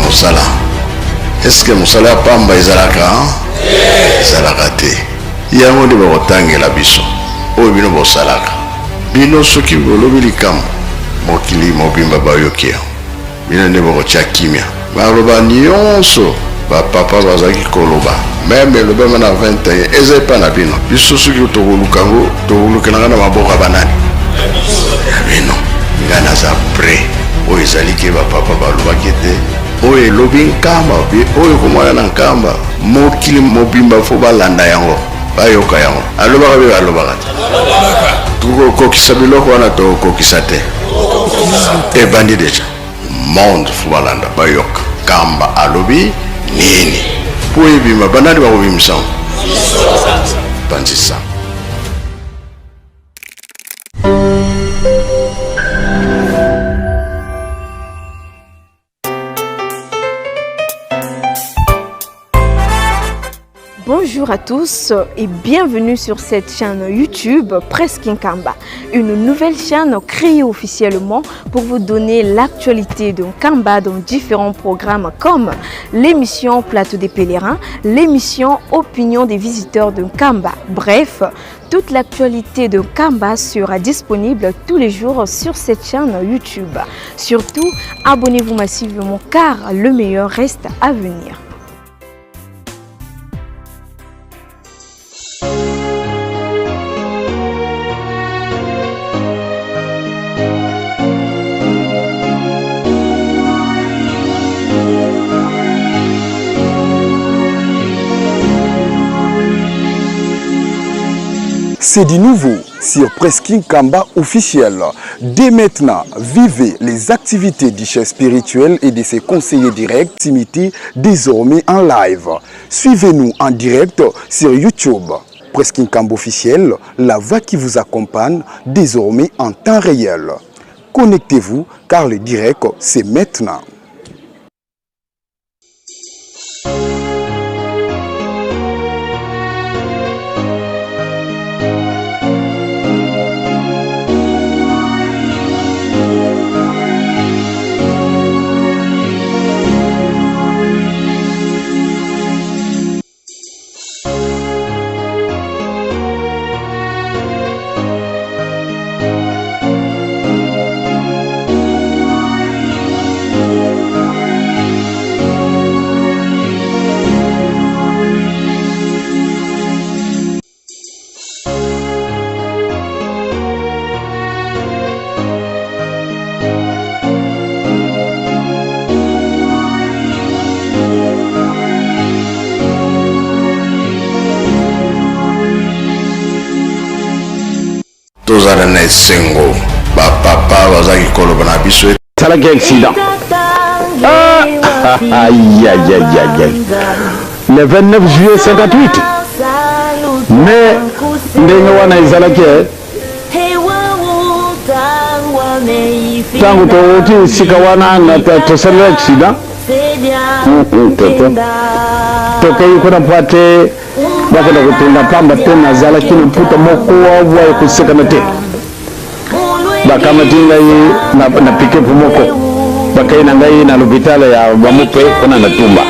mosala. Eske mosala ya pamba ezalaka? Ezalaka te. Yango nde bakotangela biso oyo bino bosalaka. Bino soki bolobi likambo, mokili mobimba bayoki yango. Bino nde bokotia kimia. Maloba nionso ba papa bazalaki koloba meme elobama na 21 eza epa na bino. Biso soki tokoluka yango tokolukela yango na maboko ya banani? Ya bino. Ngai naza près. Oyo ezali ke ba papa balobaki ete oyo elobi Nkamba pe oyo ekomona na Nkamba mokili mobimba fo balanda yango bayoka yango. Alobaka be alobaka te? Tokokokisa biloko wana tokokokisa te? Ebandi deja. Monde fo balanda bayoka Nkamba alobi nini po ebima. Banani bakobimisa yango? Panzi sango. Bonjour à tous et bienvenue sur cette chaîne YouTube Presse Nkamba, une nouvelle chaîne créée officiellement pour vous donner l'actualité de Nkamba dans différents programmes comme l'émission Plateau des pèlerins, l'émission Opinion des visiteurs de Nkamba. Bref, toute l'actualité de Nkamba sera disponible tous les jours sur cette chaîne YouTube. Surtout, abonnez-vous massivement car le meilleur reste à venir. C'est du nouveau sur Presking Kamba officiel. Dès maintenant, vivez les activités du chef spirituel et de ses conseillers directs, imités désormais en live. Suivez-nous en direct sur YouTube. Presking Kamba officiel, la voix qui vous accompagne désormais en temps réel. Connectez-vous car le direct, c'est maintenant. Tozala na esengo ba papa bazaki koloba na biso. Salaki accident. Ah, aïe, aïe, aïe, aïe. Le 29 juillet 58. Mais ndenge wana ezalaki eh. Ntango towuti esika wana tosali accident tokei kuna mpo ate bakenda kotonda pamba te nazalaki na mputa moko awa ya kosekana te bakamati ngai na, na pikepu moko bakei na ngai na lopitalo ya bamupe kuna na tumba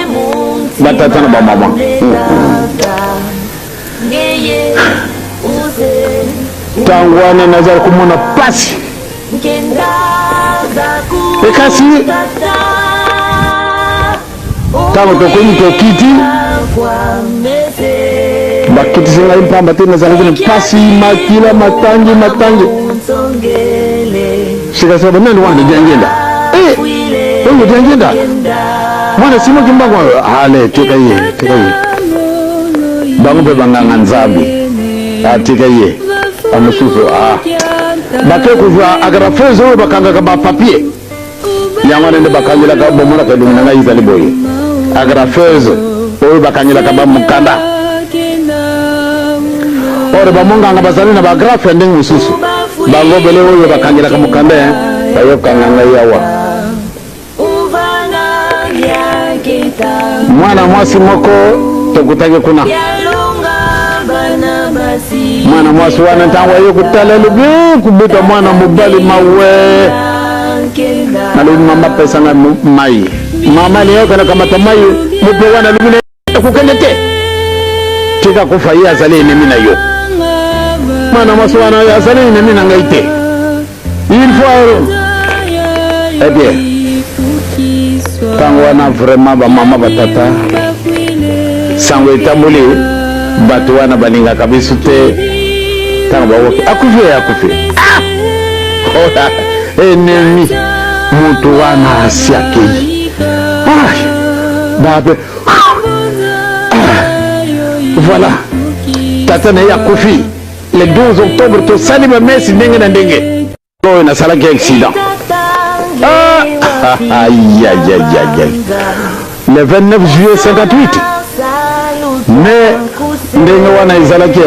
batata na bamama ntango wana nazali komona mpasi ekasi ntango tokomi tokiti bakitisi ngai mpamba te nazalaki na mpasi makila matangi matangi sikasika banani wana diangenda eh, oyo diangenda mwana simo kimbangu ale tika ye tika ye bango mpe banganga nzambe atika ye bamosusu ah. bake kozwa agrafeuse oyo bakangaka bapapier yango wana nde bakangelaka bomonaka elongi na ngai ezali boye agrafeuse oyo bakangelaka bamokanda ore bamonganga bazali na bagrafe ya ndenge mosusu bango bele oyo bakangelaka mokanda eh, bayokanga ngai awa mwana mwasi moko tokutaki kuna mwana mwasi wana ntango aye kotala elobi eh, kobota mwana mobali mawe nalobi mama pesa ngai mai Mama alingaki kokende kamata mai, mope wana alobi na ye, kokende te, tika kufa, ye azali enemi na yo. Mwana mwasi wana azali enemi na ngai te. Il faut eh bien, ntango wana vraiment bamama batata, sango etamboli, bato wana balingaka biso te. Ntango bakoki akufi, ye akufi, ah! Enemi moto wana asi akei. Ah! Babe, ah! Voilà, tata na ye akufi le 12 octobre, tosali bamesi ndenge na ndenge. Oyo nasalaki accident, ah! Ayayayayay, le 29 juillet 58. Mais ndenge wana ezalaki,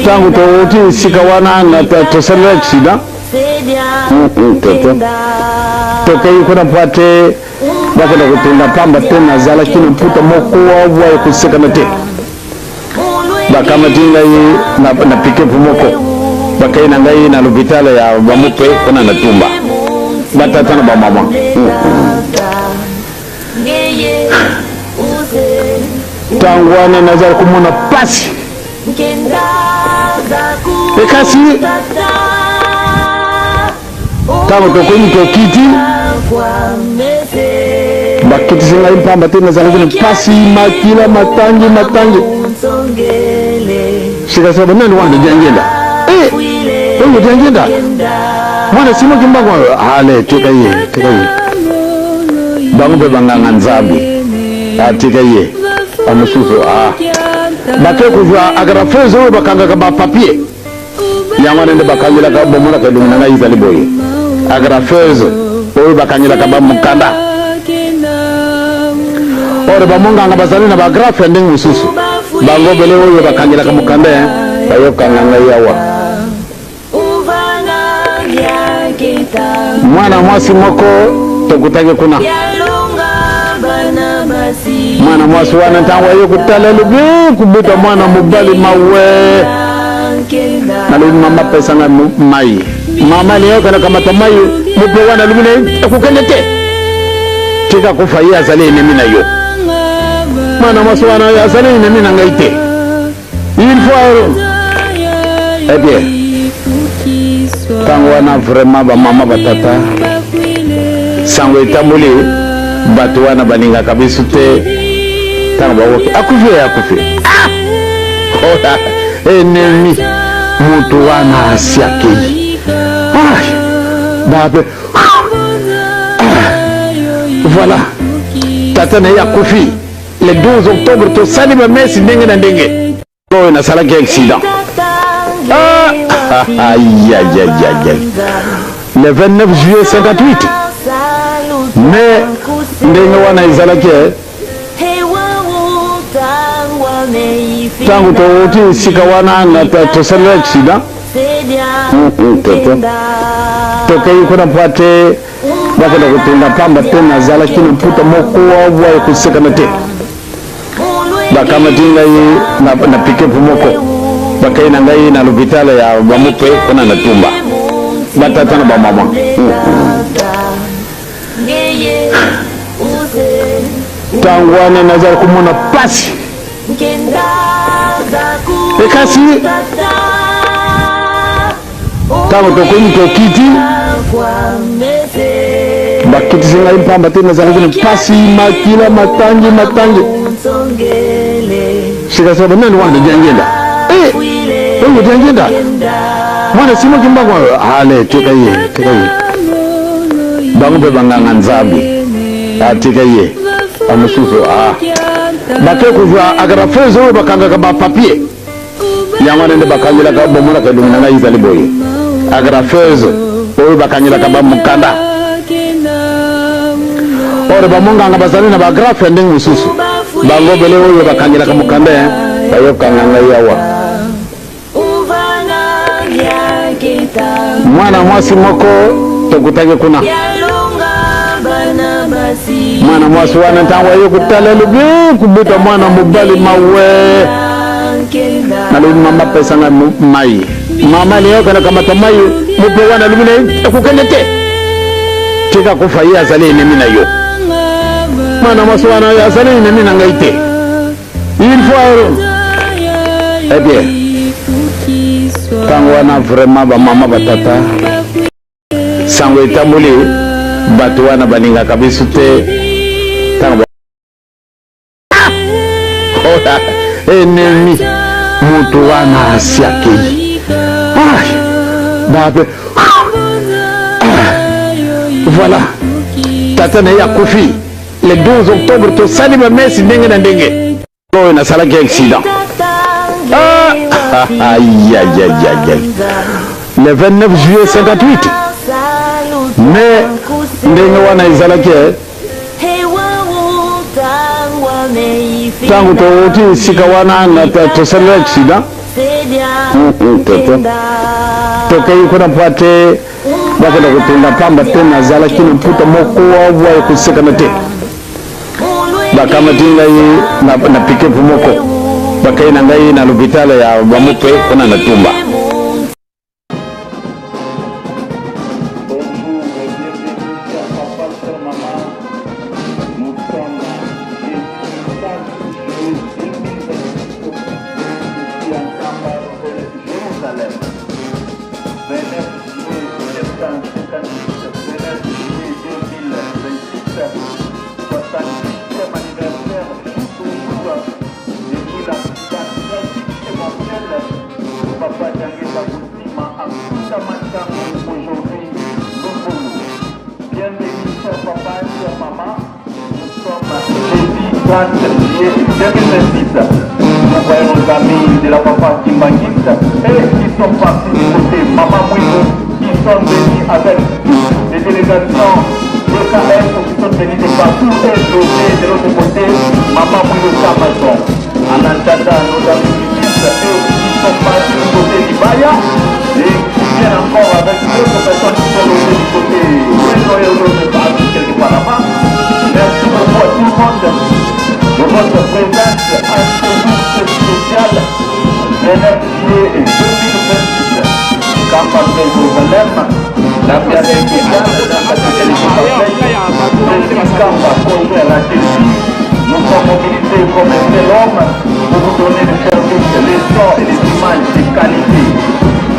ntango touti esika wana, tosali accident, tokei kuna mpo ate bakenda kotonga, pamba te nazalaki na mputa moko awa ya kosekana te. Bakamati ngai na pick-up moko, bakei na ngai na l'hôpital ya bamupe kuna na Tumba. Batata na bamama, ntango wana nazali komona pasi. Ekasi ntango tokomi, tokiti, bakitisi ngai, mpamba te nazalaki na mpasi, makila matangi matangi. Sikasika banani wana Diangenda, oyo Diangenda mwana Simo Kimbangu, ale tika ye, tika ye. Bango mpe banganga Nzambe, atika ye. Bamosusu bake kozwa agrafeuse oyo bakangaka bapapier, yango wana nde bakangelaka. Bomonaka elongi na ngai ezali boye, agrafeuse oyo bakangelaka bamokanda. Ore bamonganga bazali na baagrafe ya ndenge mosusu, bango bele oyo bakangelaka mokanda, bayokanga ngai awa. Mwana mwasi moko tokutaki kuna, mwana mwasi wana ntango aye kotala, alobi kubuta mwana mobali mawe. Nalobi, mama, pesa ngai mai. Mama alingaki kokende kamata mai, mope wana alobi na ye, kokende te, tika kufa, ye azali enemi na yo. Mwana mwasi wana azali enemi na ngai te. Il faut eh bien, ntango wana vraiment bamama batata, sango etamboli, bato wana balingaka biso te. Ntango bakoki akufi, ye akufi, ah! Enemi moto wana asi akei. Ah! Babe, ah! Voilà, tata na ye akufi le 12 octobre, tosali bamesi ndenge na ndenge. Oyo nasalaki accident, ah! Ayayayayay, le 29 juillet 58. Mais ndenge wana ezalaki, ntango touti esika wana, tosali accident, tokei kuna mpo ate bakenda kotonga, pamba te nazalaki na mputa moko awa ya kosekana te. Bakamati ngai na pick-up moko, bakei na ngai na l'hôpital ya bamupe kuna na Tumba. Batata na bamama, ntango wana nazali komona pasi. Ekasi ntango tokomi, tokiti, bakitisi ngai, mpamba te nazalaki na mpasi, makila matangi matangi. Sikasika banani wana Diangenda, oyo Diangenda mwana Simo Kimbangu, ale tika ye, tika ye. Bango mpe banganga Nzambe, atika ye. Bamosusu bake kozwa agrafeuse oyo bakangaka bapapier, yango wana nde bakangelaka. Bomonaka elongi na ngai ezali boye, agrafeuse oyo bakangelaka bamokanda. Ore bamonganga bazali na baagrafe ya ndenge mosusu, bango bele oyo bakangelaka mokanda, bayokanga ngai awa. Mwana mwasi moko tokutaki kuna, mwana mwasi wana ntango aye kotala, alobi kubuta mwana mobali mawe. Nalobi, mama, pesa ngai mai. Mama alingaki kokende kamata mai, mope wana alobi na ye, kokende te. Tika kufa ye azali enemi na yo. Mwana mwasi wana azali enemi na ngai te. Il faut eh bien ntango wana vraiment bamama batata sango etamboli bato wana balingaka biso te ntango ola enemi moto wana asi akei bape voilà tata na ye akufi le 12 octobre tosali bamesi ndenge na ndenge oyo nasalaki accident ah, ayayayayay le 29 juillet 58 mais ndenge wana ezalaki eh, ntango towuti esika wana tosali accident tokei kuna mpo ate bakenda kotonga pamba te nazalaki na mputa moko awa ya kosekana te bakamati ngai na pikepu moko bakei na ngai na lopitalo ya bamupe kuna na tumba. Bonjour et bienvenue, cher papa, chère maman. Nous sommes jeudi 4 juillet 2026 ici en Kamba, Jérusalem. 29 juillet 1958, 29 juillet 2026, 70e anniversaire jour pour jour depuis l'accident tragique et mortel Papa Diangienda Kuntima Akuta Matangu aujourd'hui Lumbulu. Bienvenue cher papa, chère maman. Nous sommes jeudi 30 juillet 2026. Nous voyons nos amis de la papa Kimbangiste et qui sont partis du côté Maman Mouino, qui sont venus avec toutes les délégations DKS qui sont venus de partout et logés de l'autre côté Maman Mouino Kamason. En attendant nos amis du et qui sont partis du côté d'Ibaya et qui viennent encore avec d'autres personnes qui sont logées du côté et autres partis quelque part là-bas. Merci beaucoup à tout le monde de votre présence à ce jour spécial 29 juillet 2026. Kamba Jérusalem, la pièce spéciale dans sa totalité parfaite, Kamba conjoint à la Turquie. Nous sommes mobilisés comme un seul homme pour vous donner le service, les sons et les images de qualité.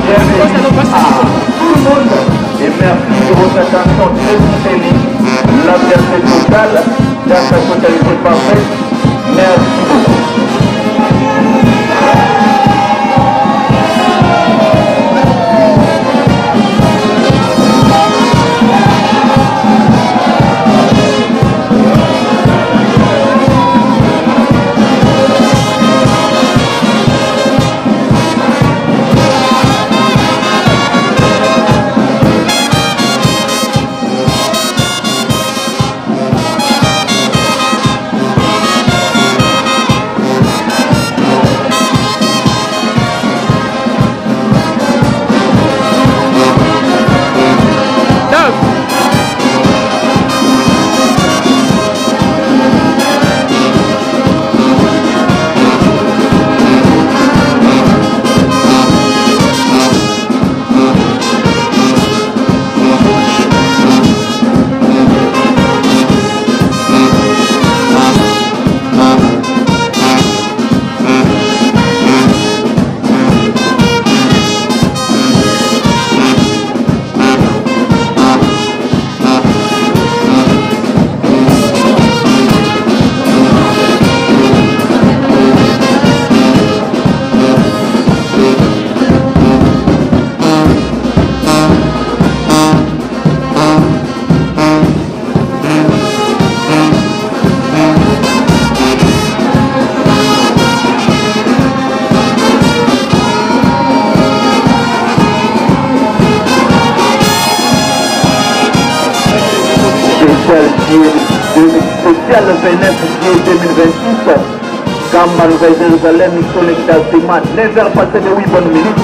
Bienvenue à tout le monde et merci de votre attention très soutenue. La fierté totale dans sa totalité parfaite. Merci beaucoup. Spécial 29 juillet 2026, Kamba Nouvelle Jérusalem, nous sommes exactement 9h passées de 8 bonnes minutes.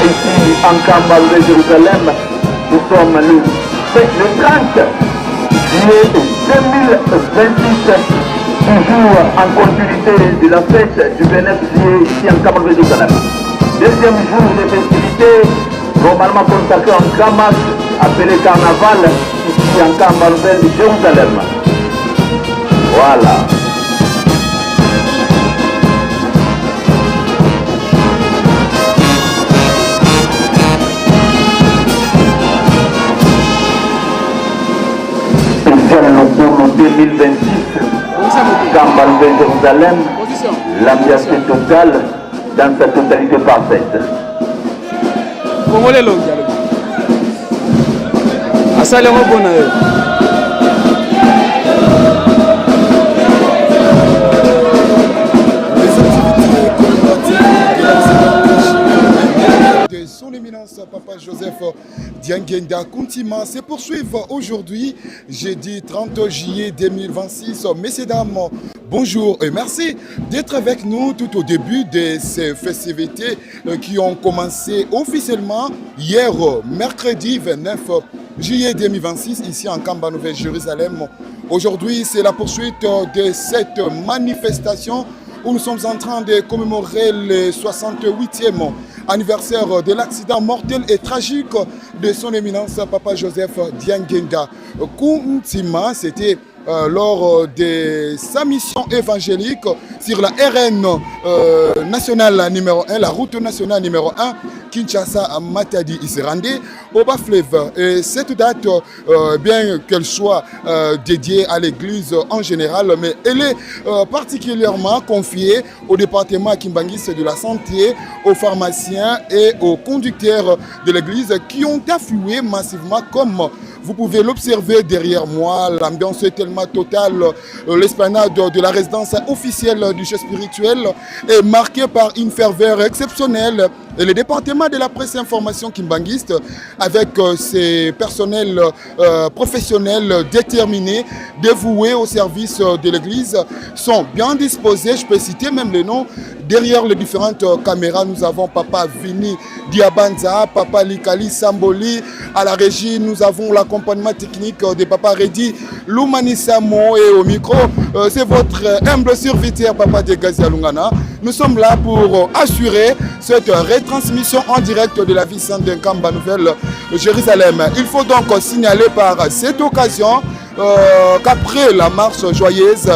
Ici, en Kamba Nouvelle Jérusalem, nous sommes le, le 30 juillet 2026, toujours en continuité de la fête du 29 juillet ici en Kamba Nouvelle Jérusalem. Deuxième jour de festivités, normalement consacré en grand masque, appelé carnaval, ici Ici en Kamba, Nouvelle Jérusalem. Voilà. Spécial Lokono 2026, Kamba Nouvelle Jérusalem, l'ambiance est totale dans sa totalité parfaite. Congolais elongi alobi asali yango mpo na yo. Les activités commémoratives de l'accident tragique de son éminence Papa Joseph Diangienda Kuntima se poursuivent aujourd'hui, jeudi 30 juillet 2026. Messieurs, dames, bonjour et merci d'être avec nous tout au début de ces festivités qui ont commencé officiellement hier, mercredi 29 juillet 2026, ici en Kamba Nouvelle-Jérusalem. Aujourd'hui, c'est la poursuite de cette manifestation où nous sommes en train de commémorer le 68e anniversaire de l'accident mortel et tragique de son éminence Papa Joseph Diangienda Kuntima. C'était lors de sa mission évangélique sur la RN nationale numéro 1, la route nationale numéro 1, Kinshasa Matadi. Il s'est rendu au bas-fleuve. Et cette date, bien qu'elle soit dédiée à l'église en général, mais elle est particulièrement confiée au département Kimbanguiste de la santé, aux pharmaciens et aux conducteurs de l'église qui ont afflué massivement, comme vous pouvez l'observer derrière moi. L'ambiance est tellement totale. L'esplanade de la résidence officielle du chef spirituel est marquée par une ferveur exceptionnelle. Et le département de la presse et information kimbanguiste, avec ses personnels professionnels déterminés, dévoués au service de l'église, sont bien disposés. Je peux citer même les noms. Derrière les différentes caméras, nous avons Papa Vini Diabanza, Papa Likali Samboli. À la régie, nous avons l'accompagnement technique de Papa Redi Loumani Samo et au micro, c'est votre humble serviteur Papa de Gazia Lungana. Nous sommes là pour assurer cette retransmission en direct de la vie sainte de Nkamba Nouvelle Jérusalem. Il faut donc signaler par cette occasion qu'après la marche joyeuse,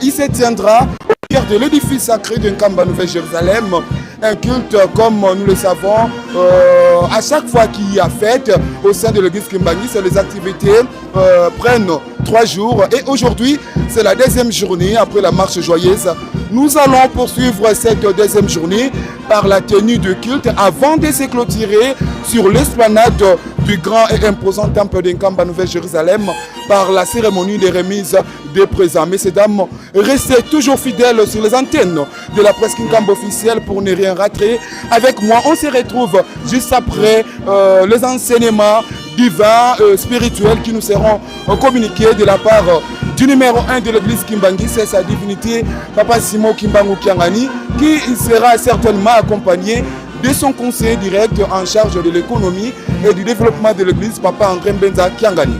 il se tiendra au cœur de l'édifice sacré de Nkamba Nouvelle Jérusalem un culte, comme nous le savons, à chaque fois qu'il y a fête au sein de l'église Kimbanguiste, les activités prennent 3 jours. Et aujourd'hui, c'est la deuxième journée après la marche joyeuse. Nous allons poursuivre cette deuxième journée par la tenue de culte avant de se clôturer sur l'esplanade du grand et imposant temple de Nkamba Nouvelle-Jérusalem par la cérémonie de remise des présents. Messieurs, dames, restez toujours fidèles sur les antennes de la presse Nkamba officielle pour ne rien rater. Avec moi, on se retrouve juste après les enseignements divins, spirituels qui nous seront communiqués de la part du numéro 1 de l'église Kimbanguiste, c'est sa divinité, Papa Simon Kimbangu Kiangani, qui sera certainement accompagné de son conseiller direct en charge de l'économie et du développement de l'église, Papa André Mbenza Kiangani.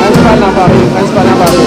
Principal na Paris, principal na Paris.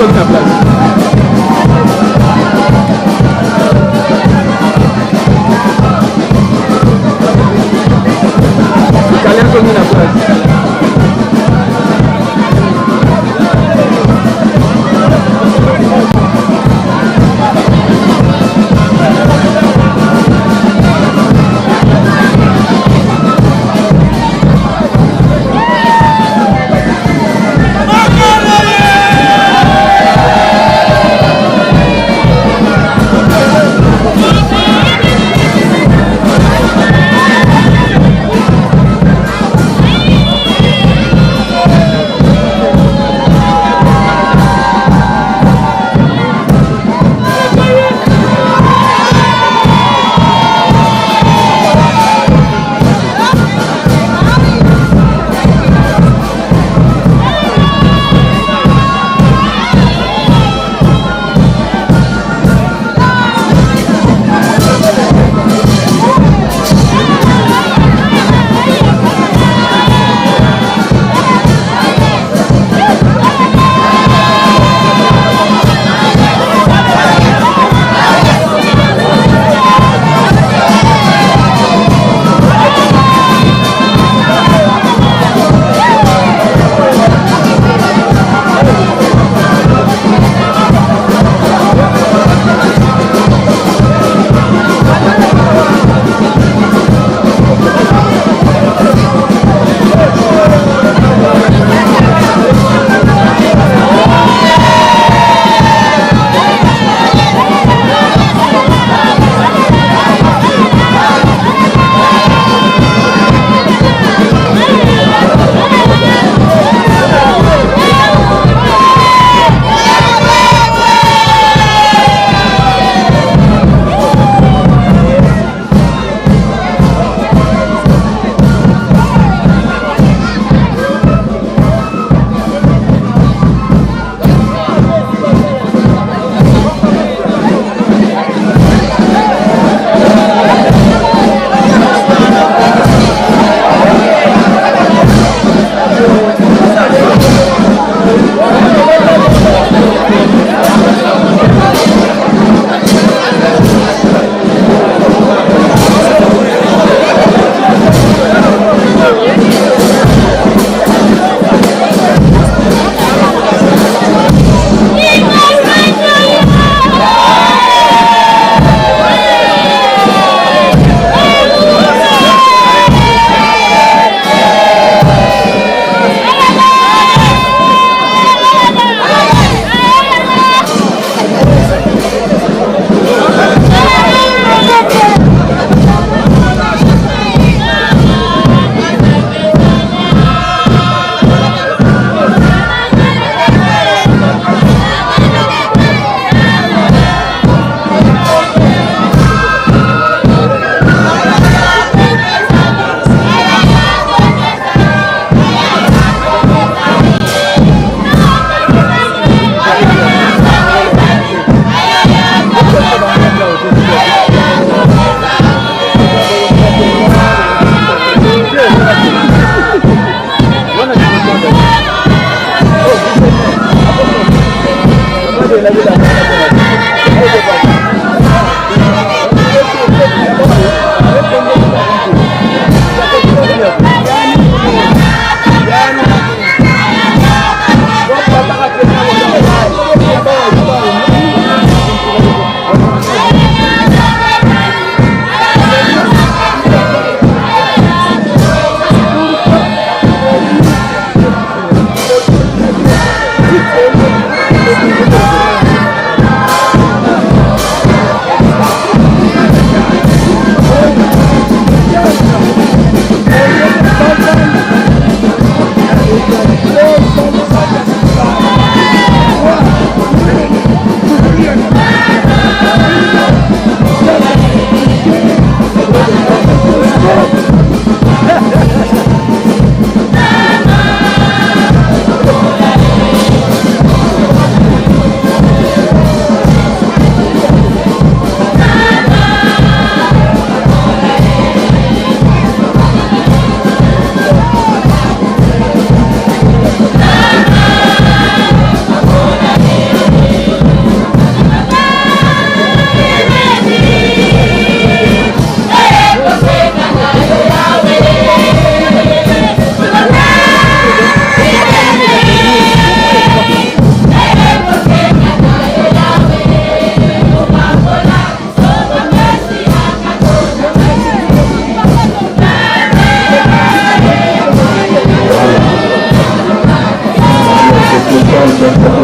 Azongi na place. Italien azongi na place.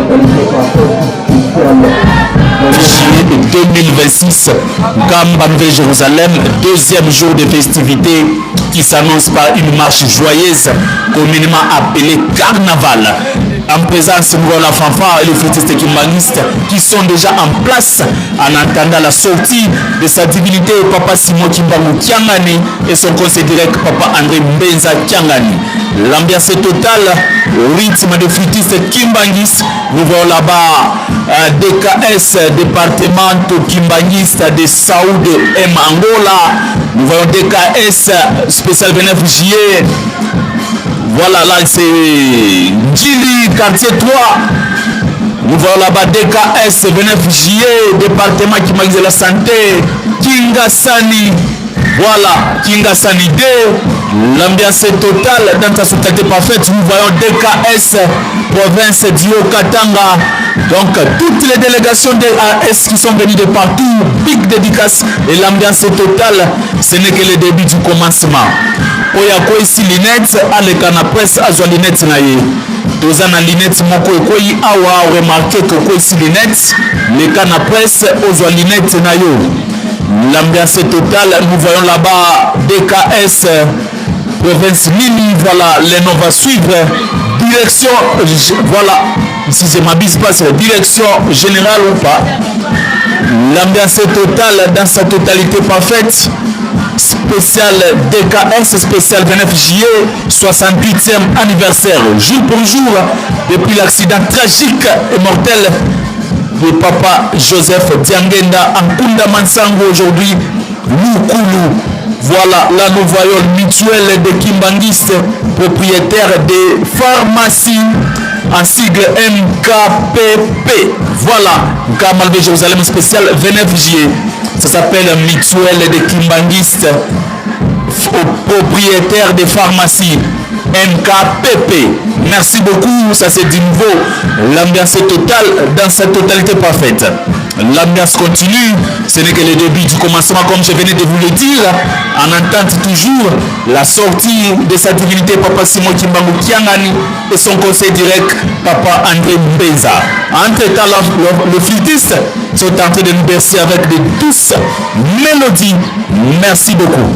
totalité parfaite spéciale Juillet 2026, Gamba Nouvelle Jérusalem, deuxième jour de festivités qui s'annonce par une marche joyeuse communément appelée Carnaval. En présence, nous voyons la fanfare et les flûtistes kimbanguistes qui sont déjà en place en attendant la sortie de sa divinité Papa Simon Kimbangu Kiangani et son conseil direct Papa André Mbenza Kiangani. L'ambiance est totale au rythme de flûtistes kimbanguistes. Nous voyons là-bas euh, DKS, département kimbanguiste de Saoud M. Angola. Nous voyons DKS spécial 29 juillet. Voilà, là c'est Ndjili, quartier 3. Nous voyons là-bas DKS 29 juillet, département qui de la santé, Kingasani. Voilà, Kingasani 2. L'ambiance est totale dans sa totalité parfaite. Nous voyons DKS, province du Haut-Katanga. Donc, toutes les délégations des AS qui sont venues de partout, big dédicace et l'ambiance est totale. Ce n'est que le début du commencement. Oyo akweyisi lunette aleka na presse azwa lunette na ye. Toza na lunette moko ekweyi awa, remarque que okweyisi lunette, leka na presse ozwa lunette na yo. L'ambiance est totale, nous voyons là-bas DKS province nini, voilà, le nom va suivre. Direction, voilà, si je m'abuse pas, c'est la direction générale ou pas. L'ambiance est totale dans sa totalité parfaite. Spécial DKS, spécial 29 juillet, 68e anniversaire, jour pour jour, depuis l'accident tragique et mortel de papa Joseph Diangenda en Kunda Mansango aujourd'hui, Lukulu. Voilà, là nous voyons le mutuel de Kimbanguiste, propriétaire des pharmacies en sigle MKPP. Voilà, Kamal de Jérusalem spécial 29 juillet. Ça s'appelle mutuelle de Kimbanguiste, propriétaire des pharmacies MKPP. Merci beaucoup, ça c'est du nouveau. L'ambiance est totale dans sa totalité parfaite. L'ambiance continue, ce n'est que le début du commencement comme je venais de vous le dire. En attente toujours la sortie de sa divinité Papa Simon Kimbangu Kiangani et son conseil direct Papa André Mbenza. Entre-temps, le, le flûtiste sont en train de nous bercer avec de douces mélodies. Merci beaucoup.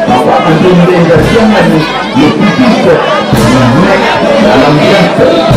Papa André Mbenga Kiangani, le pupiste, met dans l'ambiance.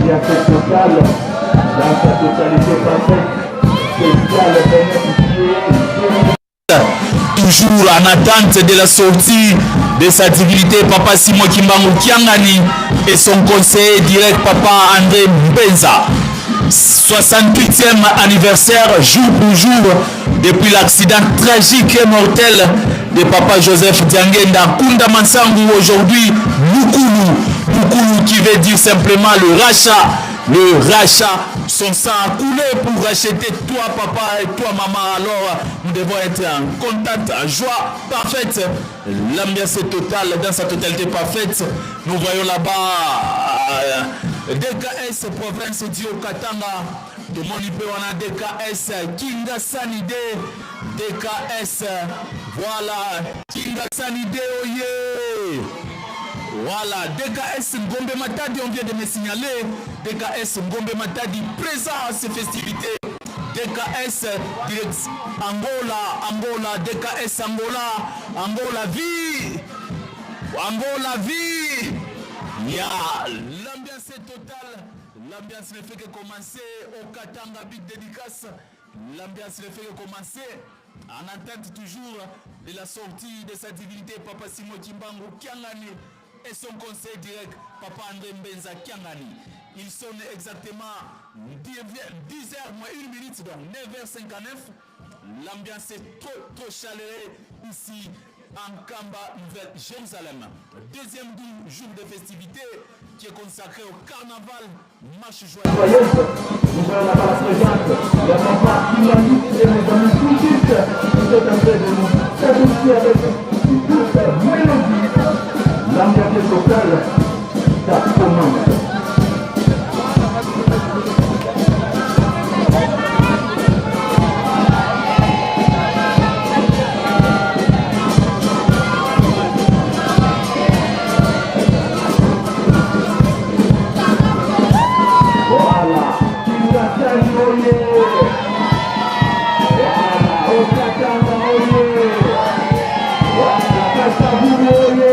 L'ambiance est totale, dans sa totalité parfaite, spéciale 29 juillet Toujours en attente de la sortie de sa divinité, Papa Simon Kimbangu Kiangani et son conseiller direct, Papa André Mbenza. 68e anniversaire, jour pour jour, depuis l'accident tragique et mortel de Papa Joseph Diangenda Kunda Mansangu, aujourd'hui Mukulu. Mukulu qui veut dire simplement le rachat. Le rachat, son sang a coulé pour racheter toi papa et toi maman. Alors nous devons être en contact, en joie parfaite. L'ambiance est totale, dans sa totalité parfaite. Nous voyons là-bas DKS province du Katanga. Tomoni mpe wana DKS Kingasani D DKS voilà Kingasani D oye. Voilà, DKS Ngombe Matadi, on vient de me signaler. DKS Ngombe Matadi, présent à ces festivités. DKS direct Angola, Angola, DKS Angola, Angola vie, Angola vie. Ya, l'ambiance est totale. L'ambiance ne fait que commencer au Katanga, big dédicace. L'ambiance ne fait que commencer. En attente toujours de la sortie de sa divinité, Papa Simon Kimbangu Kiangani et son conseil direct, Papa André Mbenza Kiangani. Il sonne exactement 10h moins 1 minute, donc 9h59. L'ambiance est trop, trop chaleureuse ici en Nkamba, Nouvelle-Jérusalem. Deuxième jour de festivité qui est consacré au carnaval, marche joyeuse. Nous allons là-bas la présence de papa Kimbangu et nos amis touristes qui sont en train de nous s'adoucir avec une douce mélodie. L'ambiance est totale, ça commence. Voilà, Kingasani oye. Voilà, Okatanga oye. Voilà, Kasavubu oye.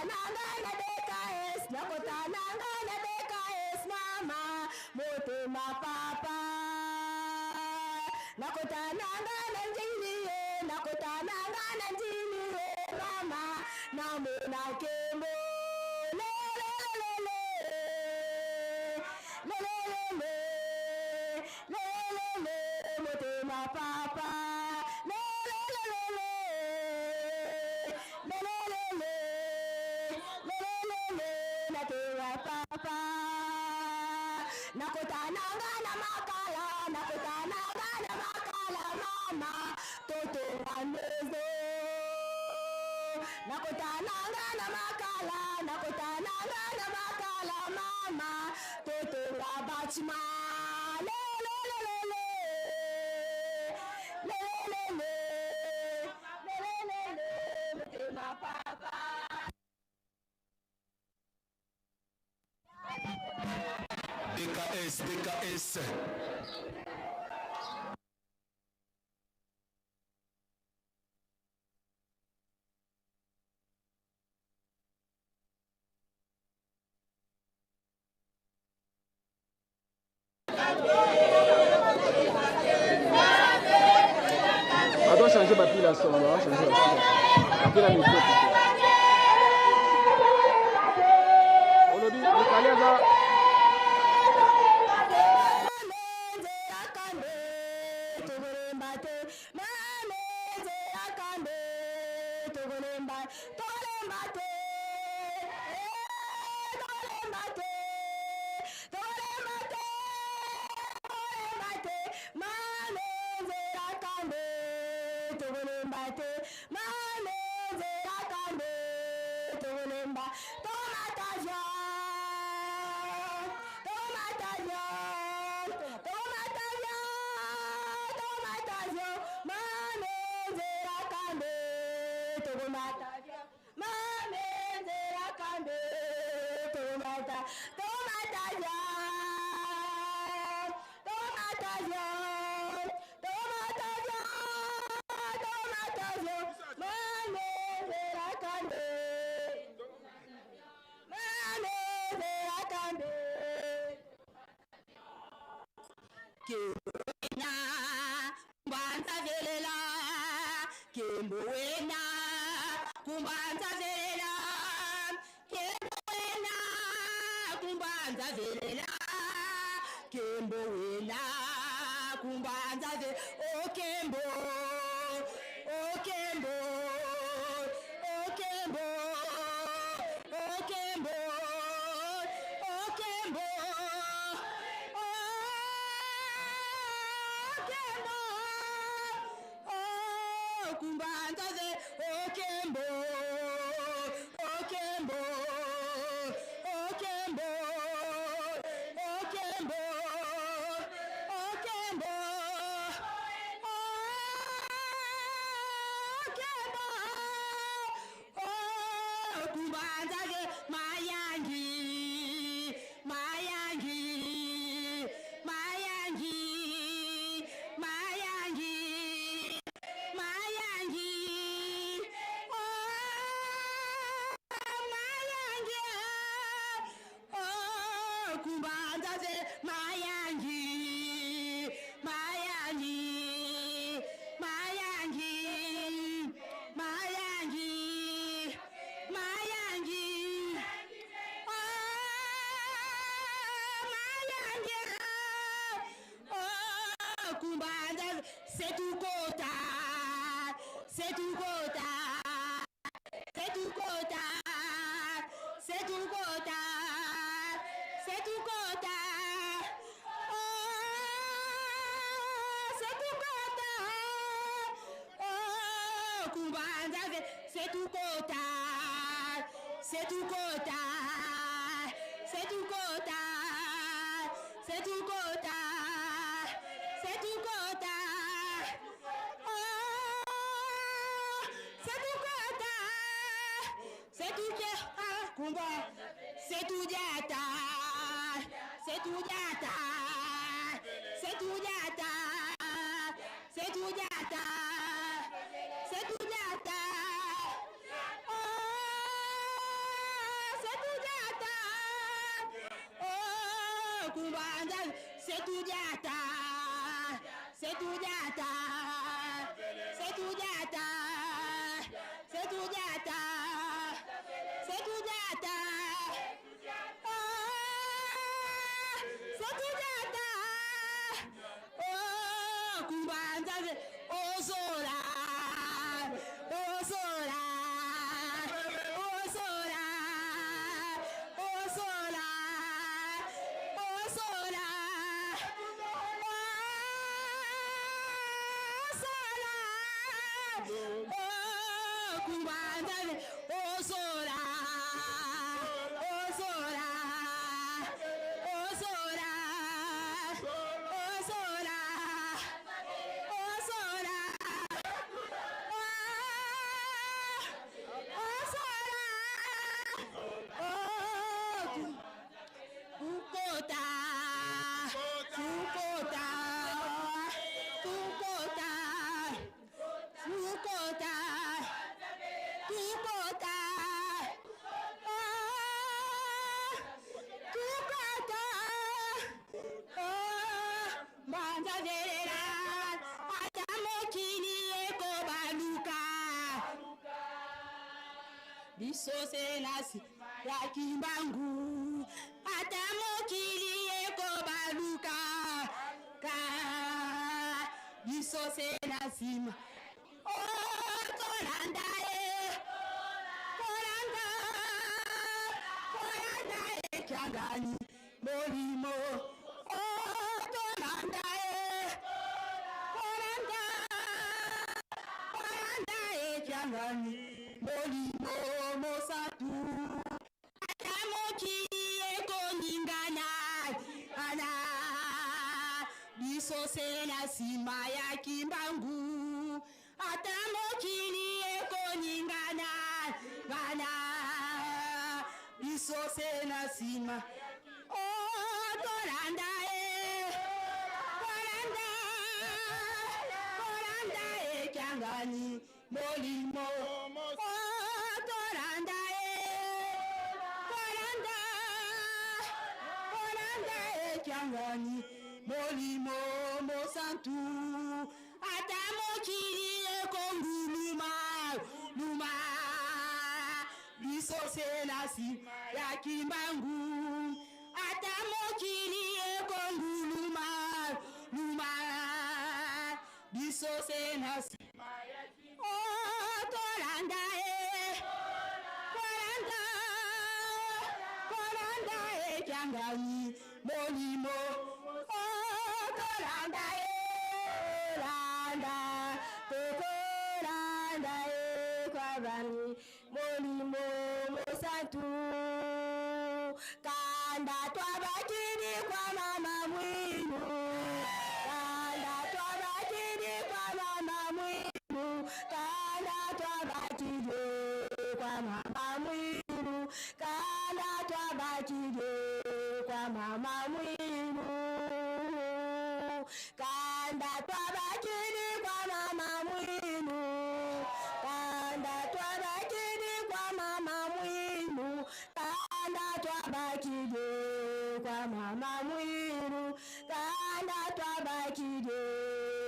na nga na BKS, nakota na nga na BKS, mama, motema papa. Nakota na nga na njili ye, nakota na nga na njili ye, mama, namona nkembo. Le, le, le, le, le, le, le, le, le, le, le, motema papa. Le, le, le, le, le, le, le, le, le, le, le, le, motema papa. Nakota na nga na makala, nakota na nga na makala, mama, totonga maison. Nakota na nga na makala, nakota na nga na makala, mama, totonga bâtiment. Le, le, le, le, le, le, le, le, le, le, le, le, motema papa. DKS, DKS. On doit changer ma pile à son, on doit changer la pile. La pile à micro. Olobi, mikali aza Kumbanza Setudiata Setudiata Setudiata Setudiata Setudiata Ah Setudiata Oh Kumbanza Osola Osola Osola Osola Osola Osola Oh Kumbanza Osola Osola Osola Osola Osola Ah Osola Oh Tukota Tukota Tukota Tukota Tukota Ah Tukota Oh Mbanza velela ata mokili ekobaluka biso se na nsima ya Kimbangu ata mokili ekobaluka ka biso se na nsima oh tolanda ye kolanda kolanda ye Kiangani molimo oh tolanda ye kolanda kolanda ye Kiangani molimo mosantu ata mokili ekoningana ana biso se na nsima ya Kimbangu ata mokili ekoningana ngana biso se na nsima oh tolanda ye kolanda kolanda ye Kiangani molimo oh tolanda ye kolanda kolanda ye Kiangani molimo mosantu ata mokili ekonguluma luma biso se na nsima ya Kimbangu ata mokili ekonguluma luma biso se na nsima oh tolanda ye kolanda kolanda ye Kiangani molimo oh tolanda ye landa tokolanda ye Kiangani molimo mosantu kanda twabakidi kwa mama mwinu kanda twabakidi kwa mama mwinu kanda twabakidi kwa mama mwinu kanda twabakidi kwa mama mwinu kanda twabakidi kwa mama mwinu kanda twabakidi kwa mama mwinu kanda twabakidi kwa mama mwinu kanda twabakidi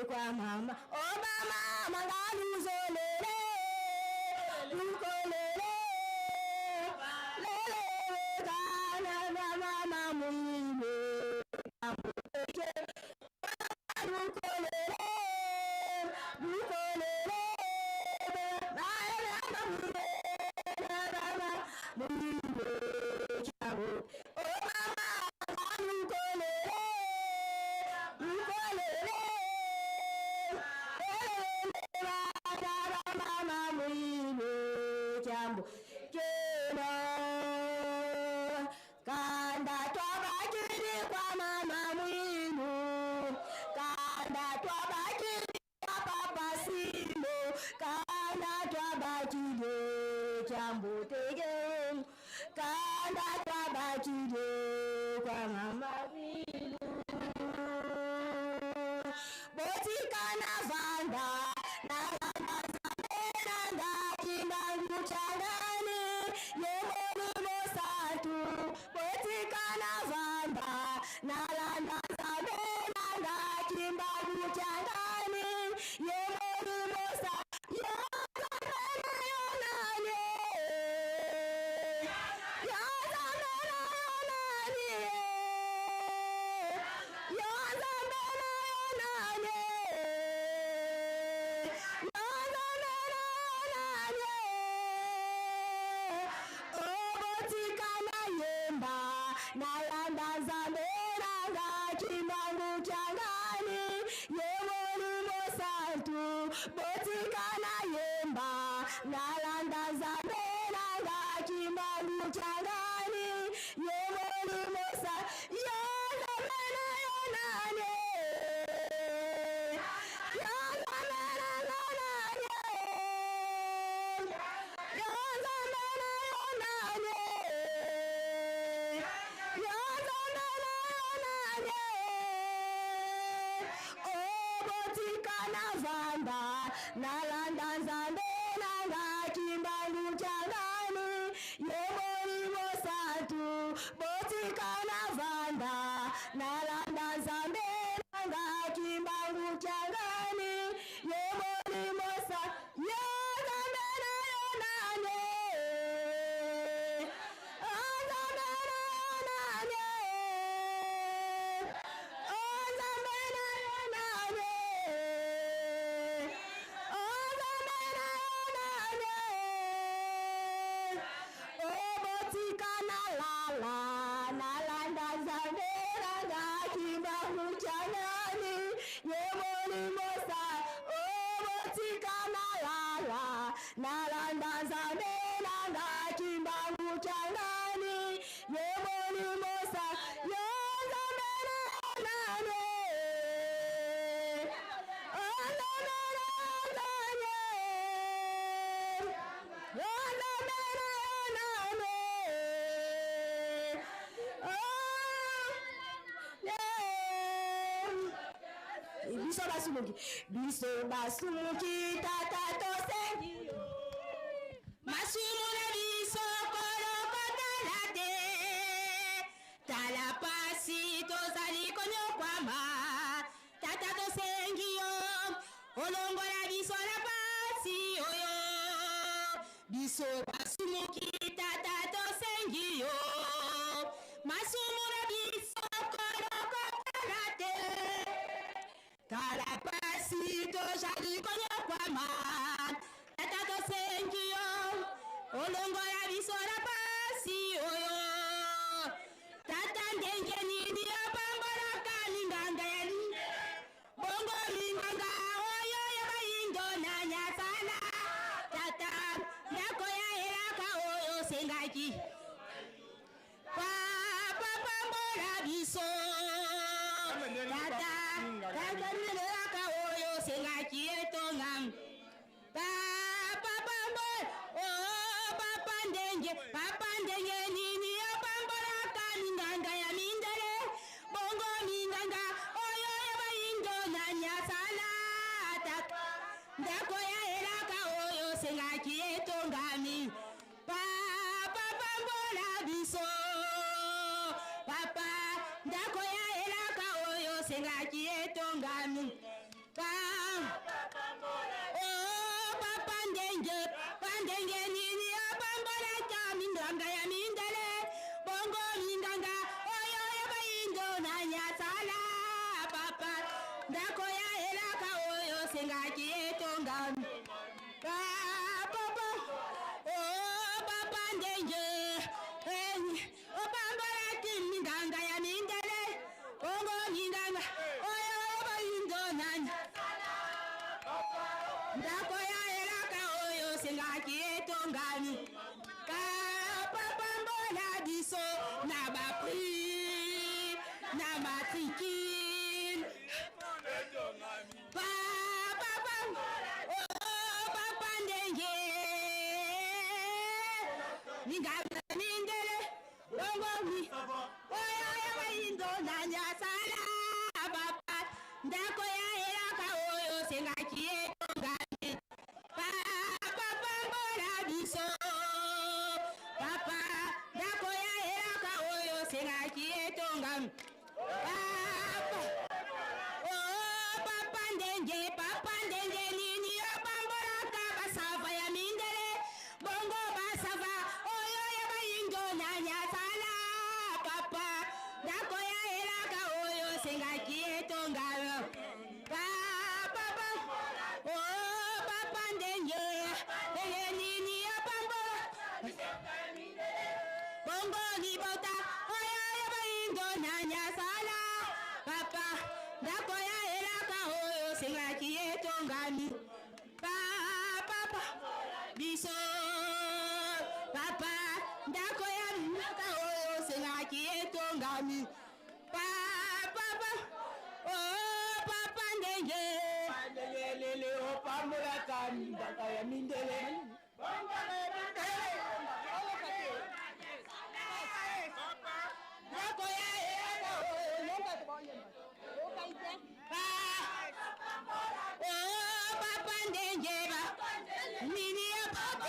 kwa mama o mama mangaluzolele lukolele lele kana mama mwinu lukolele lukolele Oh mama lukolele lukolele mama mwinu jambo keno kanda twabakidi kwa mama mwinu kanda twabakidi kwa papa Simo kanda twabakidi jambo tege kanda twabakidi kwa mama mwinu botikana vanda nalanda Kimbangu Kiangani ye molimo santu botikana vanda na kya ngani, ye molimo sa, yo Nzambe na yo nani? Yo Nzambe na yo nani? Yo Nzambe na yo nani? Yo Nzambe na yo nani? Oh, botika na vanda, nalanda Nzambe na nga, Kimbangu kya ngani, ye molimo santu. Botika na vanda, nalanda Nzambe na nga, Kimbangu kya ngani, ye molimo sa, yo Nzambe na yo nani? Oh, Nzambe na yo nani? Oh, Nzambe na yo nani? Oh, Nzambe na yo nani? Oh, botika na lala, nalanda Nzambe na nga, Kimbangu kya ngani, ye molimo sa. Oh, botika na lala, nalanda Nzambe na nga, Kimbangu kya ngani, ye molimo sa, yo Nzambe na yo nani? Oh, Nzambe na yo nani? Yo Nzambe na yo nani? Oh, yeah. Biso basumuki, biso basumuki, tata tosengi yo. Masumu na biso kolo kotala te, tala pasi tozali konyokwama. Tata tosengi yo, olongola biso na pasi oyo. Biso basumuki, tata tosengi yo. Masumu na biso kolo kotala te, tala pasi tozali konyokwama. Tata tosengi yo, olongola biso na pasi oyo. Tata ndenge nini opambolaka minganga ya bongo minganga oyo ya bayindo na nyasala. Tata ndako ya elaka oyo osengaki. Papa pambola biso. Tata, tata elaka oyo osengaki etonga. Papa pambola, oh papa ndenge, papa ndenge nini opambolaka minganga ya mindele, bongo minganga oyo ya bayindo na nyasala. Tata ndako ya elaka oyo osengaki etongami. Papa pambola biso. Papa ndako ya elaka oyo osengaki etongami. Pa oh papa ndenge, pa ndenge nini opambolaka minganga ya mindele, bongo minganga oyo ya bayindo na nyasala. Papa ndako ya elaka oyo osengaki etongami. Papa, oh papa ndenge, eh, opambolaki minganga ya mindele, bongo minganga oyo ya bayindo na nyasala. Ndako ya elaka oyo osengaki etongami. Papa pambola biso na baprix na matricule. Papa pambola, oh papa ndenge, minganga mindele, bongo mi oyo ya bayindo na nyasala. Papa ndako ya elaka oyo osengaki etongami. Papa pambola biso. Papa ndako ya elaka oyo osengaki etongami. Papa, oh papa ndenge, papa ndenge nini opambolaka basava ya mindele, bongo basava oyo ya bayindo na nyasala. Papa ndako ya elaka oyo osengaki etongami. Papa, oh papa ndenge, ndenge nini opambola bongo libota oyo ya bayindo na nyasala. Papa ndako ya elaka oyo osengaki etongami. Papa biso, papa ndako ya mi papa pa oh papa ndenge ndenge lele opambolaka mbaka ya mindele Oh papa ndenge ba nini ya papa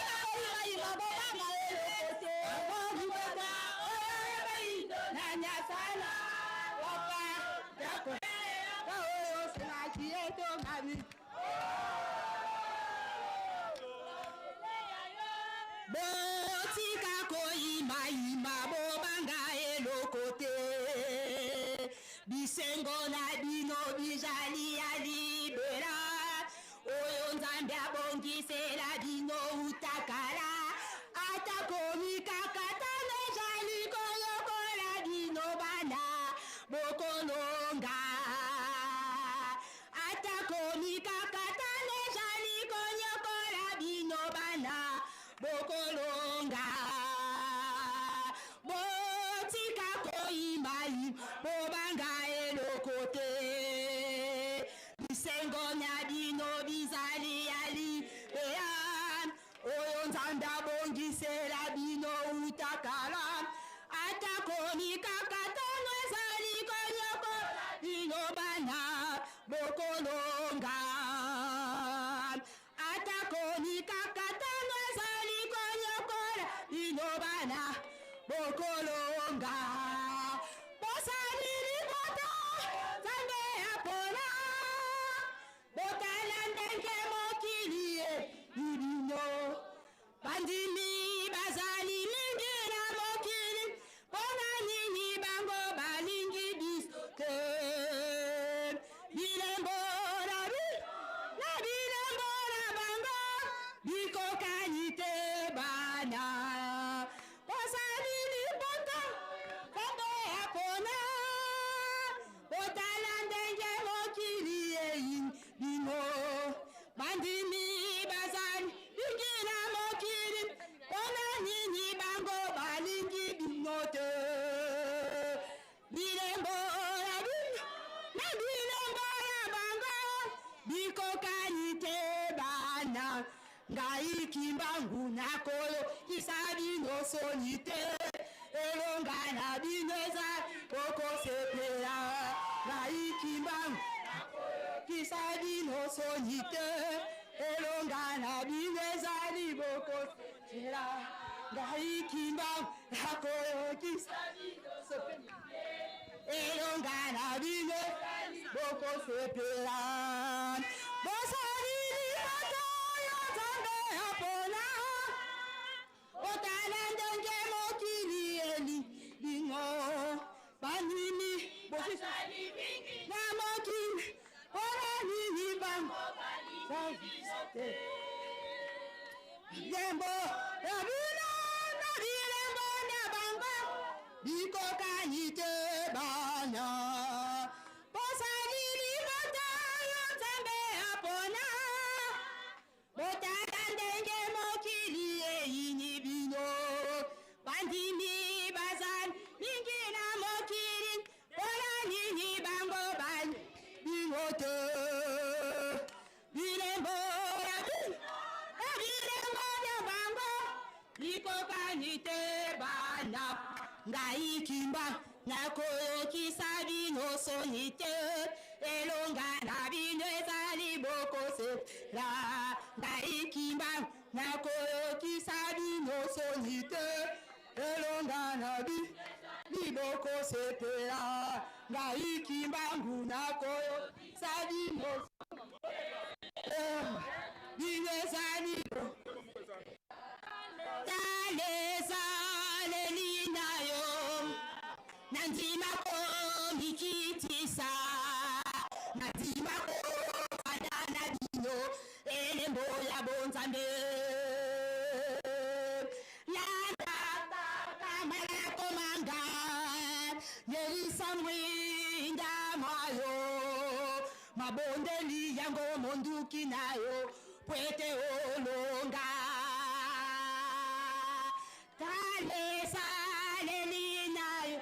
botika koyimayima bobanga eloko te bisengo na bino bizali ya libela oyo nzambe abongisela bino uta kala atako mikakatano ezali koyokola bino bana bokolonga atako mikakatano ezali konyokola bino bana bokolonga botika koyimbayi bobanga eloko te bisengo na bino bizali ya libela oyo nzambe abongisela bino uta kala atako mikakatano ezali konyokola bino bana bokolonga atako mikakatano ezali konyokola bino bana bokolonga bosali libota nzambe apola botala ndenge mokili ebibino bandimi bazali mingi na mokili mpona nini bango balingi biso te bilembo na bi na bilembo na bango bikokani te bana bosali libota nzambe apona botala ndenge mokili eyi bino bandimi bazali mingi na mokili mpona nini bango balingi bino te bilembo na bino na bilembo na bango bikokani te bana ngai kimbangu nakoyokisa bino soni te elonga na bino eza okosepela ngai kimbangu kisa bino soni te elonga na bino ezali bokosepela ngai kimbangu nakoyokisa elonga na bino bokosepela bosali libota oyo nzambe apona otala ndenge mokili eli bino banini na mokili mpona nini bango bilembo ya bino na bilembo na bango bikokani te bana bosali libota oyo nzambe apona botala ndenge mokili eyini bino bandimi bazali mingi na mokili mpona nini bango bali bino te bilembo ya bino na bilembo na bango bikokani te bana ngai kimba nakoyokisa bino soni te elonga na bino ezali bokosepela ngai kimba nakoyokisa bino soni te elonga na bi libokosepela ngai kimbangu nakoyokisa bino bino ezali talezaleli na yo na ndima komikitisa na ndima kofanda na bino elembo ya bonzambe landakamalako yelisa mwinda mwayo mabondeli yango monduki na yo po ete olonga talesaleli na yo.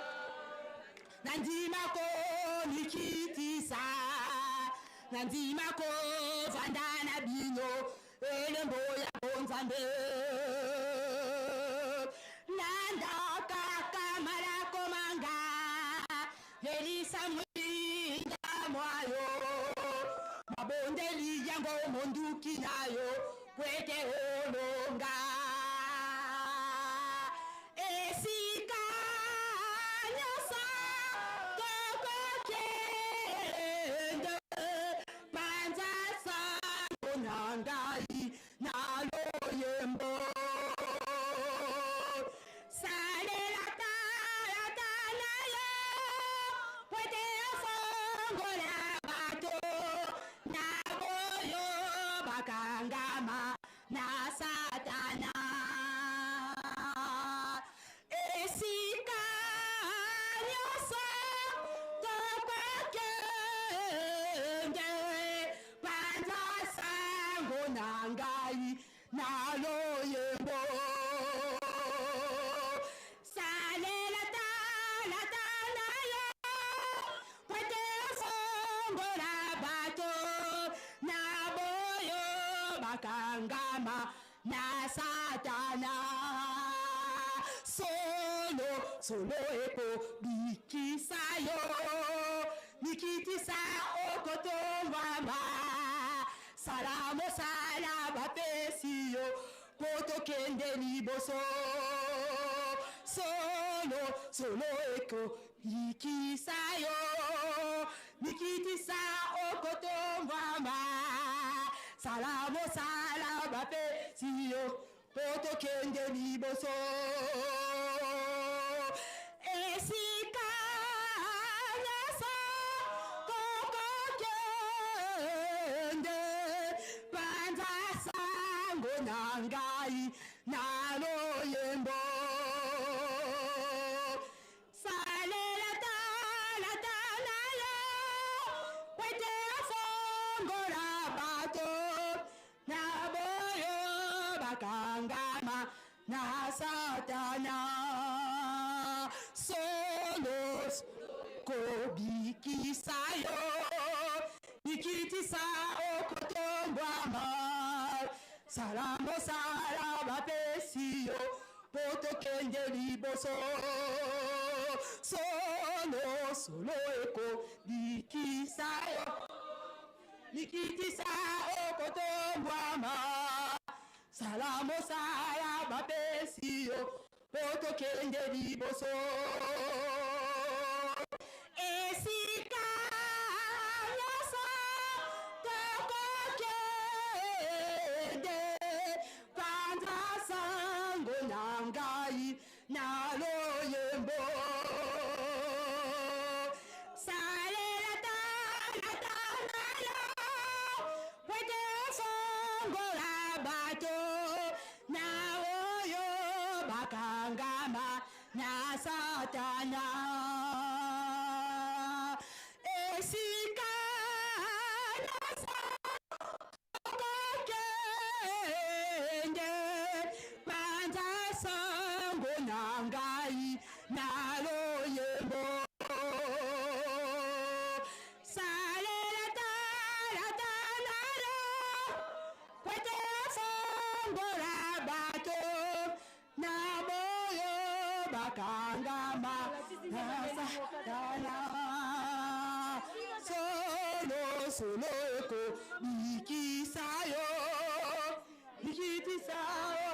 Nandima kovanda na bino elembo ya bonzambe. Landa kaka malako manga, yelisa mwinda mwayo, mabondeli yango monduki na yo pwete olonga. Esika nyonso tokokende, panza sango na ngai na loyembo. Salela talata na yo pwete ofongola bato na boyo bakangama na Satana. Esika nyonso tokokende, panza sango na ngai na loyembo. Salela talata na yo pwete ofongola bato na boyo bakangama na Satana. Solo solo ekobikisa yo, mikitisa okotongwama. Sala mosala bapesi yo po tokende liboso. Solo solo ekobikisa yo, mikitisa okotongwama. Sala mosala bapesi yo po tokende liboso. Esika nyonso tokokende, panza sango na ngai na loyembo. Salela talata na yo pwete ofongola bato na boyo bakangama na Satana. Solo kobikisa yo, ikitisa okotombwama. Sala mosala bapesi yo po tokende liboso. Solo solo ekobikisa yo, mikitisa okotombwama. Sala mosala bapesi yo po tokende liboso. Esika nyonso tokokende, panza sango na ngai na loyembo. Salela talata na yo pwete ofongola bato na oyo bakangama na Satana. Esika nyonso tokokende, panza sango na ngai na loyembo. Salela talata na yo pwete ofongola bato na boyo bakangama na Satana. Solo solo ekobikisa yo, mikitisa yo.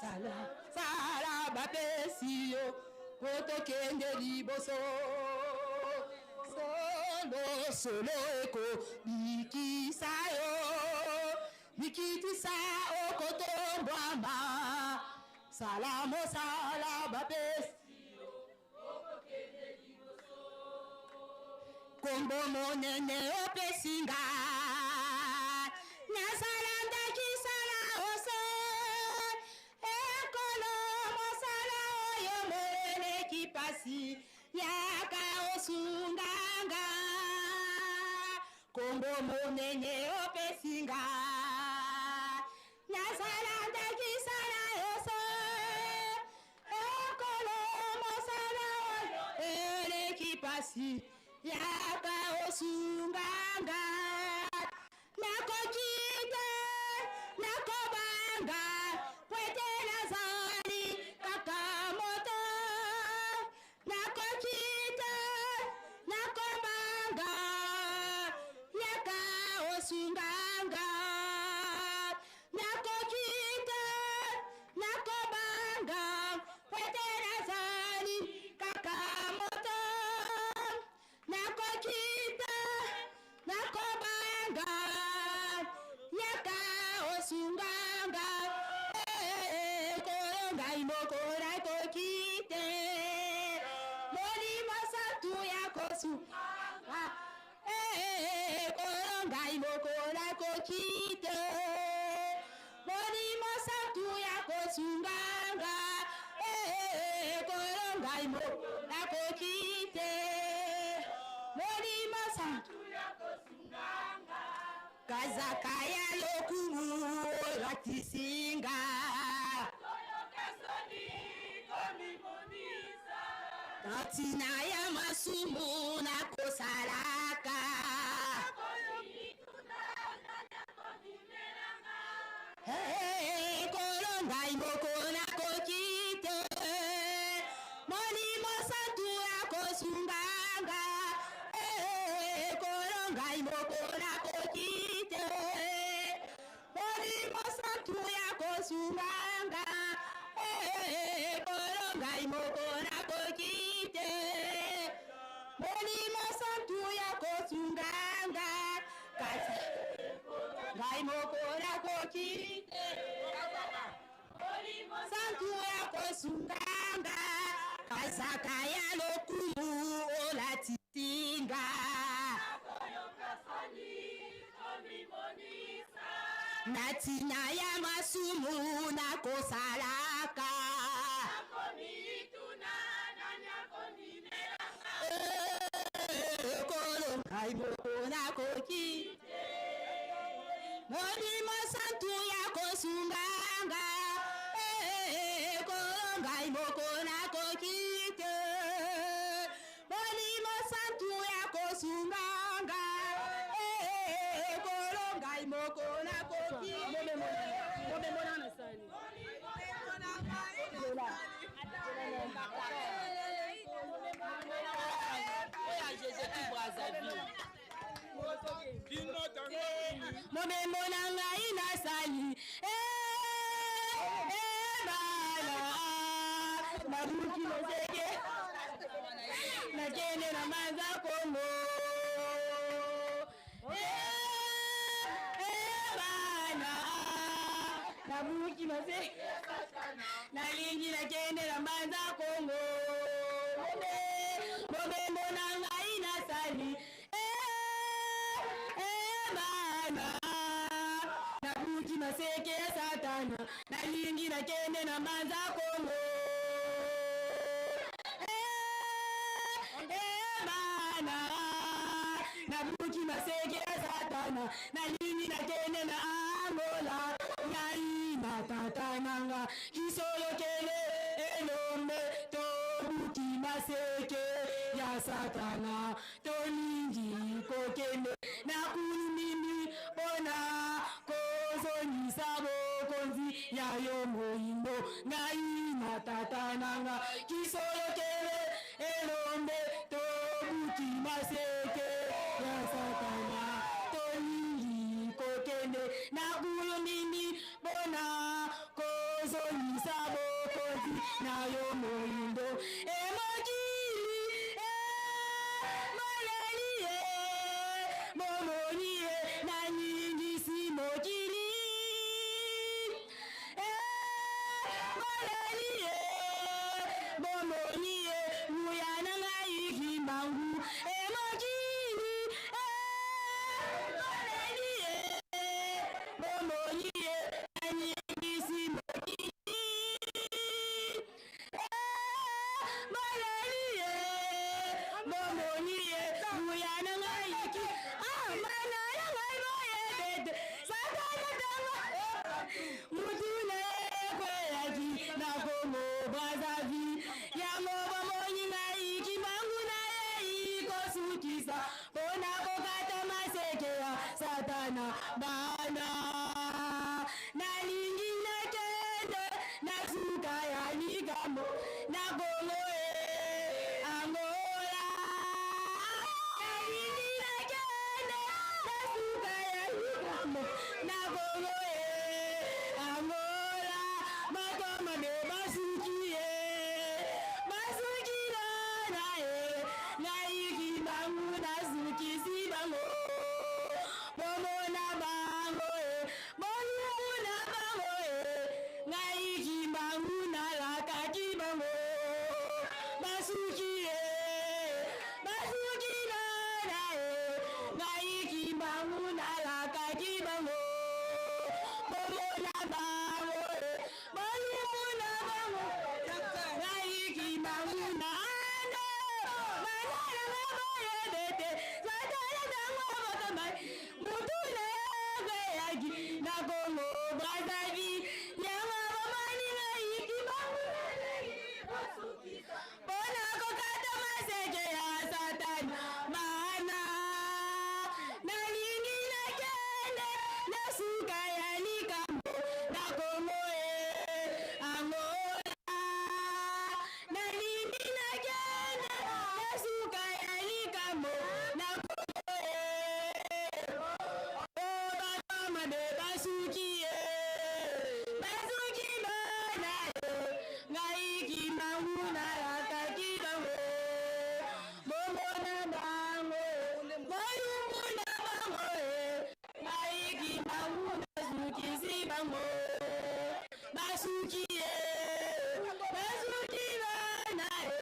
Sala sala bapesi yo po tokende liboso. Solo solo ekobikisa yo, mikitisa okotombwama. Sala mosala bapesi kombo monene opesi nga, nasala ndakisa na ose ekolo mosala oyo moeleki pasi yaka osunganga. Kombo monene opesi nga, nasala ndakisa na ose ekolo mosala oyo eleki pasi yaka kosunga nga. Nakoki te, nakobanga, po ete nazali kaka moto. Nakoki te, nakobanga, yaka osunga nga. Nakoki te, nakobanga, po ete nazali kaka moto. Nakoki te, nakobanga, yaka osunga nga. Eh, Nkolo ngai moko nakoki te, Molimo Santu ya kosunga nga. Eh, Nkolo ngai moko nakoki te, Molimo Santu ya kosunga nga. Eh, Nkolo ngai moko nakoki te, Molimo Santu ya kosunga nga. Kazaka ya lokumu olatisi nga. Na ntina ya masumu nakosalaka. Eh, Nkolo ngai moko nakoki te, Molimo Santu akosunga nga. Eh, Nkolo ngai moko nakoki te, Molimo Santu akosunga nga. Eh, Nkolo ngai moko nakoki te, Molimo Santu akosunga nga. Kasi ngai moko nakoki te, Molimo Santu akosunga nga. Kazaka ya lokumu olatisi nga. Na ntina ya masumu nakosalaka. Eh, Nkolo ngai moko nakoki te, Molimo Santu ya kosunga nga. Eh, Nkolo ngai moko nakoki te, Molimo Santu ya kosunga nga. Eh, Nkolo ngai moko nakoki te. Mobembo na ngai nasali, bana nabuki moseke, nakende na Mbanza Kongo. Bana nabuki moseke, nalingi nakende na Mbanza Kongo. Mobembo na ngai nasali, bana nabuki maseke ya Satana, nalingi nakende na Mbanza Kongo. Bana nabuki maseke ya Satana, nalingi nakende na Angola. Ngai na tata nanga kisolokele elombe, tobuki maseke ya Satana, tolingi kokende na Kulumini mpona kozongisa bokonzi ya yo moyindo. Ngai na tata nanga kisolokele elombe, tobuki maseke ya Satana, tolingi kokende na Kulumini mpona kozongisa bokonzi na yo moyindo. Emokili moleli ye momoni ye naningisi mokili. Moleli ye bomoni ye nguya na ngai Kimbangu. Emokili moleli ye bomoni ye naningisi mokili. Moleli ye bomoni ye nguya na ngai ki mana na ngai boyebete Satana tanga mutu na ekweyaki na Kongo Brazzaville. Yango bomoni ngai Kimbangu na ye kosukisa mpona likambo na Kongo e Angola. Nalingi nakende na suka ya likambo na Kongo e Angola. Bato mabe basuki ye, basuki na ye, ngai Kimbangu nasukisi bango. Bomona bango e, bolumbu na bango e, ngai Kimbangu nalakaki bango. Basuki ye, basuki na ye, ngai Kimbangu nalakaki bango. Bomona bango e, bolumbu na bango, ngai Kimbangu na ande. Banana na boyebete, satana tango bokamba, mutu na ekweyaki na Kongo Brazzaville. Yango bomoni ngai Kimbangu mpona kokata maseke ya Satani. Bana nalingi nakende na suka ya likambo na Kongo e Angola. Nalingi nakende na suka ya likambo na Kongo e. O bato mabe basuki ye, basuki bana ye, ngai Kimbangu nalakaki bango. Bomona bango, bolumbu na bango e, ngai Kimbangu nasukisi bango. Basuki ye, basuki bana ye,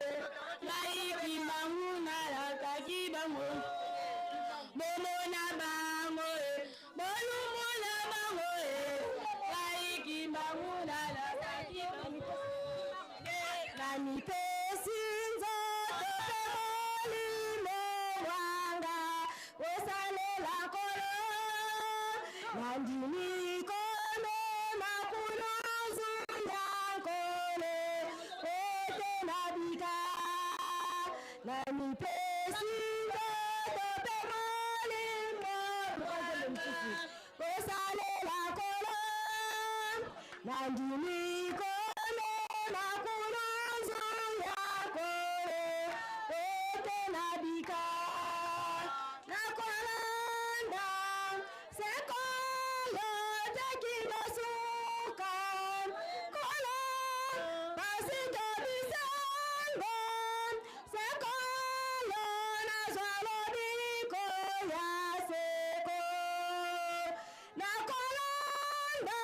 ngai Kimbangu nalakaki bango. Bomona bango e, bolumbu na bango e, ngai Kimbangu nalakaki bango. Namipesi nzoto mpe molimo mwanga kosalela Nkolo, nandimi komema kuluzu ya Nkolo ete nabika. Namipesi nzoto mpe molimo mwanga kosalela Nkolo, nandimi komema kuluzu ya Nkolo ete nabika. Nakolanda sekolo tekino suka, Nkolo pasito bisango, sekolo nazwa lobiko ya seko. Nakolanda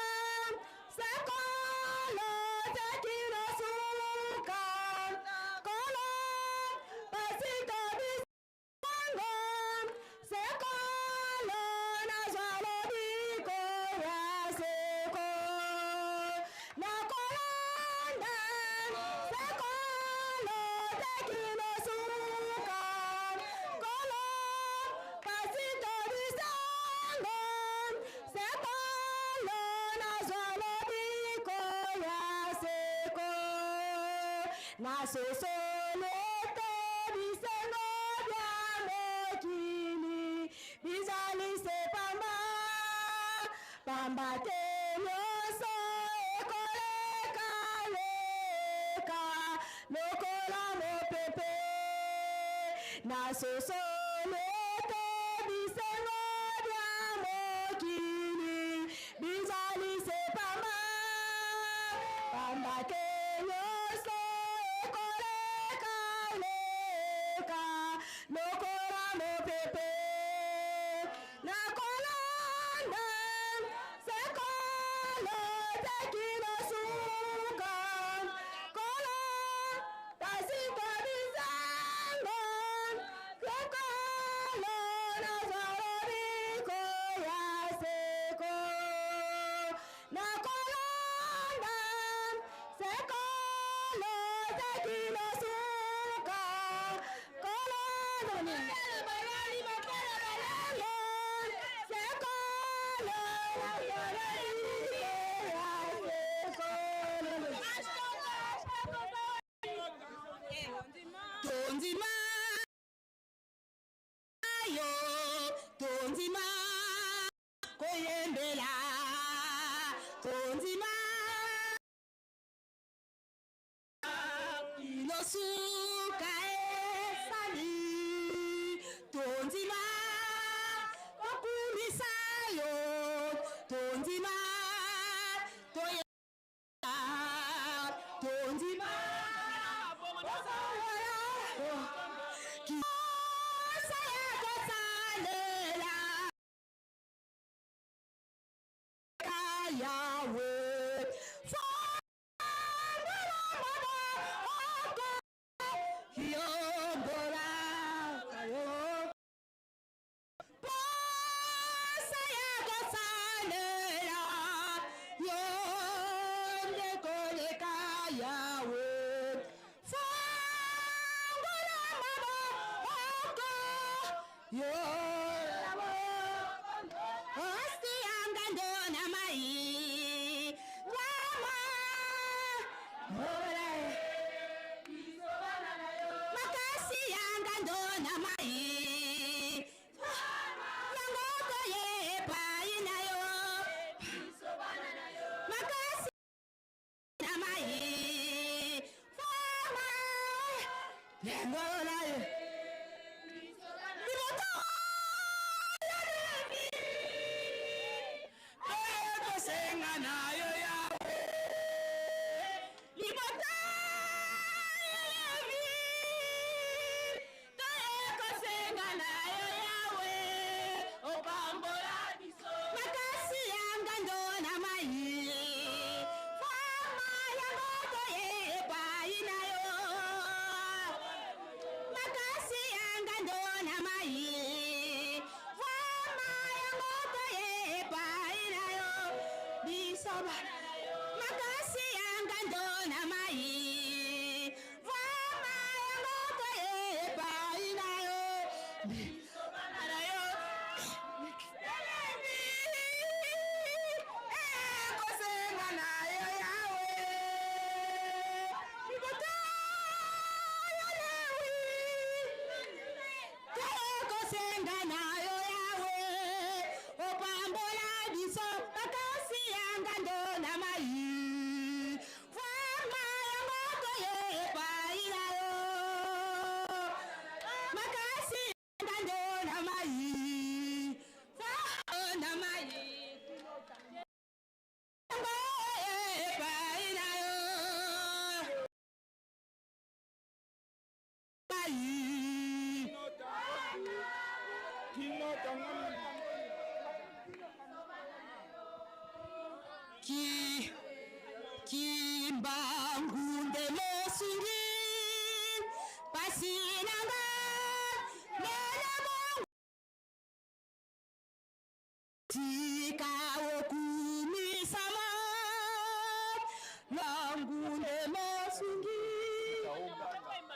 sekolo tekino suka, Nkolo pasito bisango, sekolo nazwa lobiko ya seko. Nakolanda sekolo tekino suka, Nkolo pasito bisango, sekolo nazwa lobiko ya seko. Nasosolo ete bisengo bya mokili bizali se pamba, pamba te nyonso ekolekaleka lokola mopepe. Nasosolo ete bisengo bya mokili bizali se pamba, pamba te nyonso ekolekaleka lokola mopepe. Nakolanda sekolo tekino suka, Nkolo pasito bisango, sekolo nazwa lobiko ya seko. Nakolanda sekolo tekino suka, Nkolo sekolo nazwa lobiko ya seko. Tondima yo, tondima koyembela, tondima. Suka esali tondima kokumisa yo, tondima toyeba, tondima kiosa ya kosalela Yawe. Makasi yanga ndona mai yango toyepa na yo, makasi na mai fama yango na yo. Tosenga na yo Yawe. Libota Levi, toyekosenga na yo Yawe, opambola biso. Makasi yanga ndona mai fama yango toyepai na yo, makasi yanga ndona mai fama yango toyepai na yo, biso makasi yanga ndona mai fama yango toyepai na yo, biso na yo. Kosenga na yo Yawe. Libota ya Lewi, tokosenga na yo Yawe, opambola biso. Makasi yanga ndona mai fama yango toyepai na yo, makasi yanga ndona mai fama na mai yango epai na yo mai. Ki Kimbangu nde mosungi pasi nanga lelo bongo, tika okumisama langu nde mosungi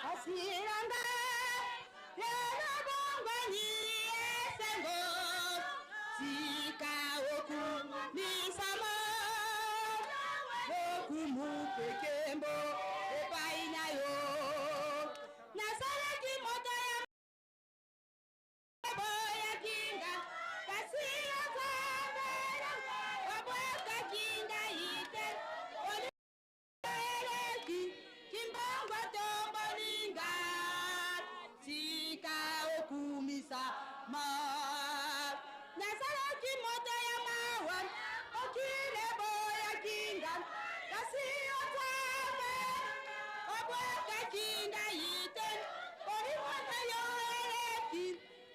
pasi nanga lelo bongwani esengo, tika okumisama lokumu pekembo epai na yo. Nasalaki moto ya boyaki nga, kasi Nzambe obwakaki ngai te. Eleki Kimbangu tombolinga, tika okumisa ma. Nasalaki moto ya mawa, okile boyaki nga, kasi Nzambe obwakaki ngai te. Bolingo na yo eleki,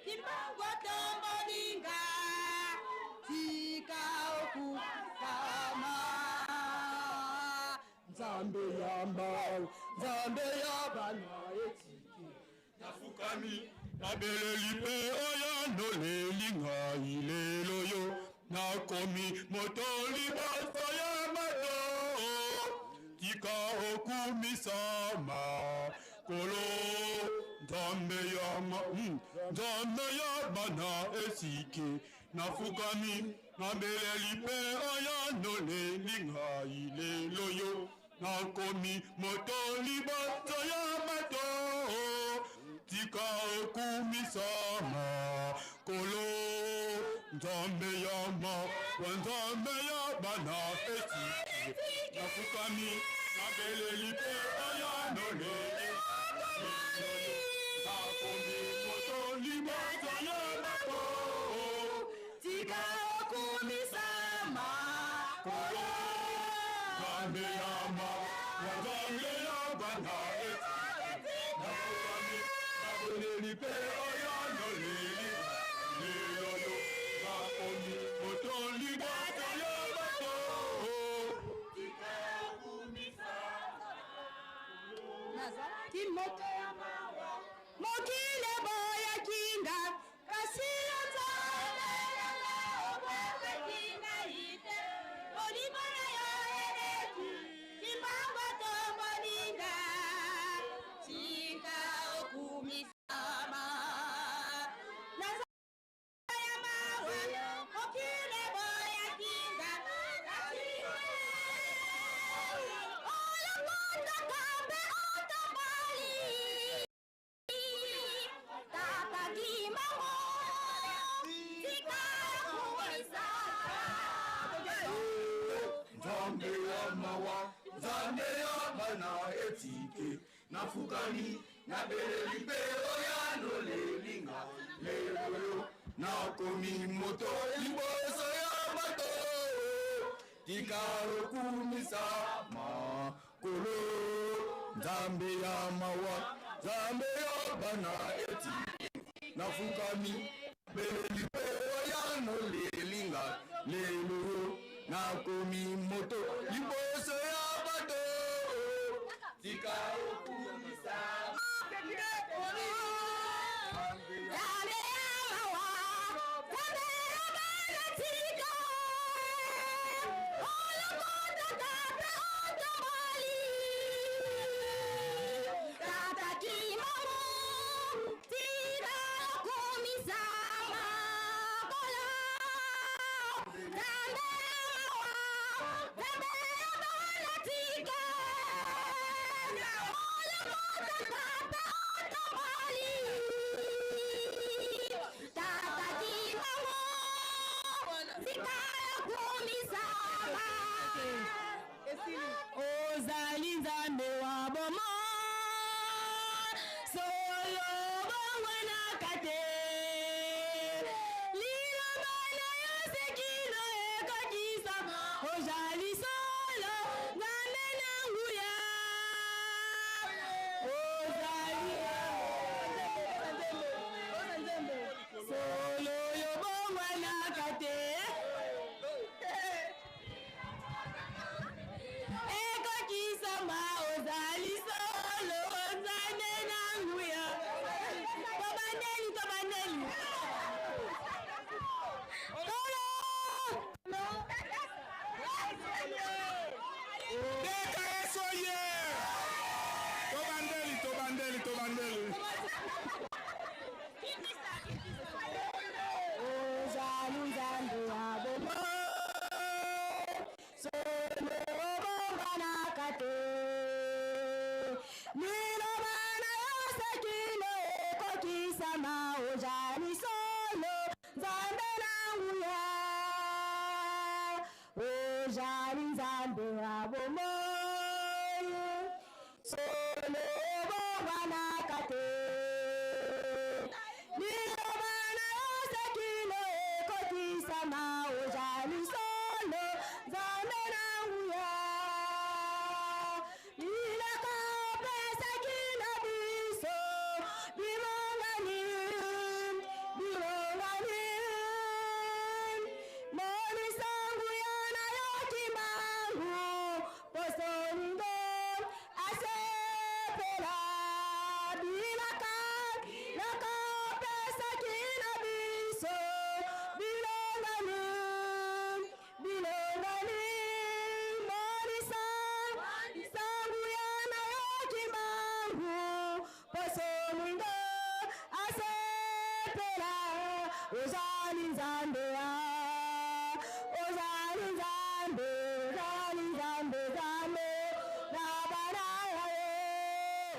Kimbangu tombolinga, tika okumisama. Nzambe ya mbau, Nzambe ya bana etike. Nafukami, nabeleli mpe oyo noleli ngai lelo yo, nakomi moto liboso ya bato, tika okumisama kolo Nzambe ya Nzambe ya bana esike. Nafukami, nabeleli mpe oyo noleli ngai lelo yo, nakomi moto liboso ya bato, tika okumisama kolo Nzambe ya ma wa Nzambe ya bana esike. Nafukami, nabeleli mpe oyo noleli. Nafukami, nabeleli mpe oyo noleli lelo yo nakomi moto liboso ya bato. Nazalaki moto ya mawa, mokili eboyaki nga, kasi yo Nzambe na nga obwakaki ngai te. Bolingo na yo eleki Kimbangu atomboli nga, tika okumisama. Naza ya mawa, mokili eboyaki nga, kasi olokotaka mpe otomboli Tata Kimbangu, tika okumisa. Nzambe ya mawa, Nzambe ya bana etike, nafukami, nabeleli mpe oya nolelinga lelo yo nakomi moto liboso ya bato. Tika okumisa makolo. Nzambe ya mawa, Nzambe ya bana etike, nafukami, beleli mpe oya nolelinga lelo yo nakomi moto liboso ya bato. Tika okumisa. Nzambe ya mawa, Nzambe ya bana tika, olokotaka mpe otomboli Tata Kimbangu, tika okumisa makolo. Nzambe ya mawa, Nzambe ya bana tika, olokotaka mpe otomboli Tata Kimbangu, tika okumisama. Ozali Nzambe wa bomoi, solo bongwanaka te. Liloba na yo sekino ekokisama, ozali solo Nzambe na nguya. Ozali solo yo bongwanaka te. Ekokisama, ozali solo Nzambe na nguya. Tobandeli, tobandeli. Tolo. Teka eso ye. Tobandeli, tobandeli, tobandeli. Ozali Nzambe ya bomoi, solo obongwanaka te. Liloba na yo sekino ekokisama, ozali solo Nzambe na nguya. Ozali Nzambe ya bomoi, solo obongwanaka te. Liloba na yo sekino ekokisama, ozali solo Nzambe na nguya. Bilaka opesaki na biso bibongani, bibongani. Monisa nguya na yo Kimbangu, poso ningo asepela. Bilaka, bilaka opesaki na biso bilongani, bilongani. Monisa nguya na yo Kimbangu, poso ningo asepela. Ozali Nzambe ya, ozali Nzambe, ozali Nzambe, Nzambe na bana ya ye.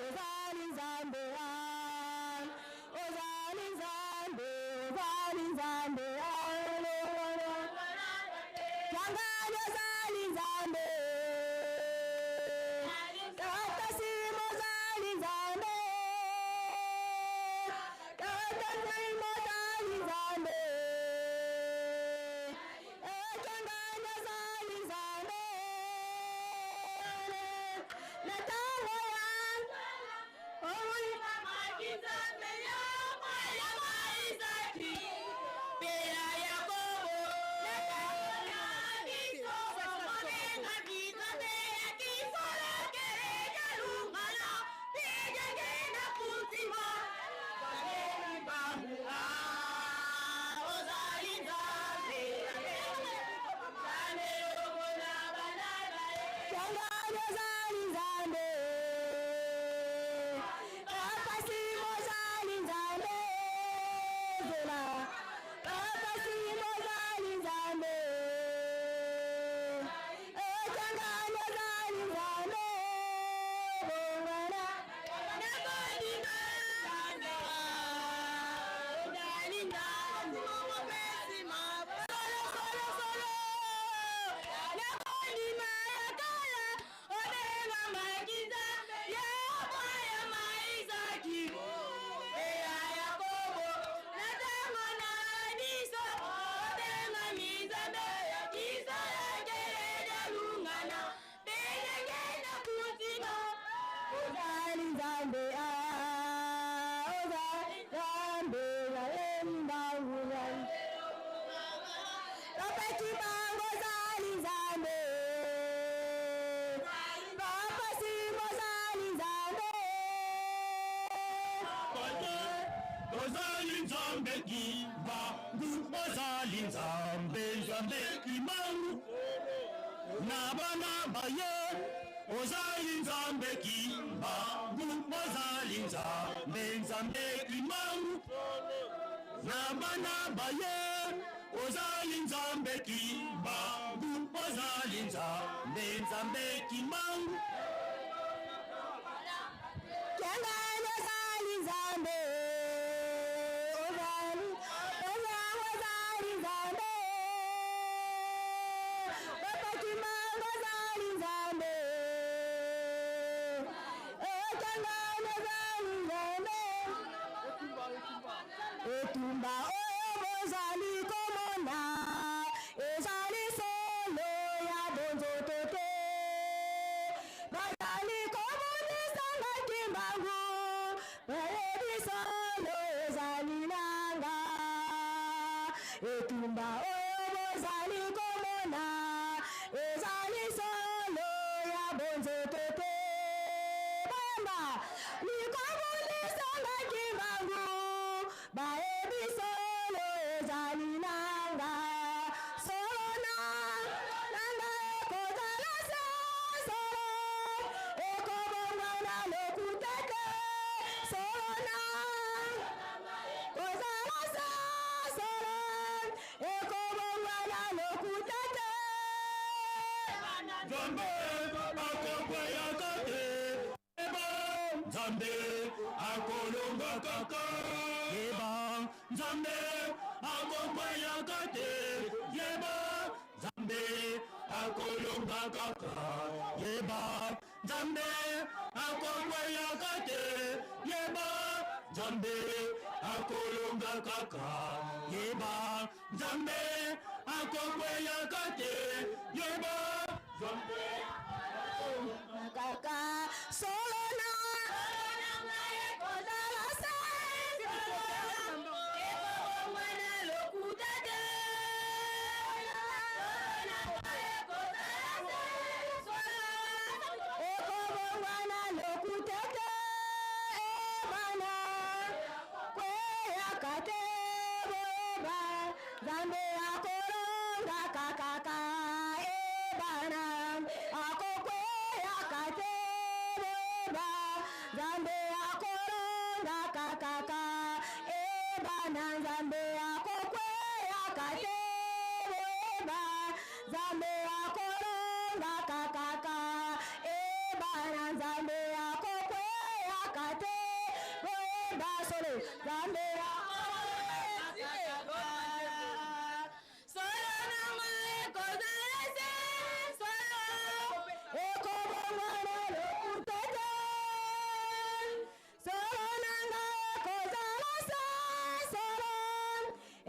Ozali Nzambe ya, ozali Nzambe Kimbangu, ozali Nzambe, Nzambe Kimbangu na bana baye, ozali Nzambe Kimbangu, ozali Nzambe, Nzambe Kimbangu na bana baye, ozali Nzambe Kimbangu, ozali Nzambe, Nzambe Kimbangu. Kiangani ozali Nzambe, ozali, ozali, ozali Nzambe. Papa Kimbangu ozali Nzambe. Oh, Kiangani ozali Nzambe. Etumba oyo bozali komona ezali solo ya bonzoto te. Bazali kobundisa nga Kimbangu, bayebi solo ezali nanga. Etumba oyo bozali komona ezali solo ya bonzoto te. Bayamba likobundisa nga Kimbangu, bayebi solo ezali nanga. Solo na nanga ekozala se solo, ekobongwana lokuta te. Solo na kozala se solo, ekobongwana lokuta te. Nzambe akokweyaka te, yeba Nzambe akolonga kaka, yeba Nzambe akokweyaka te, yeba Nzambe akolonga kaka, yeba Nzambe akokweyaka te, yeba Nzambe akolonga kaka, yeba Nzambe akokweyaka te, yeba Nzambe kaka. Solo na ekozala se solo, ekobongwana lokuta te. Ekobongwana lokuta te. Ebana kweyaka te, boyeba Nzambe akolongaka kaka. Ebana akokweyaka te, boyeba Nzambe akolongaka kaka. Ebana Nzambe akokweyaka te, boyeba Nzambe akolongaka kaka. Ebana Nzambe akokweyaka te, boyeba solo Nzambe akolongaka. Solo nanga ekozala se solo, ekobongwana lokuta te. Solo nanga ekozala se solo,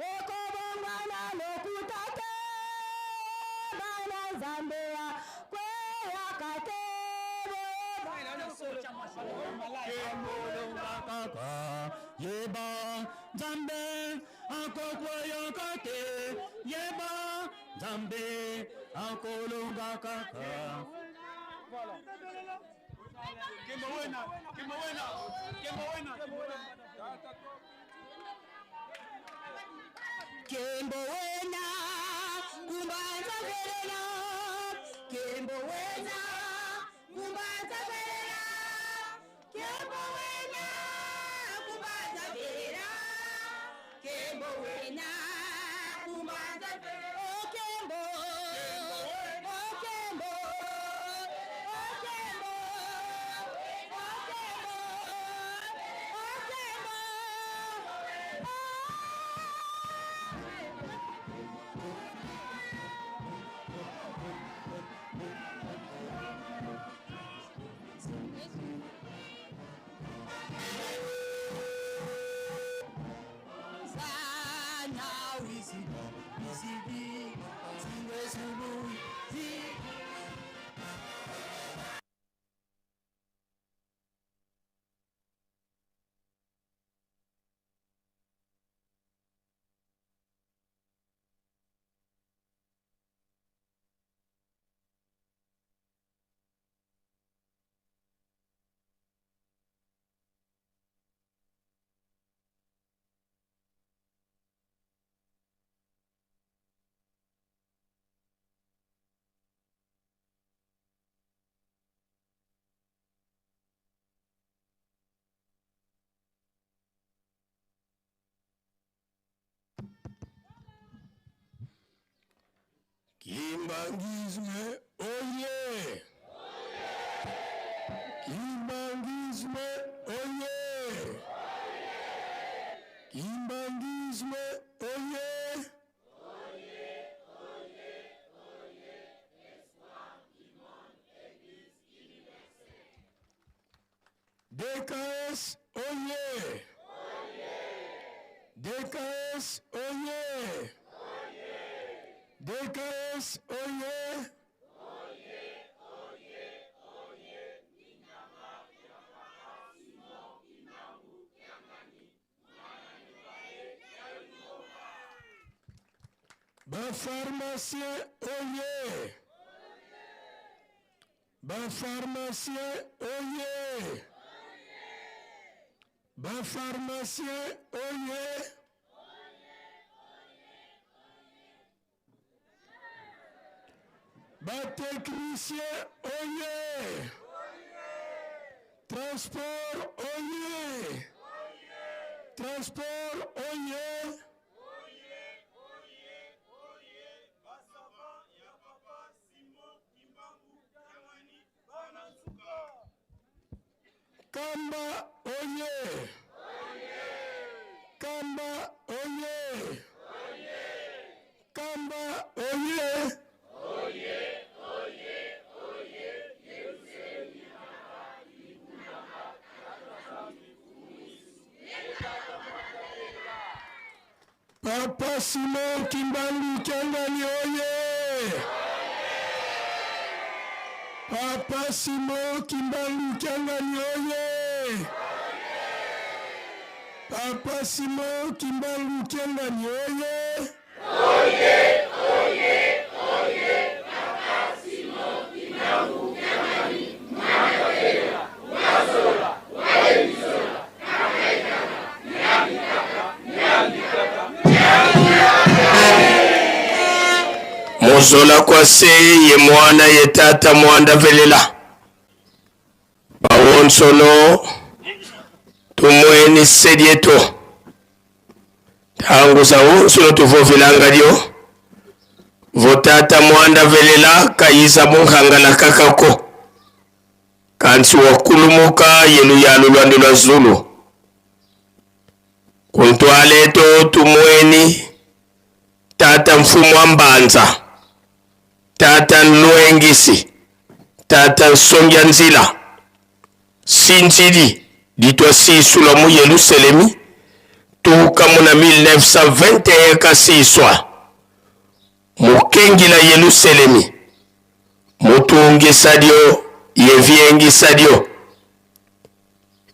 ekobongwana lokuta te. Bana Nzambe akweyaka te, boyeba Akolonga kaka, yeba Nzambe akokweyaka te, yeba Nzambe akolonga kaka. Kembo wena, kembo wena, kembo wena. Kembo wena, kumbanza verena. Kembo wena, kumbanza verena. Kembo wena, kumbanza verena. Kembo wena, kumbanza verena. Oh Kembo, oh Kembo, oh Kembo, oh Kembo, oh Kembo. Oh. Kimbanguisme oye! Kimbanguisme oye! Kimbanguisme oye! DKS oye! DKS oye! DKS oye! Ba pharmacien oye! Ba pharmacien oye! Ba pharmacien oye! Ba technicien oye! Transport oye! Transport oye! Kamba oye! Kamba oye! Kamba oye! Papa Simon Kimbangu Kiangani oye! Papa Simon Kimbangu Kiangani oye! Papa Simon Kimbangu Kiangani oye! Oye, oye, oye, Papa Simon Kimbangu Kiangani, mwana wela, wazola, wayebisola, Muzola kwase ye mwana ye tata mwanda velela bawonsono tumweni sedieto tangu za wonsono tuvovilanga lyo votata mwanda velela kayiza munghangala kakako Kansi wakulumuka ye luyalu lwandi lwa zulu. Kuntwale to tumweni tata mfumu wa mbanza, tata nluengisi, tata nsongia nzila, sinzili ditwa sisula mu Yeluselemi tuka muna 1921 kasiswa mukengila Yeluselemi. Mutungisadyo ye viengisadyo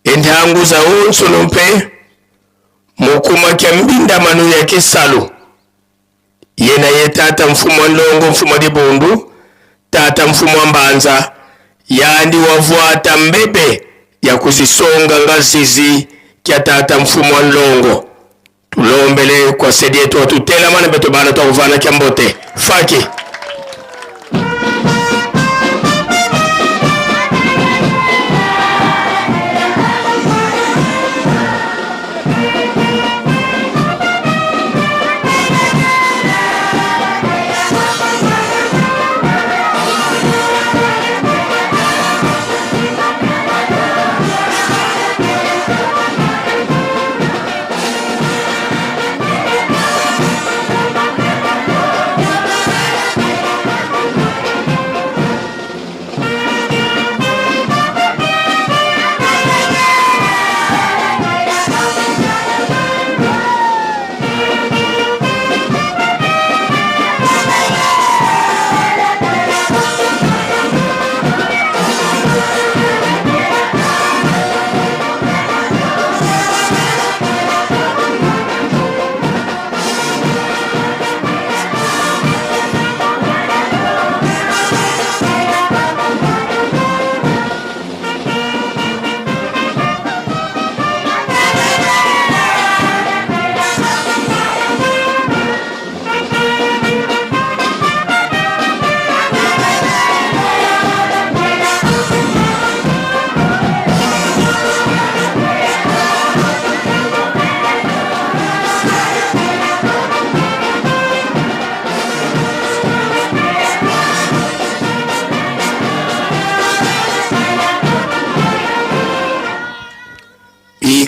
enthangu za onsono mpe mukumakya mbindamano ya kisalu yena ye tata mfumu wa ndongo mfumu wa dibundu tata mfumu wa mbanza yandi wavuata mbebe ya kuzisonga nga zizi kya tata mfumu wa ndongo Tulombele kwa sedietu atutelamana beto bana twakuvana kya mbote faki.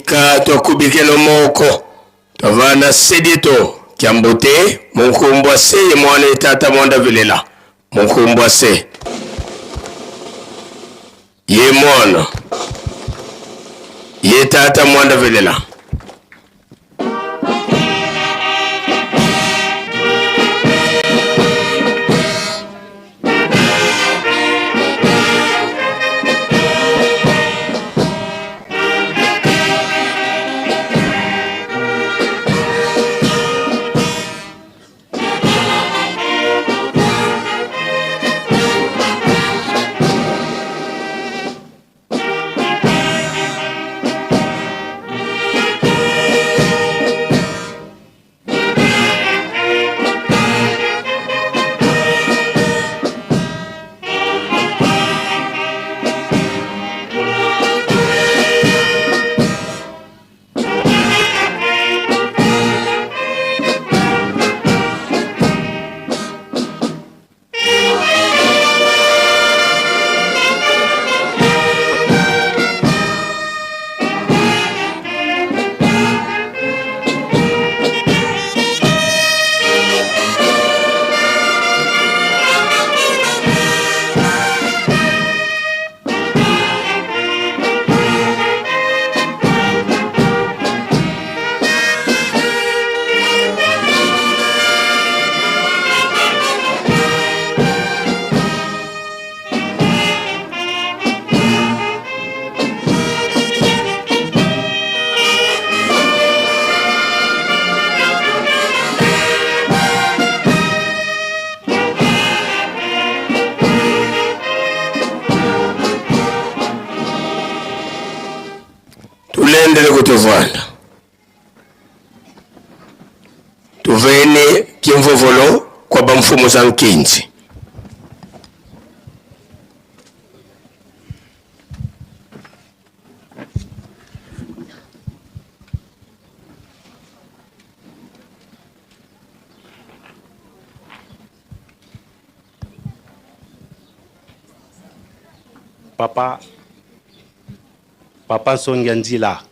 Ika twakubikelo moko twavana sedieto kya mbote munkumbwa se ye mwana ye tata mwanda velela munkumbwa se ye mwana ye tata mwanda velela. Tulendele kutuvanda tuvene kimvovolo kwa bamfumu za nkinzi. Papa Papa Nsongia Nzila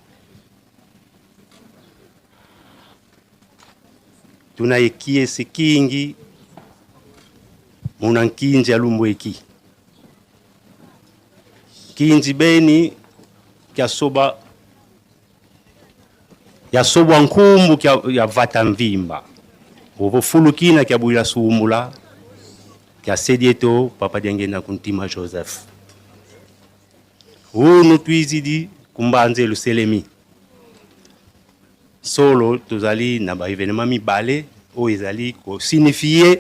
tuna ekiesi kingi muna nkinzi ya lumbu eki kinzi beni kya soba ya sobwa nkumbu kya ya vata mvimba ovo fulukina kya buila sumbula kya sedieto papa diangenda kuntima Joseph Unu twizidi kumbanze luselemi solo tozali na ba evenement mibale oyo ezali ko signifier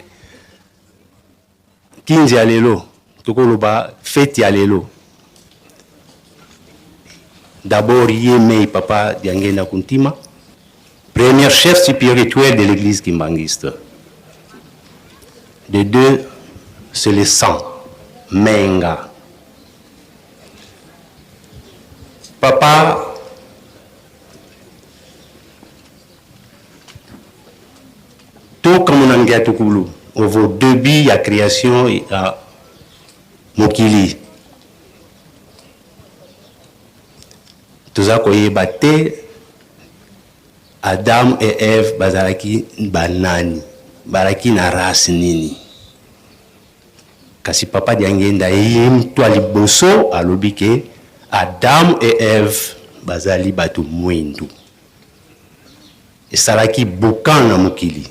kinzi ya lelo tokoloba fete ya lelo d'abord ye mei papa Diangenda Kuntima premier chef spirituel de l'église kimbanguiste de deux c'est le sang Menga Papa tokamona ngiatukulu ovo debut ya creation ya mokili toza koyeba te Adam et Eve bazalaki banani, bazalaki na race nini. Kasi papa Diangienda ye mutu ya liboso alobi ke Adam et Eve bazali batu muindu. Esalaki boucan na mokili.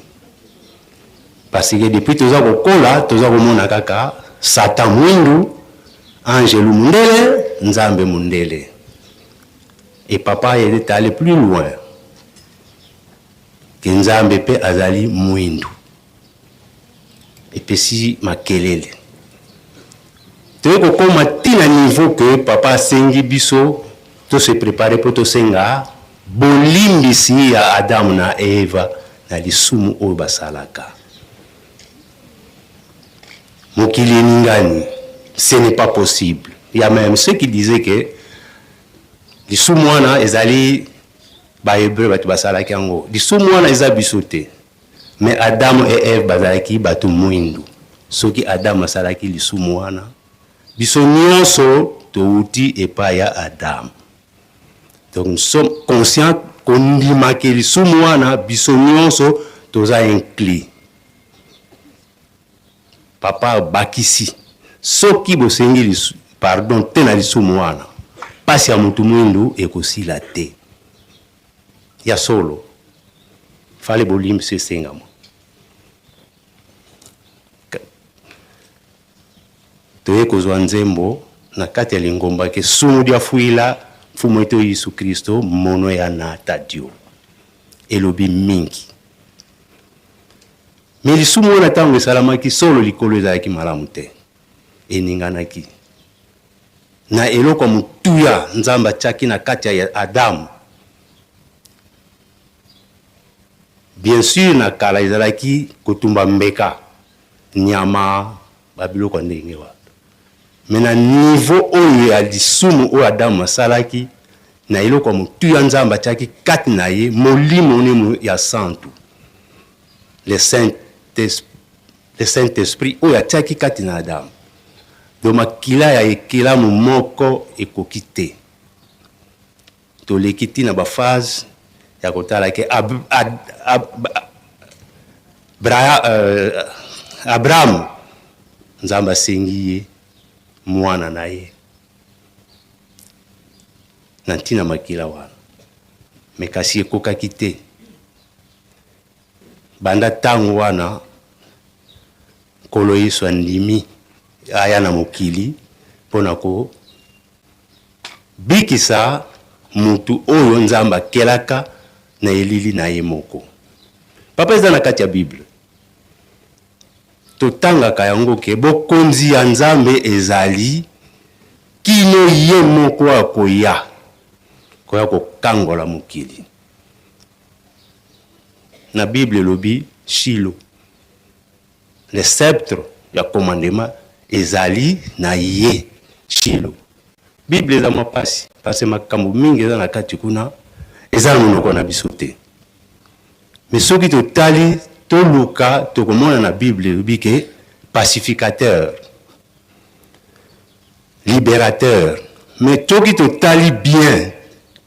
Parce que depuis toza kokola toza komona kaka Satan muindu, angelu mundele, Nzambe mundele. Et papa est allé plus loin ke Nzambe pe azali muindu. Epesi makelele. Toye kokoma ti na niveau que papa asengi biso to se preparer po tosenga bolimbisi ya Adam na Eva na lisumu oyo basalaka. Mokili eningani, ce n'est pas possible. Il ya meme ceux qui disaient que lisumu wana ezali ba hebreux batu basalaki yango. Lisumu wana eza biso te. Mais Adam et Eve bazalaki batu muindu. Soki Adam asalaki lisumu wana, biso nionso towuti epai ya Adam. Donc nous sommes concernés. conscient kondima ke lisumu wana biso nyonso toza inclus. Papa abakisi, Soki bosengi pardon te na lisumu wana, pasi ya mutu mwindu ekosila te. Ya solo, fale bolimbisi esengama. Toye kozwa nzembo na kati ya lingomba ke sumu dia fuila Mfumu eto Yesu Kristo mono ya na tadio. Elobi mingi. Mais lisumu wana tango esalamaki solo likolo ezalaki malamu te. Eninganaki. Na eloko ya motuya Nzambe atiaki na kati ya Adam. Bien sur na kala ezalaki kotumba mbeka, nyama, ba biloko ya ndenge wana. Mais na niveau oyo ya lisumu oyo Adamu asalaki, na eloko ya motuya Nzambe atiaki kati na ye, molimo ne ya santu, le Saint le Saint Esprit oyo atiaki kati na Adamu. Donc makila ya ekelamu moko ekoki te. Toleki ti na ba phase ya kotala ke ab, ad, ab, bra, euh, Abraham Nzambe asengi ye mwana na ye na ntina makila wana, me kasi ekokaki te. Banda ntango wana Nkolo Yesu andimi aya na mokili mpo na ko Bikisa mutu oyo Nzambe akelaka na elili na ye moko. Papa eza na kati ya bible. Totangaka yango ke bokonzi ya Nzambe ezali kino ye moko akoya koya kokangola mokili. Na bible elobi Shilo le sceptre ya commandement ezali na ye Shilo. Bible eza mwa pasi parce que makambo mingi eza na kati kuna eza na monoko na biso te. Mais soki totali toluka tokomona na Bible elobi ke pacificateur, liberateur. Mais soki totali bien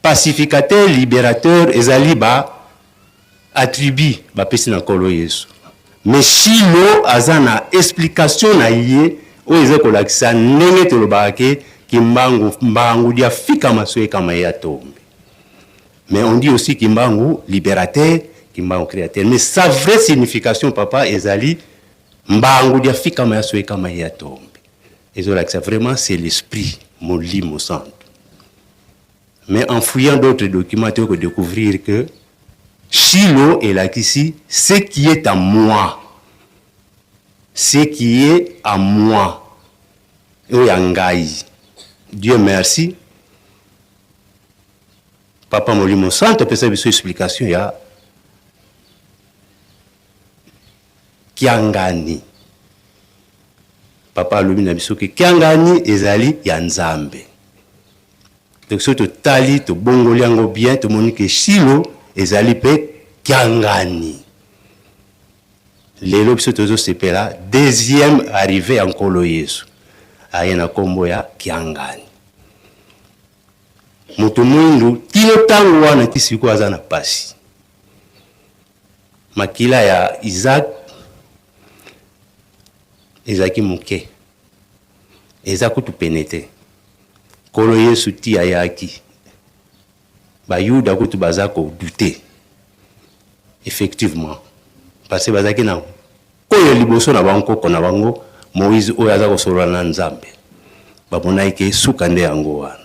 pacificateur, liberateur ezali ba attribut bapesi na Nkolo Yesu. Mais Shilo aza na explication na ye oyo eza kolakisa ndenge tolobaka ke Kimbangu mbangu dia fika maso ekama ya tombe. Mais on dit aussi Kimbangu libérateur, Kimbangu créateur. Mais sa vraie signification papa ezali mbangu dia fika maso ekama ya tombe. Ezolakisa vraiment c'est l'esprit molimo santu. Mais en fouillant d'autres documents, tu vas découvrir que Shilo elakisi ce qui est à moi. Ce qui est à moi. Oyo ya ngai. Dieu merci. Papa Molimo Santo apesa biso explication ya Kiangani. Papa alobi na biso ke Kiangani ezali ya Nzambe. Donc soki totali tobongoli yango bien tomoni ke Shilo ezali pe Kiangani. Lelo biso tozosepela deuxième arrivée ya Nkolo Yesu aye na kombo ya Kiangani. Moto mwindu kino ntango wana ti sikoyo aza na pasi. Makila ya Isaac ezalaki moke, eza kutu pene te. Nkolo Yesu ti ayaki, Bayuda kutu baza ko douter effectivement parce que bazalaki na oyo liboso na bango koko na bango Moïse oyo aza kosolola na Nzambe, bamonaki ke suka nde yango wana.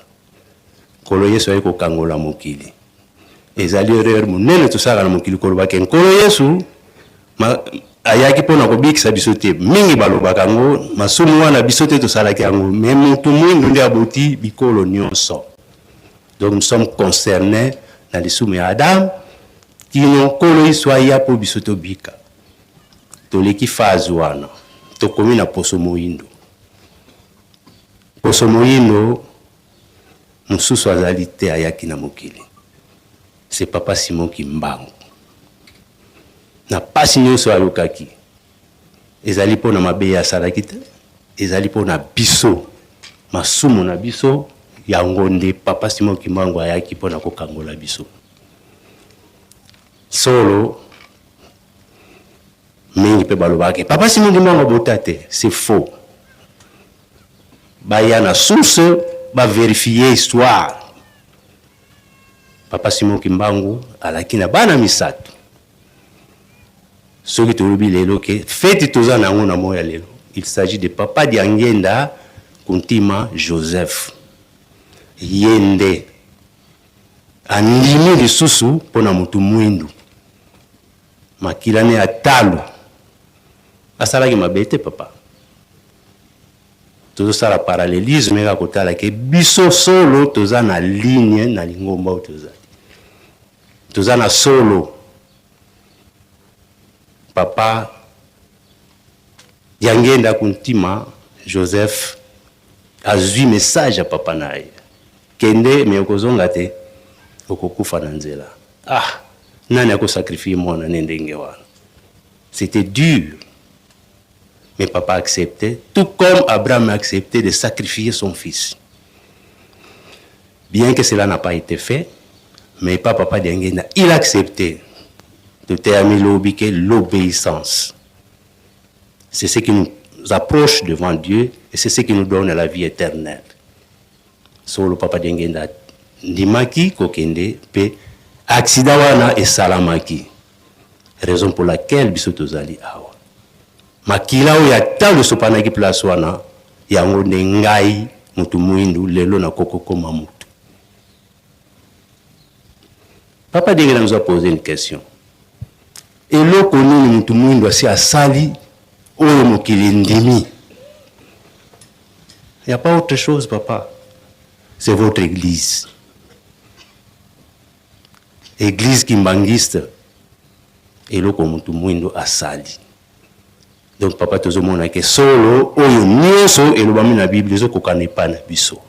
Nkolo Yesu aye kokangola mokili. Ezali erreur monene tosalaka na mokili koloba ke Nkolo Yesu ma, ayaki mpo na kobikisa biso te. Mingi balobaka yango, masumu wana biso te tosalaki yango, mais moto mwindu nde aboti bikolo nyonso. Donc nous sommes concernés na lisumu ya Adam kino Nkolo Yesu aya mpo biso tobika. Toleki phase wana, tokomi na poso moyindo. Poso moyindo mosusu azali te ayaki na mokili, c'est papa Simon Kimbangu. Na pasi nyonso ayokaki, ezali mpo na mabe ye asalaki te, ezali mpo na biso, masumu na biso. Yango nde Papa Simon Kimbangu ayaki mpo na kokangola biso. Solo mingi mpe balobaka ke Papa Simon Kimbangu abota te, c'est faux. Baya na source ba verifier histoire. Papa Simon Kimbangu alaki na bana misato. Soki tolobi lelo ke feti toza na yango na moi ya lelo, il s'agit de Papa Diangienda Kuntima Joseph. Ye nde andimi lisusu mpo na motu mwindu. Makila ne ya talo. Asalaki mabe te papa. Tozosala parallelisme kaka kotala ke biso solo toza na ligne na lingomba oyo tozali. Toza na solo. Papa Diangienda Kuntima Joseph azui message ya papa na ye. Kende mais okozonga te, okokufa na nzela. Ah! Nani ako sacrifier mwana ne ndenge wana? C'etait dur. Mais papa accepte, tout comme Abraham a accepté de sacrifier son fils. Bien que cela n'a pas été fait, mais pas papa Diangienda, il a accepté. Toteyami lobi que l'obéissance, c'est ce qui nous approche devant Dieu et c'est ce qui nous donne la vie éternelle. Solo papa Diangienda ndimaki kokende pe accident wana esalamaki. Raison pour laquelle biso tozali awa. Makila oyo ya talo esopanaki place wana, yango nde ngai mutu muindu lelo nakoki kokoma mutu. Papa Diangienda nous a pose une question. Eloko nini mutu muindu asi asali oyo mokili endimi? Il n'y a pas autre chose, papa. C'est votre église. Eglise kimbanguiste eloko mutu muindu asali. Donc papa tozo mona ke solo oyo nionso elobami na bible ezo kokana epa na biso.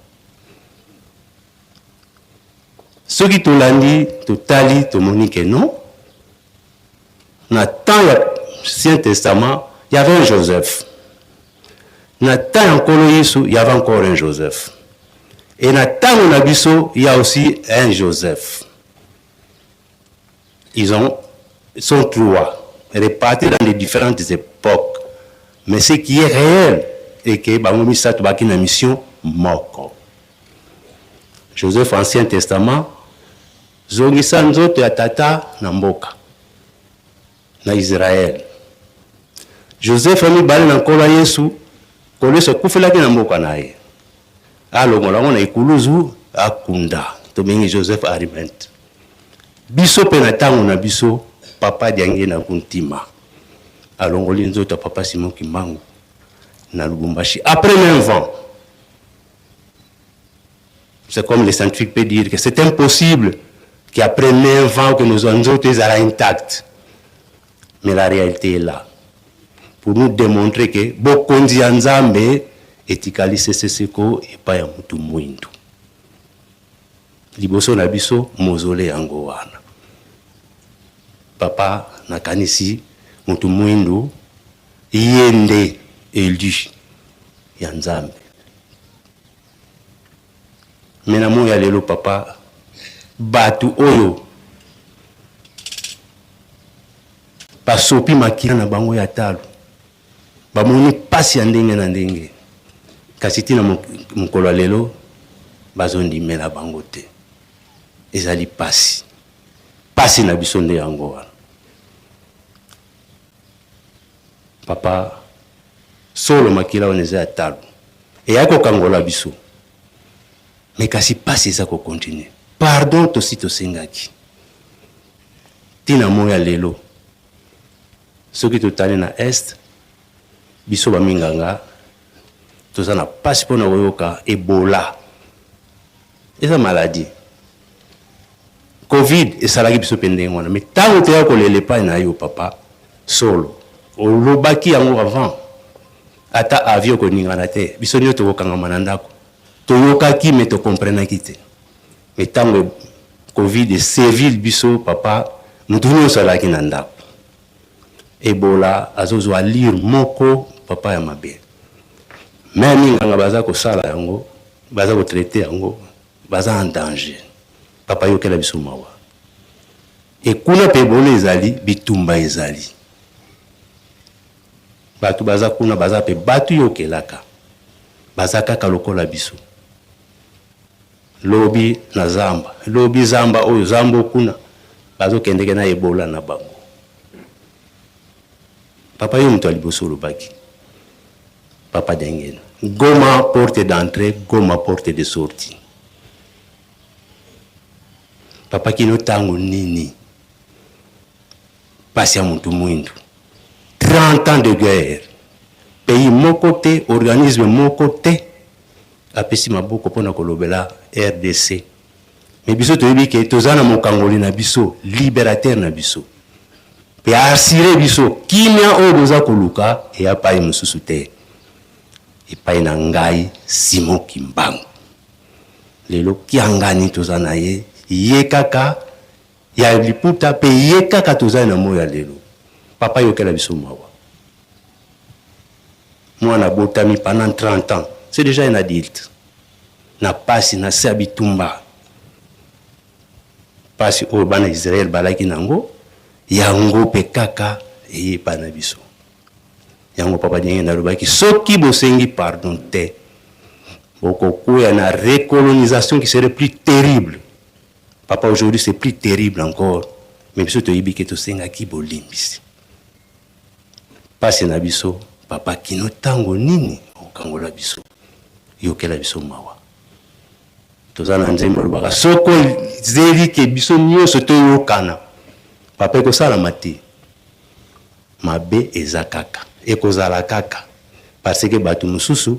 Soki tolandi totali tomoni ke non na temps ya Ancien Testament il y avait un Joseph. Na temps ya Nkolo Yesu il y avait encore un Joseph. Et na tango na biso il y a aussi un Joseph. Ils ont sont trois repartis dans les différentes époques. Mais ce qui est réel est que bango misato baki na mission moko. Joseph Ancien Testament zongisa nzoto ya tata na mboka na Israël. Joseph ya mibale na Nkolo Yesu, Nkolo Yesu akufelaki na mboka na ye. Alongola yango na ekuluzu akunda. Tobengi Joseph Arimathie. Biso pe na tango na biso Papa Diangienda Nkuntima alongoli nzoto ya Papa Simon Kimbangu na Lubumbashi après 9 ans. C'est comme les scientifiques peuvent dire que c'est impossible qu'après 9 ans que nos nzoto ezala intact. Mais la réalité est là. Pour nous démontrer que bokonzi ya Nzambe etikali sese seko epai ya mutu mwindu. Liboso na biso mausolee yango wana. Papa nakanisi mutu mwindu ye nde elu ya Nzambe. Mais na moi ya lelo papa batu oyo basopi makila na bango ya talo bamoni pasi ya ndenge na ndenge kasi tina mokolo ya lelo bazondimela bango te ezali pasi pasi na biso nde yango wana papa solo makila wana eza ya talo eyaki kokangola biso mais kasi pasi eza ko continuer pardon tosi tosengaki tina moi ya lelo soki totali na est biso baminganga toza na pasi mpona koyoka ebola eza maladie Covid esalaki biso pe ndenge wana mais tango toya kolela epai na yo papa solo olobaki yango avant ata avion ekoningana te biso nionso tokokangama na ndako toyokaki mais to comprenaki te mais tango covid esevil biso papa mutu nionso alaki na ndako ebola azozwa allure moko papa ya mabe mais minganga baza kosala yango. baza kotraite yango baza en danger. Papa yokela biso mawa. E kuna mpe ebola ezali, bitumba ezali. Bato baza kuna baza mpe bato yokelaka. Baza kaka lokola biso. Lobi na zamba, lobi zamba oyo, zamba oyo kuna, bazokendeke na ebola na bango. Papa yo moto ya liboso olobaki. Papa Diangienda. Goma porte d'entrée, Goma porte de sortie. Papa kino tango nini? Pasi ya mutu mwindu. 30 ans de guerre. Pays moko te, organisme moko te apesi maboko pona kolobela RDC. Mais biso toyebi ke toza na mokangoli na biso, liberateur na biso. Pe a assurer biso kimia oyo boza koluka eya epai mosusu te, epai na ngai Simon Kimbangu. Lelo Kiangani toza na ye, ye kaka ya liputa pe ye kaka toza na moyi ya lelo. Papa yokela biso mawa. Mwana abotami pendant 30 ans, c'est dejà un adulte. Na pasi na se ya bitumba. Pasi oyo bana Israël balaki na yango, yango pe kaka eye epai na biso. Yango Papa Diangienda alobaki soki bosengi pardon te, bokokwea na recolonisation qui serait plus terrible. Papa aujourd'hui c'est plus terrible encore, mais biso toyebi ke tosengaki bolimbisi. Pasi na biso papa kino tango nini okokangola biso? Yokela biso mawa. Toza na nzembo elobaka soko ozeli ke biso nionso toyokana papa ekosalama te. Mabe eza kaka, ekozala kaka parce que batu mosusu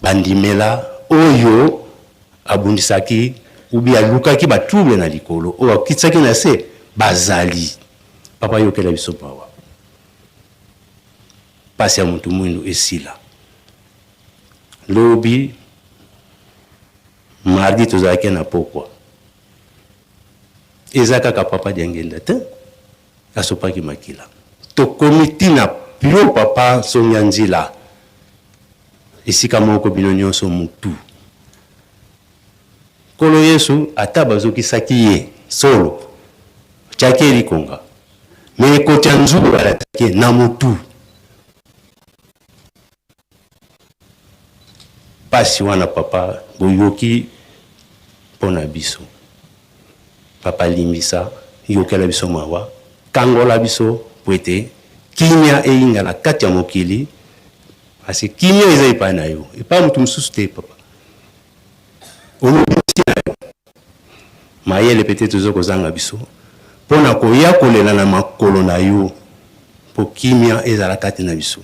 bandimela oyo abundisaki ou bien alukaki ba trouble na likolo oyo akitisaki na se bazali. Papa yokela biso mawa. Pasi ya mutu mwindu esila. Lobi mardi tozalaki na pokwa. Eza kaka papa Diangienda te asopaki makila. Tokomi ti na pio papa Nsongia Nzila esika moko bino nionso mutu. Nkolo Yesu ata bazokisaki ye solo, batiaki ye likonga, mais ekoti ya nzulu balataki ye na mutu. Pasi wana papa boyoki pona biso. Papa limbisa, yokela biso mawa, kangola biso po ete kimia eyinga na kati ya mokili, parce que kimia eza epai na yo, epai ya mutu mosusu te papa. Olobi na yo mayele peut-etre ezo kozanga biso pona koya kolela na makolo na yo po kimia ezala kati na biso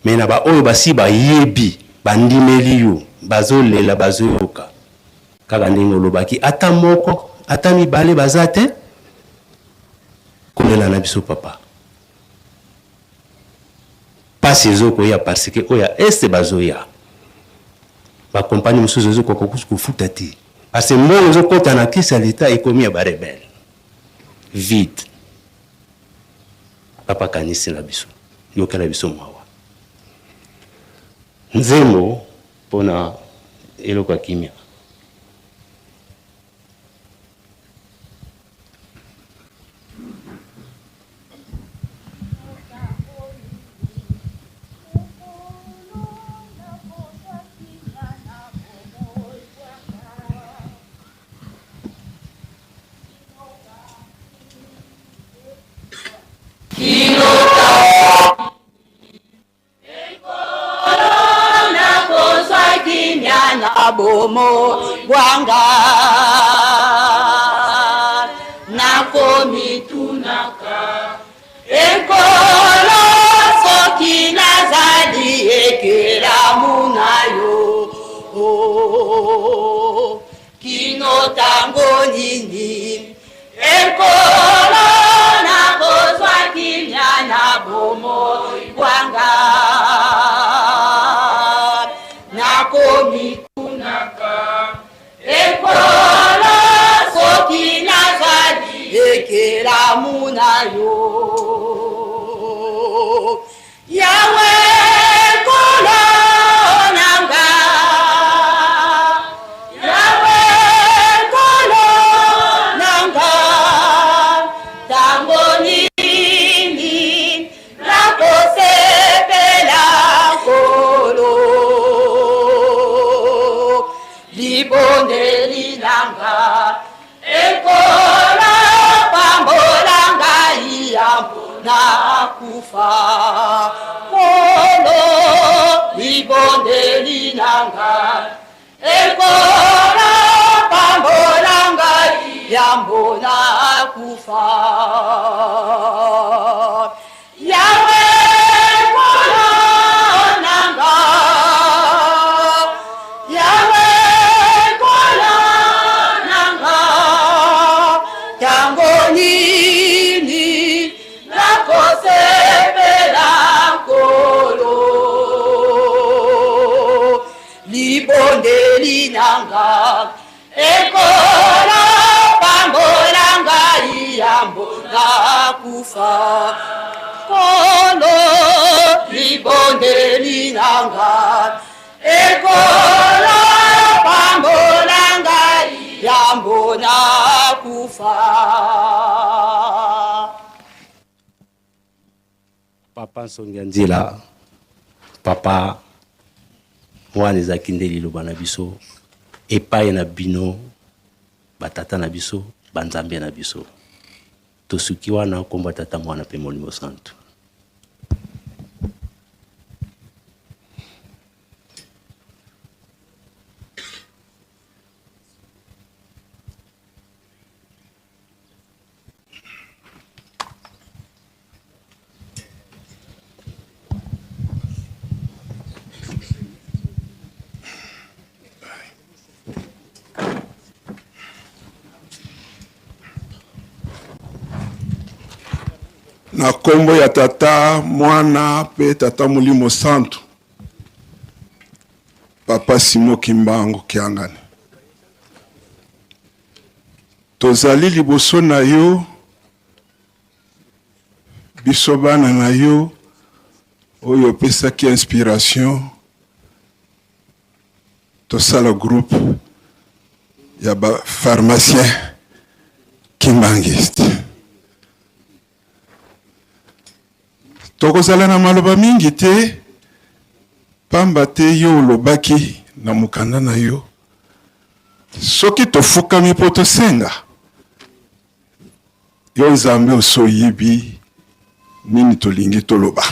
mais na ba oyo basi bayebi bandimeli yo bazo lela bazo yoka kaka ndenge olobaki ata moko ata mibale baza te kolela na biso papa. Pasi ezo koya parce que oyo ya est bazoya. Ba compagnie mosusu ezo koka kusu kofuta te. Parce que mbongo ezo kota na caisse ya l'etat ekomi ya ba rebelles. Vide. Papa kanisela biso. Yokela biso mawa. Nzembo pona eloko ya kimia. Bomo bwanga nakomitunaka ekolo soki nazali ekelamu na yo oh, kino tango nini ekolo nakozwa kimia na bomoi bwanga nakomitunaka ekolo soki nazali ekelamu na yo yawe nkolo na nga. nakufa Nkolo libondeli na ngai Ekola pambola ngai yambo nakufa Yawe Nkolo na nga Yawe Nkolo na nga Tango nini nakosepela Nkolo Libondeli na nga Ekolo pambola ngai yambo nakufa Nkolo libondeli na nga Ekolo pambola ngai yambo nakufa. Papa Nsongia Nzila, papa wana ezalaki nde liloba na biso epai na bino batata na biso banzambe na biso. Tosuki wana nkombo ya Tata, Mwana mpe Molimo Santu. Na nkombo ya Tata, Mwana mpe Tata Molimo Santu, Papa Simon Kimbangu Kiangani. Tozali liboso na yo, biso bana na yo oyo opesaki inspiration tosala groupe ya ba pharmacien kimbangiste. Tokozala na maloba mingi te, pamba te yo olobaki na mokanda na yo, soki tofukami mpo tosenga yo Nzambe, osi oyebi nini tolingi toloba.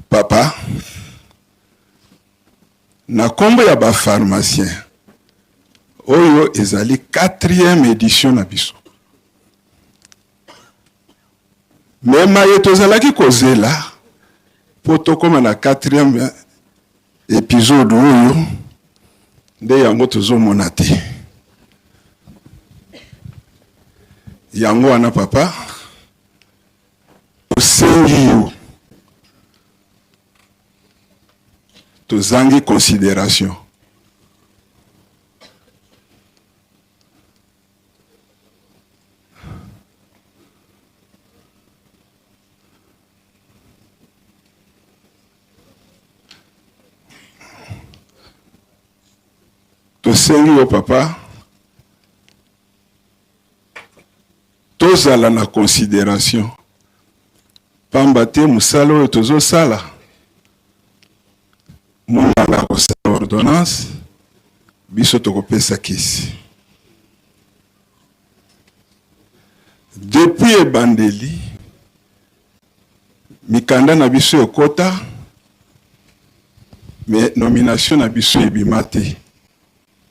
Papa, na kombo ya ba pharmacien, oyo ezali quatrième edition na biso. Me maye tozalaki kozela mpo tokóma na quatrième episode oyo nde yango tozomona te. Yango wana papa, tosengi yo, tozangi consideration. Tosengi yo papa, tozala na consideration, pamba te mosala oyo tozosala, monganga akosala ordonnance, biso tokopesa kisi. Depuis ebandeli mikanda na biso ekota, mais nomination na biso ebima te.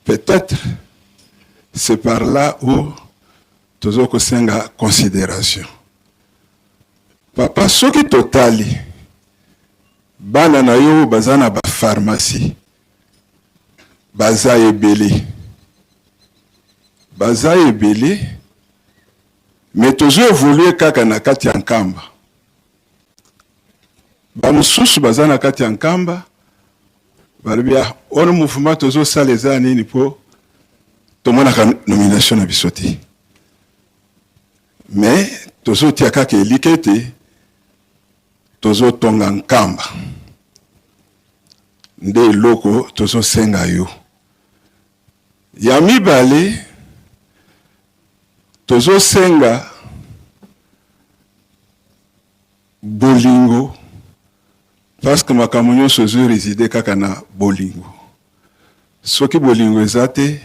Peut-être c'est par là où tozo kosenga considération. Papa, soki totali bana na yo baza na ba pharmacie, baza ebele, baza ebele, mais tozo évoluer kaka na kati ya Nkamba. Ba mosusu baza na kati ya Nkamba balobi ah, ono mouvement tozosala eza nini mpo tomonaka nomination na biso te, mais tozotia kaka elika ete tozotonga Nkamba. Nde eloko tozosenga yo. Ya mibale, tozosenga bolingo, parce que makambo nyonso ezo reside kaka na bolingo. Soki bolingo eza te,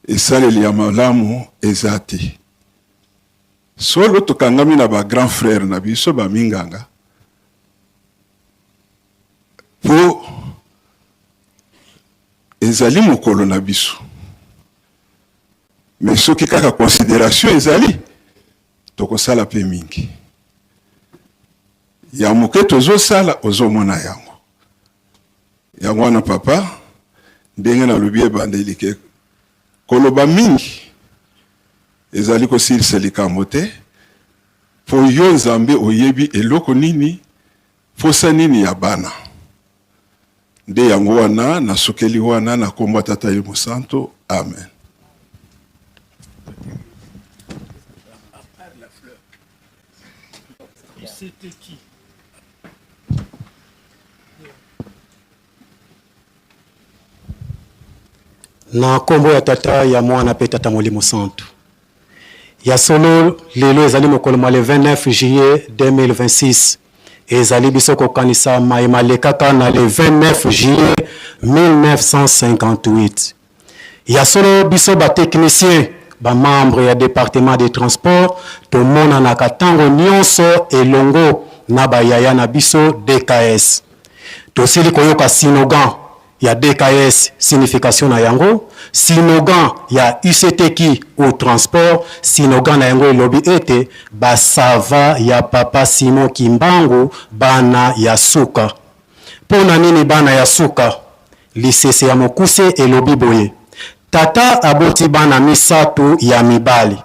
esaleli ya malamu eza te. Solo tokangami na ba grand frère na biso ba minganga po ezali mokolo na biso. Mais soki kaka consideration ezali, tokosala pe mingi. Ya moke tozosala, ozomona yango. Yango wana papa, ndenge nalobi ebandeli ke koloba mingi ezali kosilisa likambo te, po yo Nzambe oyebi eloko nini, posa nini ya bana. Nde yango wana nasukeli wana na kombo ya Tata ye Mosanto. Amen. Na nkombo ya Tata, ya Mwana mpe Tata Molimo Santu. Ya solo, lelo ezali mokolo mwa le 29 juillet 2026. Ezali biso kokanisa maye malekaka na le 29 juillet 1958. Ya solo, biso ba techniciens, ba membres ya departement de transport, tomonanaka tango nionso elongo na ba yaya na biso DKS. Tosili koyoka sinogan ya DKS, signification na yango, sinogan ya UCTQ ou transport, sinogan na yango elobi ete ba sava ya Papa Simon Kimbangu bana ya suka. Mpo na nini bana ya suka? Lisese ya mokuse elobi boye, Tata aboti bana misatu ya mibali.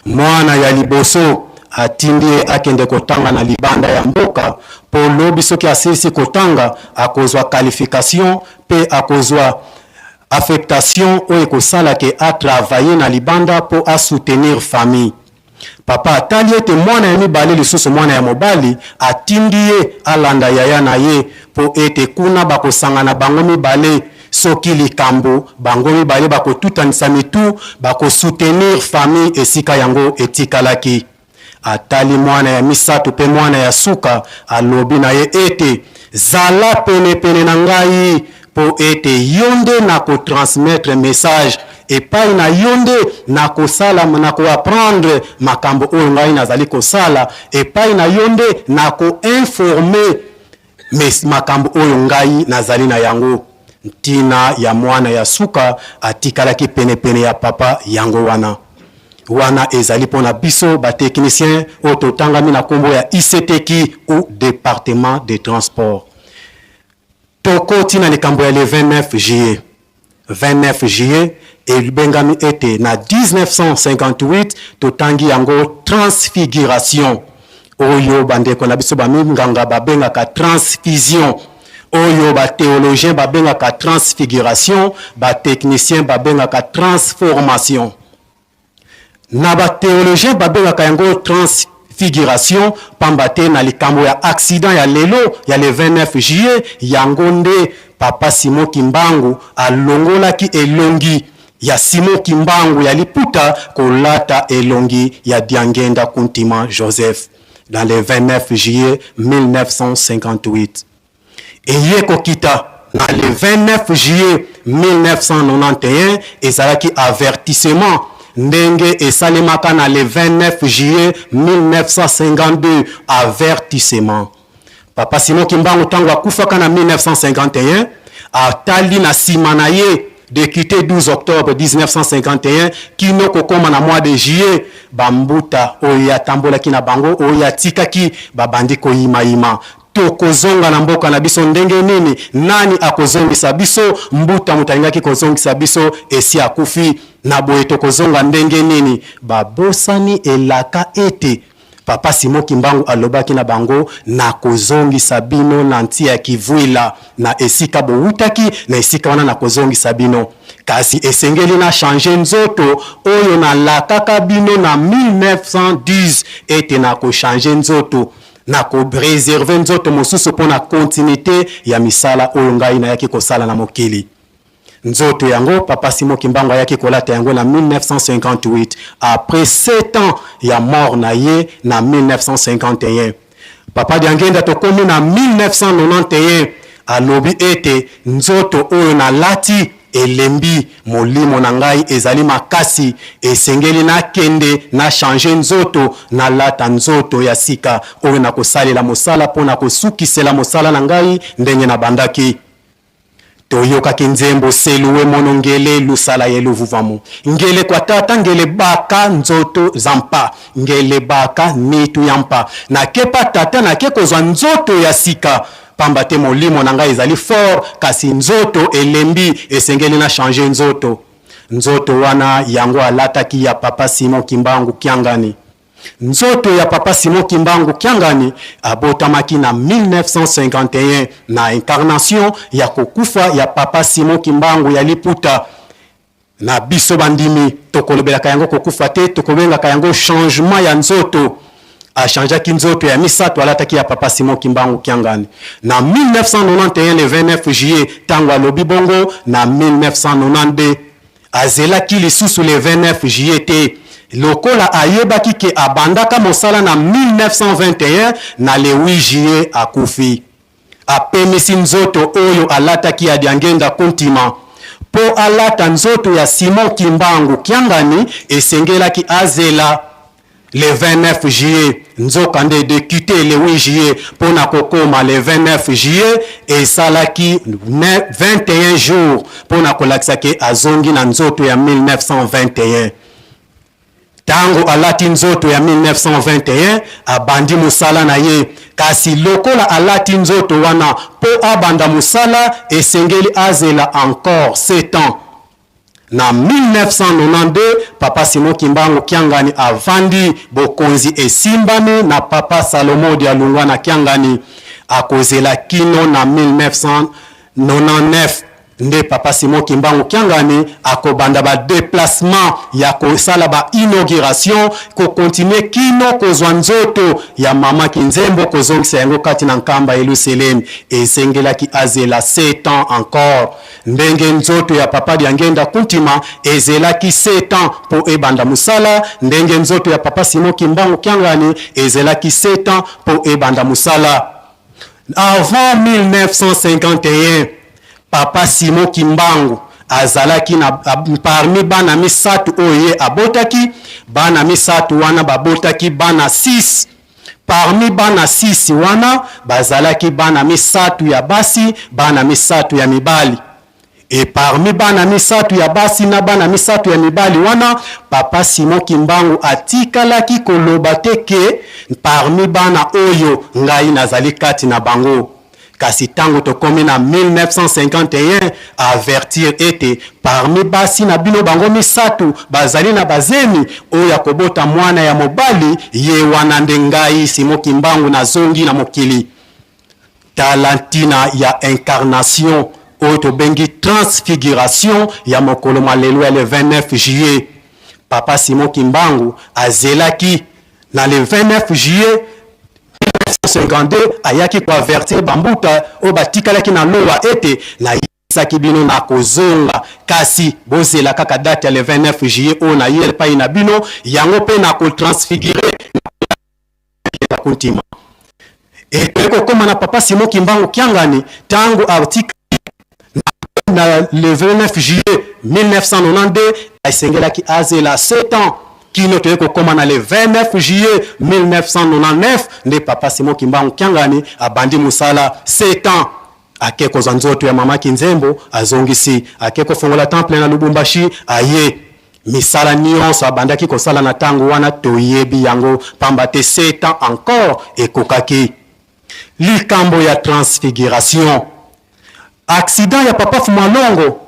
Mwana ya liboso atindi ye akende kotanga na libanda ya mboka mpo lobi soki asilisi kotanga akozwa qualification mpe akozwa affectation oyo ekosala ke a travailler na libanda mpo a soutenir famille. Papa atali ete mwana ya mibale lisusu mwana ya mobali atindi ye alanda yaya na ye mpo ete kuna bakosangana bango mibale soki likambo bango mibale bakotutanisa mitu bako soutenir famille esika yango etikalaki. Atali mwana ya misato mpe mwana ya suka alobi na ye ete zala penepene na ngai mpo ete yo nde nako transmettre message epai na yo nde nakosala nako apprendre makambo oyo ngai nazali kosala epai na yo nde nako informer mes makambo oyo ngai nazali na yango. Ntina ya mwana ya suka atikalaki penepene ya papa yango wana. Wana ezali mpo na biso ba techniciens oyo totangami na nkombo ya ICTQ ou Departement de transport. Tokoti na likambo ya le 29 juillet. 29 juillet ebengami ete na 1958 totangi yango transfiguration oyo bandeko na biso baminganga babengaka transfusion oyo ba theologiens babengaka transfiguration, ba techniciens babengaka transformation. Na ba theologiens babengaka yango transfiguration pamba te na likambo ya accident ya lelo ya le 29 juillet yango nde Papa Simon Kimbangu alongolaki elongi ya Simon Kimbangu ya liputa kolata elongi ya Diangienda Kuntima Joseph dans le 29 juillet 1958. Eye kokita na le 29 juillet 1991 ezalaki avertissement ndenge esalemaka na le 29 juillet 1952 avertissement. Papa Simon Kimbangu tango akufaka na 1951 atali na sima na ye de quitter 12 octobre 1951 kino kokoma na mois de juillet ba mbuta oyo ye atambolaki na bango oyo ye atikaki babandi koyimayima Tokozonga na mboka na biso ndenge nini? Nani akozongisa biso? Mbuta moto alingaki kozongisa biso esi akufi. Na boye tokozonga ndenge nini? Babosani elaka ete Papa Simon Kimbangu alobaki na bango, nakozongisa bino na nti ya Kivuila, na esika bowutaki, na esika wana nakozongisa bino. Kasi esengeli na changer nzoto oyo nalakaka bino na 1910 ete nako changer nzoto. Na ko reserver nzoto mosusu mpo na continuite ya misala oyo ngai nayaki kosala na mokili. Nzoto yango, Papa Simon Kimbangu ayaki kolata yango na 1958, après sept ans ya mort na ye na 1951. Papa Diangienda tokomi na 1991, alobi ete nzoto oyo nalati. elembi, molimo na ngai ezali makasi, esengeli nakende na changer nzoto, nalata nzoto ya sika oyo nakosalela mosala mpo na kosukisela mosala na ngai ndenge nabandaki. Toyokaki nzembo Seluwe mono ngele lusala ye luvuvamu ngele kwa tata ngele baka nzoto zampa ngele baka mitu ya mpa nakepa tata nake kozwa nzoto ya sika pamba te molimo na ngai ezali fort kasi nzoto elembi esengeli na changer nzoto nzoto wana yango alataki ya papa Simon Kimbangu Kiangani. Nzoto ya Papa Simon Kimbangu Kiangani abotamaki na 1951 na incarnation ya kokufa ya Papa Simon Kimbangu ya liputa. Na biso bandimi tokolobelaka yango kokufa te, tokobengaka yango changement ya nzoto. Achangeaki nzoto ya misato alataki ya Papa Simon Kimbangu Kiangani na 1991 le 29 juillet. Tango alobi bongo na 1992, Azelaki lisusu le 29 juillet te, lokola ayebaki ke abandaka mosala na 1921, na le 8 juillet akufi. Apemisi nzoto oyo alataki ya Diangenda Kuntima. Po alata nzoto ya Simon Kimbangu Kiangani, esengelaki azela le 29 juillet, nzokande de quitter le 8 juillet mpo na kokoma le 29 juillet esalaki 21 jours mpo na kolakisa ke azongi na nzoto ya 1921. Tango alati nzoto ya 1921, abandi mosala na ye. Kasi lokola alati nzoto wana mpo abanda mosala, esengeli azela encore 7 ans. Na 1992, Papa Simon Kimbangu Kiangani avandi bokonzi esimbami na Papa Salomon Dialungana Kiangani. Akozela kino na 1999 nde Papa Simon Kimbangu Kiangani akobanda ba deplacements ya kosala ba inaugurations, ko continuer kino kozwa nzoto ya mama Kinzembo kozongisa yango kati na Nkamba Yelusalemi. Esengelaki azela 7 ans encore. Ndenge nzoto ya Papa Diangenda Kuntima ezelaki 7 ans po ebanda musala, ndenge nzoto ya Papa Simon Kimbangu Kiangani ezelaki 7 ans po ebanda musala. Avant 1951, Papa Simon Kimbangu azalaki na parmi bana misatu oyo ye abotaki, bana misatu wana babotaki bana 6. Parmi bana 6 wana, bazalaki bana misatu ya basi, bana misatu ya mibali. Et parmi bana misatu ya basi na bana misatu ya mibali wana, Papa Simon Kimbangu atikalaki koloba te que parmi bana oyo ngai nazali kati na bango. Kasi tango tokomi na 1951, avertir ete parmi basi na bino bango misatu bazali na bazemi, oyo akobota mwana ya mobali, ye wana nde ngai Simon Kimbangu nazongi na mokili. Tala ntina ya incarnation oyo tobengi transfiguration ya mokolo mwa lelo ya le 29 juillet. Papa Simon Kimbangu azelaki na le 29 juillet 1952 ayaki ko avertir ba mbuta oyo batikalaki na lowa ete nayebisaki bino nakozonga, kasi bozela kaka date ya le 29 juillet oyo naye epai na bino, yango mpe nako transfigurer na kontima. Ekoki kokoma na Papa Simon Kimbangu Kiangani tango article na le 29 juillet 1992 esengelaki azela 7 ans kino toye kokoma na le 29 juillet 1999 nde Papa Simon Kimbangu Kiangani abandi mosala 7 ans. Ake kozwa nzoto ya mama Kinzembo azongisi, ake kofongola temple na Lubumbashi aye. Misala nionso abandaki kosala na tango wana toyebi yango pamba te 7 ans encore ekokaki. Likambo ya transfiguration, accident ya Papa Fumualongo,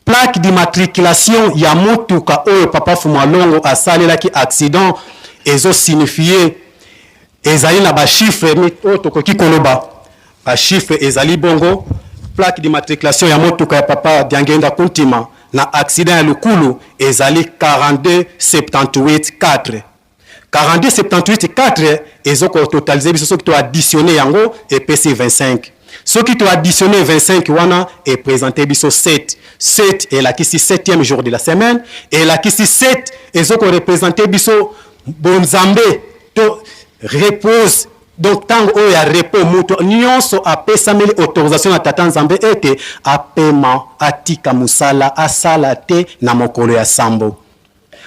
plaque d'immatriculation ya mutuka oyo Papa Fumualongo asalelaki accident ezo signifier ezali na ba chiffres oyo tokoki koloba. Ba chiffres ezali bongo, plaque d'immatriculation ya motuka ya Papa Diangienda Kuntima na accident ya Lukulu ezali 42 78 4. 42 78 4 ezo ko totaliser biso soki to additionner yango epesi 25. Soki to additionner 25 wana e presenter biso 7. 7 elakisi septième jour de la semaine, elakisi 7 ezo ko representer biso bonzambe to repose. Donc ntango oyo ya repos, moto nyonso apesameli autorisation na Tata Nzambe ete apema, atika mosala, asala te na mokolo ya sambo.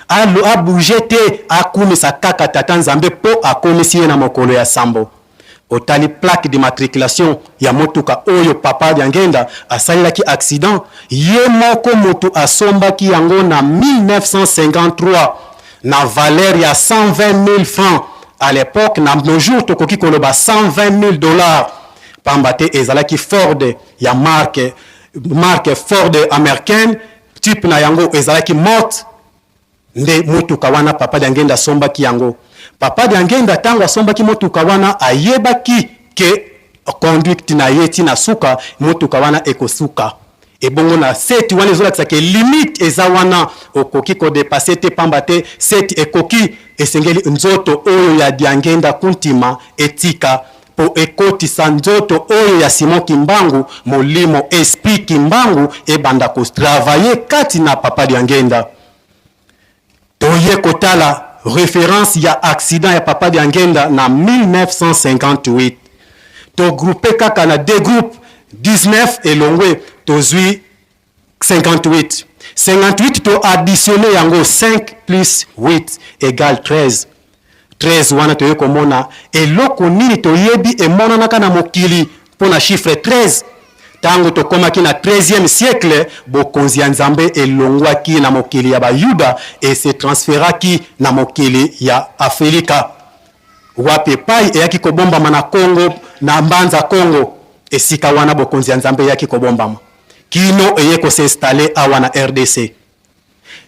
Alo, abouger te, akumisa kaka Tata Nzambe mpo akomisi ye na mokolo ya sambo. Otali plaque d'immatriculation ya motuka oyo Papa Diangenda asalelaki accident, ye moko motu asombaki yango na 1953 na valeur ya 120 000 francs à l'epoque, na nos jours tokoki koloba 120 000 dollars, pamba te ezalaki Ford ya marque, marque Ford américaine, type na yango ezalaki Mott. Nde motuka wana Papa Diangenda asombaki yango. Papa Diangenda tango asombaki motuka wana ayebaki ke conduite na ye ti na suka motuka wana ekosuka. Ebongo na seti wana ezolakisa ke limite eza wana, okoki ko depasser te, pamba te seti ekoki, esengeli nzoto oyo ya Diangenda Kuntima etika po ekotisa nzoto oyo ya Simon Kimbangu, molimo esprit Kimbangu ebanda ko travailler kati na Papa Diangenda. Toye kotala reference ya accident ya Papa Diangenda na 1958. To grouper kaka na deux groupes, 19 elongwe, tozui 58. 58 to additionner yango 5 plus 8 égale 13. 13 wana toye komona eloko nini toyebi emonanaka na mokili mpo na chiffre 13. Tango tokomaki na 13e siècle, bokonzi ya Nzambe elongwaki na mokili ya Bayuda e se transferaki na mokili ya Afrika, wapi epai eyaki kobombama na Kongo, na Mbanza Kongo. Esika wana bokonzi ya Nzambe eyaki kobombama kino eye ko s'installer awa na rdc.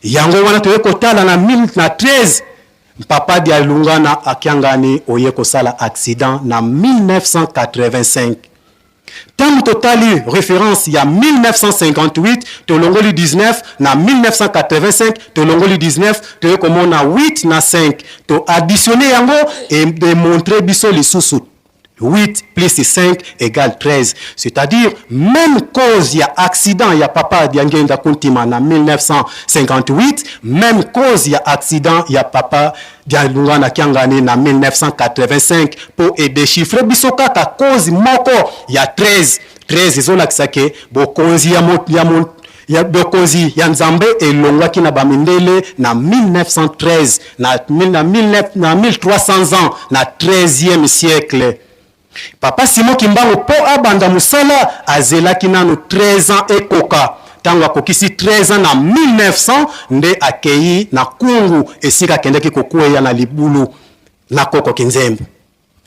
Yango wana toye kotala na 13 Papa Dialungana Akiangani oye kosala accident na 1985. Tango totali reference ya 1958, tolongoli 19 na 1985, tolongoli 19, toye komona 8 na 5. To additionner yango e demontrer biso lisusu 8 plus 5 égale 13. C'est-à-dire, même cause ya accident ya Papa Diangenda Kuntima na 1958, même cause ya accident ya Papa Dialungana Kiangani na 1985, po e déchiffrer biso kaka cause moko ya 13. 13 ezolakisa ke bokonzi ya mo, ya mo, ya bokonzi ya Nzambe elongwaki na bamindele na 1913, na, na, na 1300 ans, na 13e siècle. Papa Simon Kimbangu po abanda mosala azelaki nanu 13 ans ekoka. Tango akokisi 13 ans na 1900 nde akei na Kungu esika akendaki kokweya na libulu na Koko Kinzembo.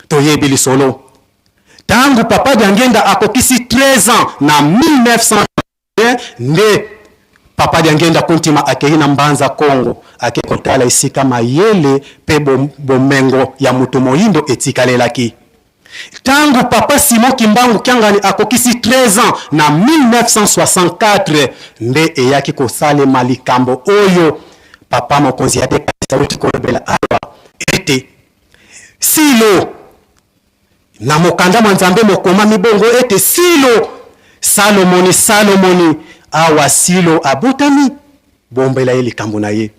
Toyebi lisolo. Tango Papa Diangenda akokisi 13 ans na 1900 nde Papa Diangenda Kuntima akei na Mbanza Kongo, ake kotala esika mayele pe bomengo ya moto moyindo etikalelaki. Tango Papa Simon Kimbangu Kiangani akokisi 13 ans na 1964 nde eyaki kosalema likambo oyo Papa mokonzi ya DKS awuti kolobela awa ete Silo Na mokanda mwa Nzambe mokomami bongo ete Silo, Salomoni, Salomoni, awa Silo abotami, bombela ye likambo na ye.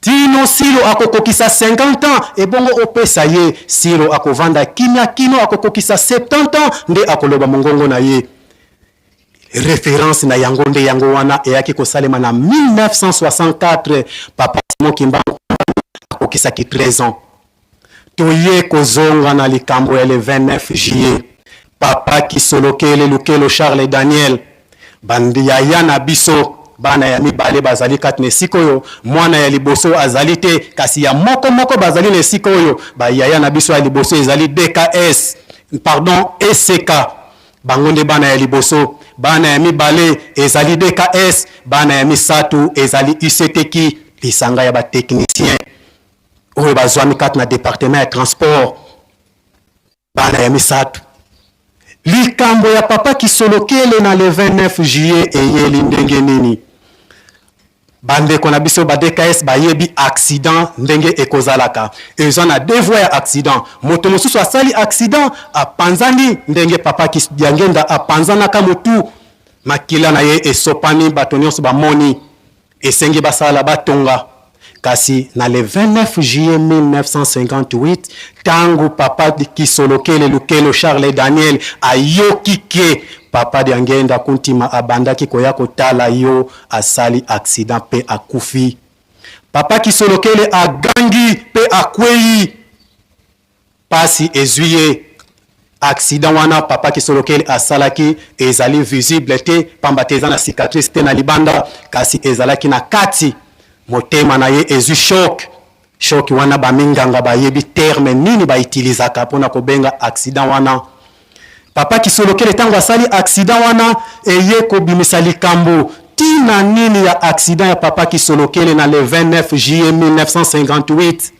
Tino Silo akokokisa 50 ans, ebongo opesa ye. Silo akovanda kimia kino akokokisa 70 ans, nde akoloba mongongo na ye. Reference na yango nde yango wana eyaki kosalema na 1964, Papa Simon Kimbangu akokisaki 13 ans. Toye kozonga na likambo ya le 29 juillet. Papa Kisolokele Lukelo Charles Daniel, ba yaya na biso bana ya mibale bazali kati na esika oyo, mwana ya liboso azali te, kasi ya moko moko bazali na esika oyo. Ba yaya na biso ya liboso ezali DKS, pardon, ECK, bango nde bana ya liboso. Bana ya mibale ezali DKS, bana ya misato ezali UCTQ, lisanga ya ba techniciens oyo bazwami kati na departement ya transport. Bana ya misato. Likambo ya Papa Kisolokele na le 29 juillet eyeli ndenge nini? Bandeko na biso ba DKS bayebi accident ndenge ekozalaka. Eza na deux voies ya accident. Moto mosusu asali accident apanzani ndenge Papa Diangenda apanzanaka motu, makila na ye esopani, bato nyonso bamoni. Esengi basala batonga. Kasi na le 29 juillet 1958, tango papa Kisolokele Lukelo Charles Daniel ayoki ke papa Diangienda Kuntima abandaki koya kotala yo asali accident pe akufi. Papa Kisolokele agangi pe akweyi. Pasi ezui ye. Accident wana papa Kisolokele asalaki ezali visible te pamba te eza na cicatrice te na libanda kasi ezalaki na kati. Motema na ye ezui choc. Choc wana ba minganga bayebi terme nini ba utilisaka pona kobenga accident wana. Papa Kisolokele tango asali accident wana eye kobimisa likambo tina nini ya accident ya papa Kisolokele na le 29 juillet 1958.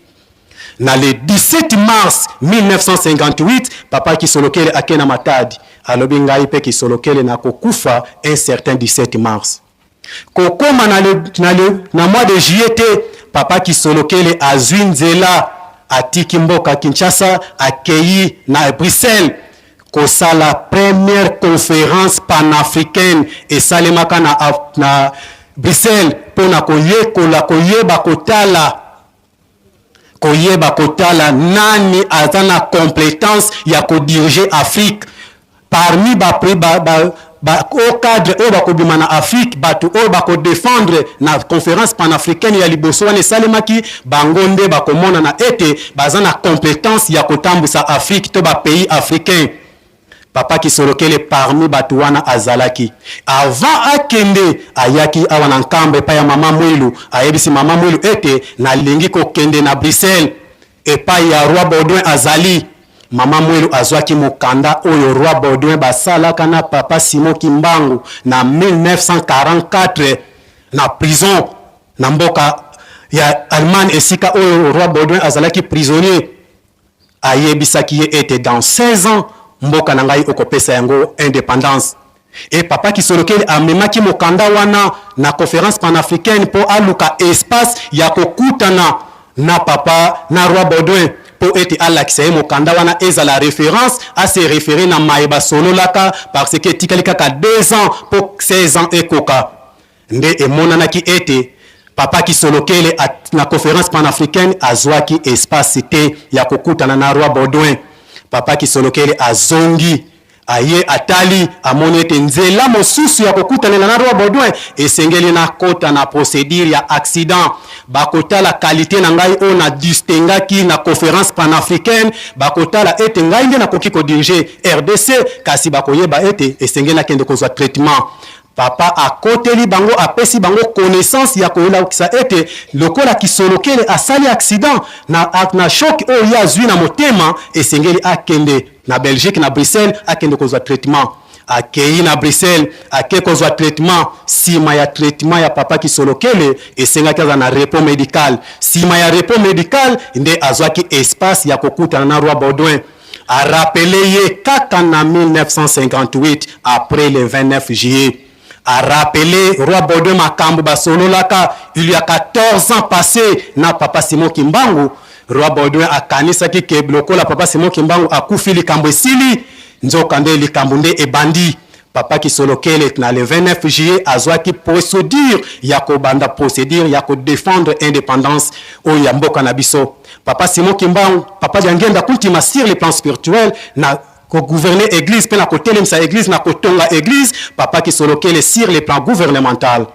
Na le 17 mars 1958, papa Kisolokele ake na Matadi, alobi ngai pe Kisolokele nakokufa un certain 17 mars. Kokoma na le, na le, na mois de juillet te, papa Kisolokele azui nzela, atiki mboka Kinshasa, akeyi na Bruxelles kosala première conference panafricaine esalemaka na, na Bruxelles mpo na koyekola koyeba kotala koyeba kotala nani aza na competence ya ko diriger Afrique parmi ba, ba, ba, ba haut cadre oyo bakobima na Afrique, bato oyo bako defendre na conference panafricaine ya liboso wana esalemaki, bango nde bakomonana ete baza na competence ya kotambwisa Afrique to ba pays africains. Papa Kisolokele parmi batu wana azalaki. Avant akende, ayaki awa na Nkamba epai ya mama Mwilu, ayebisi mama Mwilu ete nalingi kokende na Bruxelles epai ya Roi Baudouin azali. Mama Mwilu azwaki mokanda oyo Roi Baudouin basalaka na Papa Simon Kimbangu na 1944 na prison na mboka ya Allemagne esika oyo Roi Baudouin azalaki prisonnier. Ayebisaki ye ete dans 16 ans mboka na ngai okopesa yango independance. Et papa Kisolokele amemaki mokanda wana na conference panafricaine mpo aluka espace ya kokutana na papa na roi Baudouin mpo ete alakisa ye mokanda wana ezala reference, a se referer na maye basololaka parce que etikali kaka 2 ans mpo 16 ans ekoka. Nde emonanaki ete Papa Kisolokele na conference panafricaine azuaki espace te ya kokutana na Roi Baudouin. Papa Kisolokele azongi, aye atali, amoni ete nzela mosusu ya kokutanela na Roi Baudouin esengeli nakota na procedure ya accident. Bakotala qualite na ngai oyo na distinguaki na conference panafricaine, bakotala ete ngai nde nakoki ko diriger rdc, kasi bakoyeba ete esengeli nakende kozua traitement. Papa akoteli bango apesi bango connaissance ya kolakisa ete lokola Kisolokele asali accident na, na choc oyo ye azui na motema esengeli akende na Belgique na Bruxelles akende kozua traitement. Akeyi na Bruxelles ake kozua traitement, sima ya traitement ya papa Kisolokele esengaki azala na repos medical, sima ya repos medical nde azuaki espace ya kokutana na Roi Baudouin. A rappeler ye kaka na 1958 après le 29 juillet. A rappeler Roi Baudouin makambo basololaka il y a 14 ans passe na Papa Simon Kimbangu. Roi Baudouin akanisaki ke lokola Papa Simon Kimbangu akufi likambo esili, nzoka nde likambo nde ebandi. Papa Kisolokele na le 29 juillet azwaki procedure ya kobanda procedure ya ko defendre independance oyo ya mboka na biso. Papa Simon Kimbangu, Papa Diangienda Kuntima sur le plan spirituel na ko gouverner eglise pe na kotelemisa eglise na kotonga eglise, Papa Kisolokele sur le plan gouvernemental.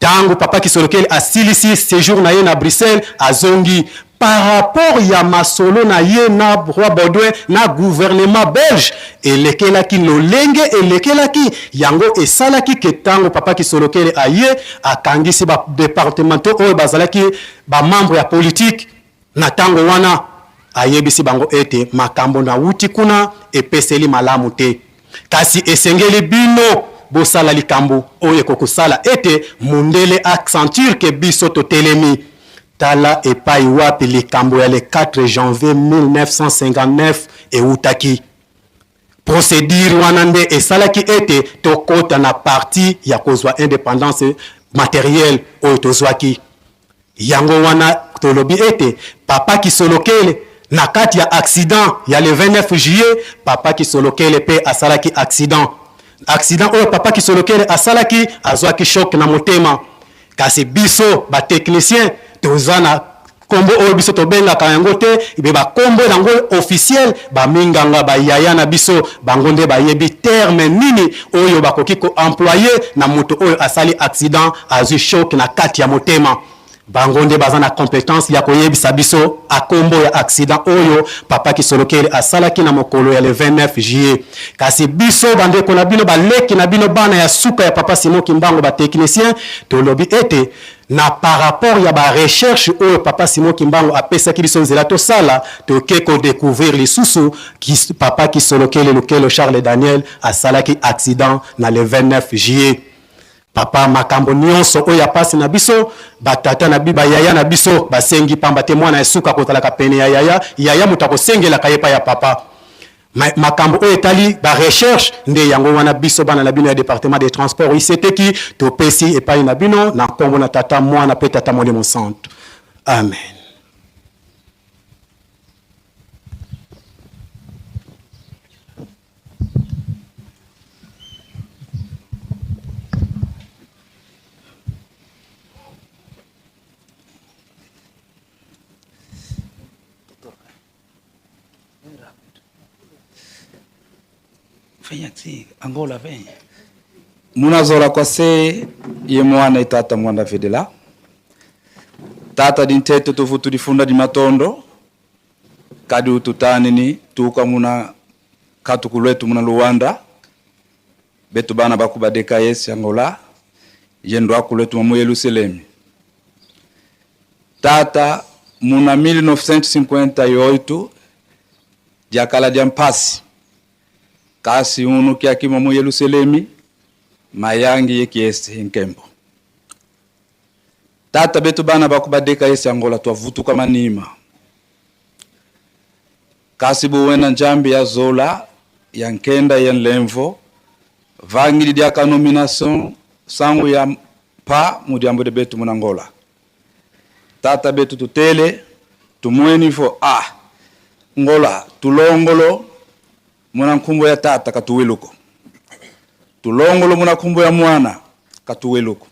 Tango Papa Kisolokele asilisi sejour na ye na Bruxelles, azongi par rapport ya masolo na ye na Roi Baudouin na gouvernement belge elekelaki lolenge elekelaki yango esalaki ke tango Papa Kisolokele aye akangisi ba departementaux oyo bazalaki ba membres ya politique na tango wana ayebisi bango ete makambo nawuti kuna epeseli malamu te kasi esengeli bino bosala likambo oyo ekokosala ete mundele a sentir ke biso totelemi. Tala epayi wapi likambo ya le 4 janvier 1959 ewutaki. Procedure wana nde esalaki ete tokota na partie ya kozwa independance materielle oyo tozwaki. Yango wana tolobi ete Papa Kisolokele na kati ya accident ya le 29 juillet, Papa Kisolokele pe asalaki accident. Accident oyo Papa Kisolokele asalaki, azwaki choc na motema. Kasi biso ba techniciens Toza na kombo oyo biso tobengaka yango te, me bakombo yango officiel, baminganga bayaya na biso bango nde bayebi terme nini oyo bakoki koemploye na moto oyo asali accident, azwi choc na kati ya motema. Bango nde baza na competence ya koyebisa biso akombo ya accident oyo papa Kisolokele asalaki na mokolo ya le 29 juillet. Kasi biso bandeko na bino, baleki na bino, bana ya suka ya papa Simon Kimbangu, ba technicien, tolobi ete na par rapport ya ba recherche oyo papa Simon Kimbangu apesaki biso nzela tosala, toke ko decouvrir lisusu papa Kisolokele Lukelo Charles Daniel asalaki accident na le 29 juillet. Papa, makambo nionso oyo ya pasi na biso, ba tata na bi, ba yaya na biso basengi, pamba te mwana ya suka akozalaka pene ya yaya, yaya moto akosengelaka ye epai ya papa. Mais makambo oyo etali ba recherche nde yango wana biso bana na bino ya departement des transports ICTki topesi epai na bino na nkombo na Tata, Mwana pe Tata Molimo Santu. Amen. Angola vem. Munazola kwa se ye mwana itata mwana vedela tata dinteto tuvutu difunda di matondo kadi ututanini tuka muna katuku lwetu muna luwanda betu bana baku badeka yesi Angola ye ndwaku lwetu mu Yerusalemi tata muna 1958 diakala dia mpasi kasi unu kiakima mu Yerusalemi mayangi ye kiesi nkembo tata betu bana baku badeka yesi Angola twavutuka manima kasi buwena njambi ya zola ya nkenda ya nlemvo vangili diaka nomination sangu ya pa mudiambo de betu muna Angola tata betu tutele tumweni fo ah ngola tulongolo muna nkumbo ya tata katuwiluko tulongolo muna nkumbo ya mwana katuwiluko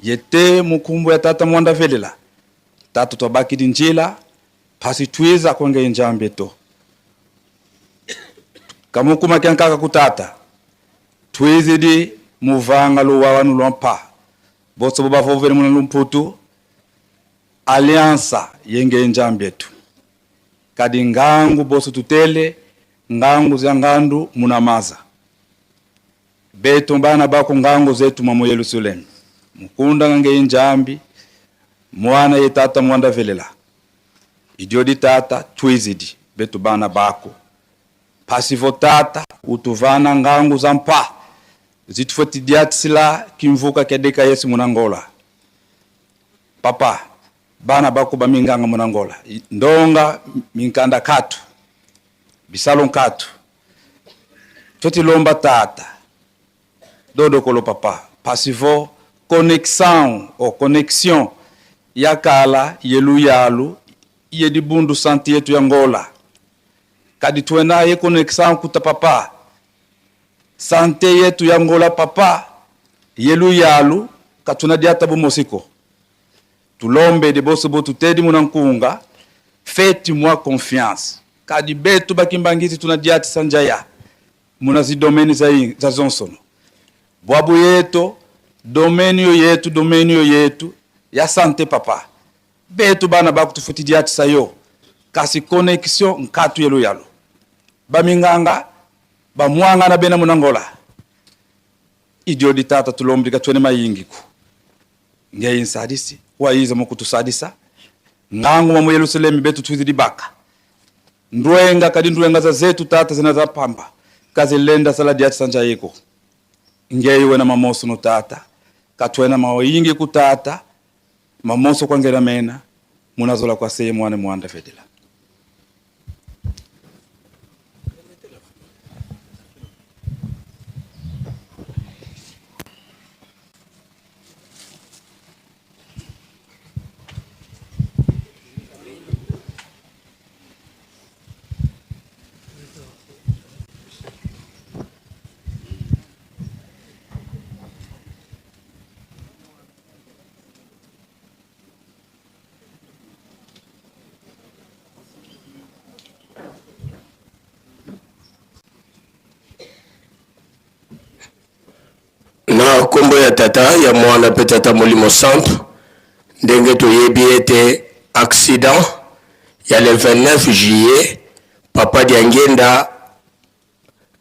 yete mukumbo ya tata mwanda velela tata twabakidi njila pasi twiza kwenge njambe to kamukuma kyankaka kutata twizidi muvanga luwawanu lwa mpa boso bobavovele muna lumputu aliansa yenge njambe tu kadi ngangu boso tutele ngangu zya ngandu munamaza betu bana bako ngangu zetu mwa mu Yerusalemu mukunda ngange njambi mwana ye tata mwanda velela idiodi tata twizidi betu bana bako pasivo tata utuvana ngangu za mpa zitufutidiatisila kimvuka kedeka Yesu munangola papa bana bako baminganga munangola ndonga minkanda katu bisalo nkatu totilomba tata dodokolo papa pasivo connexion o connexion ya kala yeluyalu ye dibundu santi yetu ya Ngola kadi tuena ye connexion kuta papa sante yetu ya Ngola papa yeluyalu katuna diata bumosiko tulombe de boso botu tedi munankunga faites-moi confiance kadi betu bakimbangisi tuna diati sanjaya muna zidomeni za, za zonsono bwabu yetu domeni yo yetu domeni yo yetu ya sante papa betu bana bakutufuti diati sayo kasi connexion nkatu yelo yalo baminganga bamwanga na bena munangola idio ditata tulombika twene mayingiku ngeyi nsadisi wayiza mukutusadisa ngangu mwa mu Yerusalemu betu twizi dibaka ndwenga kadi ndwenga za zetu tata zina za pamba kazilenda sala diati sanja yiko ngeyi wena mamoso no tata katwena mawingi kutata mamoso kwangela mena munazola kwa seye mwana mwanda fedela. nkombo ya Tata, ya Mwana mpe Tata Molimo Santu, ndenge toyebi ete accident ya le 29 juillet, Papa Diangienda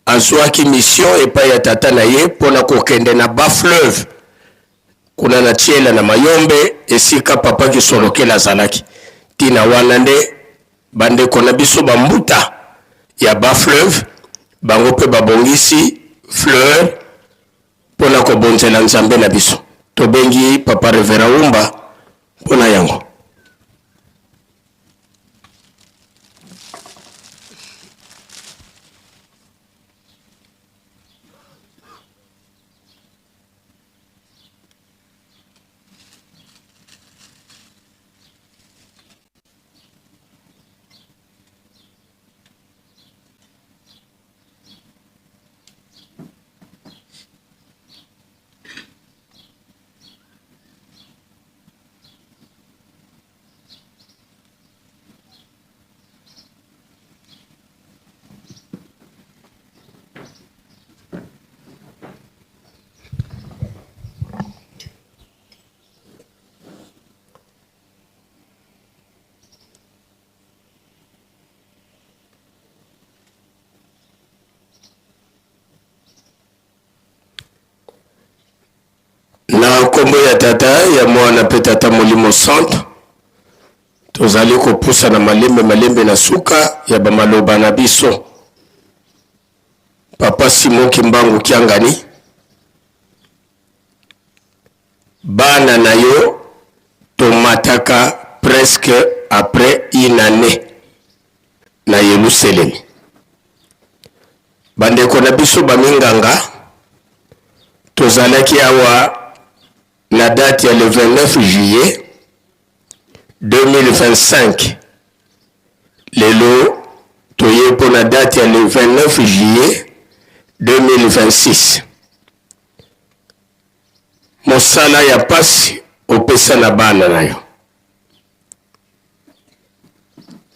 azwaki mission epai ya tata na ye mpo na kokende na Bas-Fleuve kuna na Tshiela na Mayombe esika Papa Kisolokele azalaki. Ntina wana nde bandeko na biso ba mbuta ya Bas-Fleuve bango mpe babongisi fleur mpo na kobonzela Nzambe na biso. Tobengi Papa Reverend Wumba mpo na yango. Na nkombo ya Tata, ya Mwana mpe Tata Molimo Santu, tozali kopusana malembe malembe na suka ya bamaloba na biso. Papa Simon Kimbangu Kiangani, bana na yo tomataka presque après une année na Yelusalemi. Bandeko na biso baminganga, tozalaki awa na date ya le 29 juillet 2025. Lelo toye mpo na date ya le 29 juillet 2026. Mosala ya pasi opesa na bana na yo.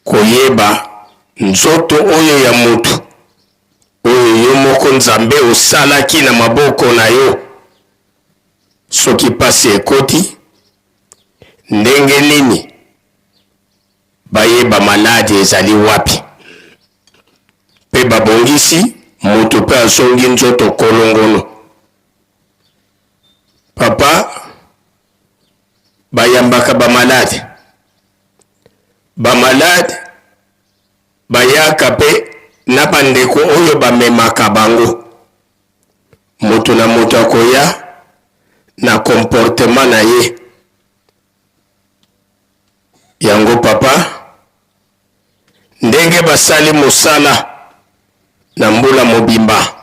Koyeba nzoto oyo ya mutu oyo yo moko Nzambe osalaki na maboko na yo, soki pasi ekoti, ndenge nini bayeba maladi ezali wapi pe babongisi mutu pe azongi nzoto kolongono. Papa bayambaka ba malade, ba malade bayaka pe na bandeko oyo bamemaka bango. Moto na moto akoya na comportement na ye. Yango papa ndenge basali mosala na mbula mobimba,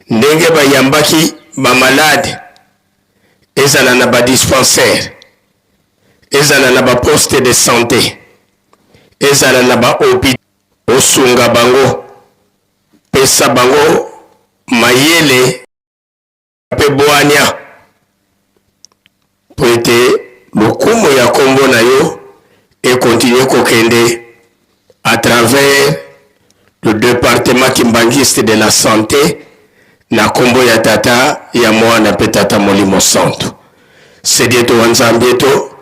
ndenge bayambaki ba malade ezala na ba dispensaire, ezala na ba poste de sante, ezala na ba hopitaux, osunga bango, pesa bango mayele mpe bwania, mpo ete lokumu ya nkombo na yo e continuer kokende à travers le departement kimbanguiste de la sante na nkombo ya Tata, ya Mwana mpe Tata Molimo Santu. Sedieto wa Nzambi eto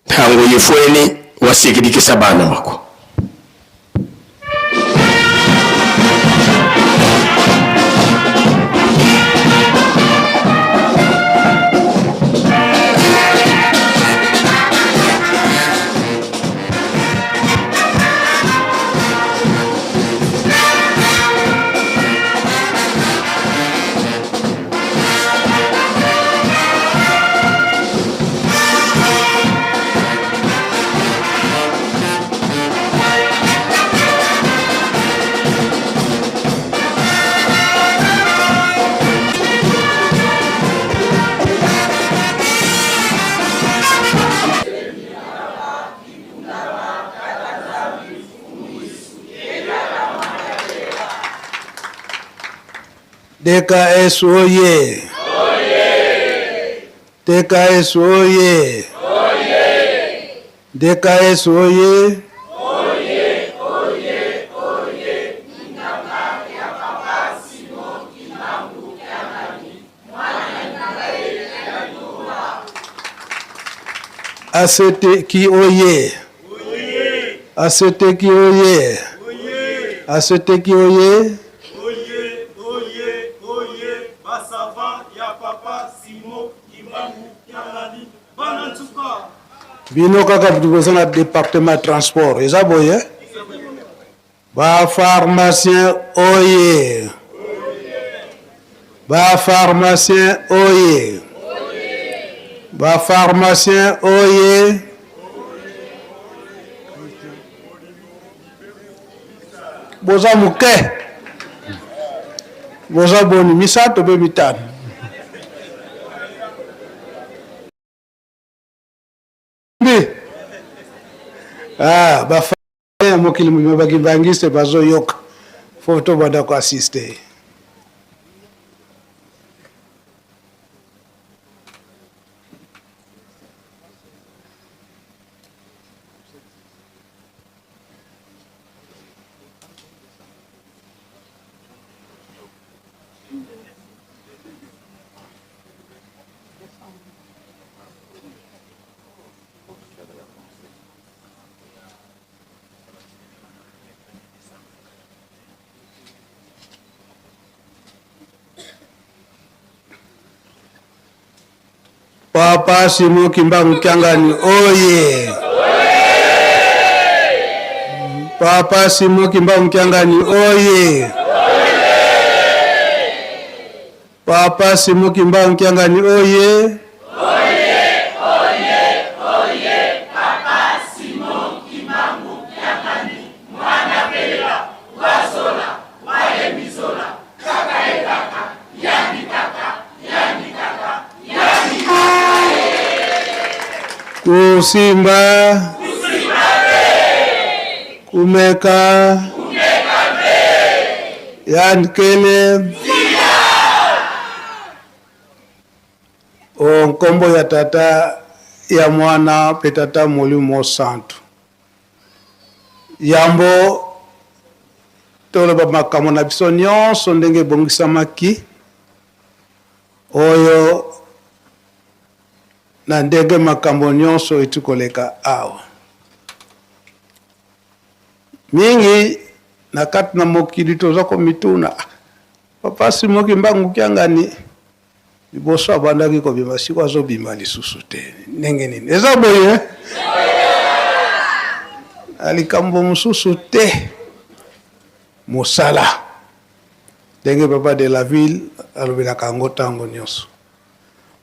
ntango yifweni wasikidikisa bana mako. DKS oye! DKS oye! DKS oye! ACT ki oye. ACT ki oye. ACT ki oye. Oye, oye, oye, ba savants ya papa Simon Kimbangu Kiangani, bana nsuka. Bino kaka boza na departement ya transport eza boye? Ba pharmacien oye. Ba pharmacien oye. Ba pharmacien oye. Boza moke. Boza boni misato pe mitano. Mbi. Ah, ba ya mokili mobimba ba kimbanguiste bazoyoka. Faut tobanda ko assister. Papa Simon Kimbangu Kiangani oye! Papa Simon Kimbangu Kiangani oye! Papa Simon Kimbangu Kiangani oye! Oye, oye, Papa Simon Kimbangu Kiangani, mwana belela, wazola, wayembizola, kaka ye kaka, yandi kaka, yandi kaka, yandi kaka. Kusimba, Kusimba te, kumeka, kumeka te, yankele o nkombo ya Tata, ya Mwana mpe Tata Molimo Mosantu. Yambo toloba makambo na biso nyonso ndenge ebongisamaki, oyo na ndenge makambo nyonso eti koleka awa. Mingi na kati na mokili toza komituna, Papa Simon Kimbangu Kiangani liboso abandaki kobima, siko azobima lisusu te, ndenge nini? Eza boye na likambo mosusu te, mosala ndenge papa de la ville alobelaka yango ntango nyonso.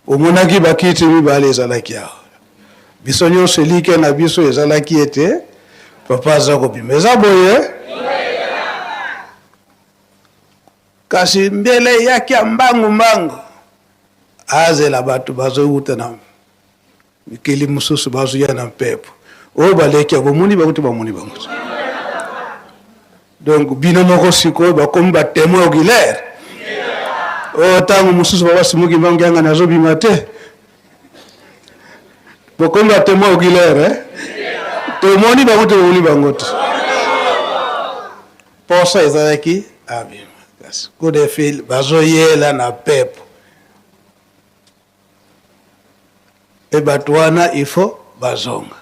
Omonaki bakiti mibale ezalaki awa, biso nyonso elikya na biso ezalaki ete papa aza kobima. Eza boye? Kasi mbele eyaki ya mbangu mbangu, azela bato bazowuta na mikili mosusu bazoya na mpepo oyo baleki yango, bomoni bango te, bamoni bango te. Donc bino moko sikoyo bakomi ba témoin oculaire. Oyo ntango mosusu baba Simon Kimbangu Kiangani azobima te, bokomi ba témoin oculaire eh? Tomoni bango te, bomoni bango te. Posa ezalaki abima, kasi coup de fil bazoyela na pepo pe bato wana il faut bazonga.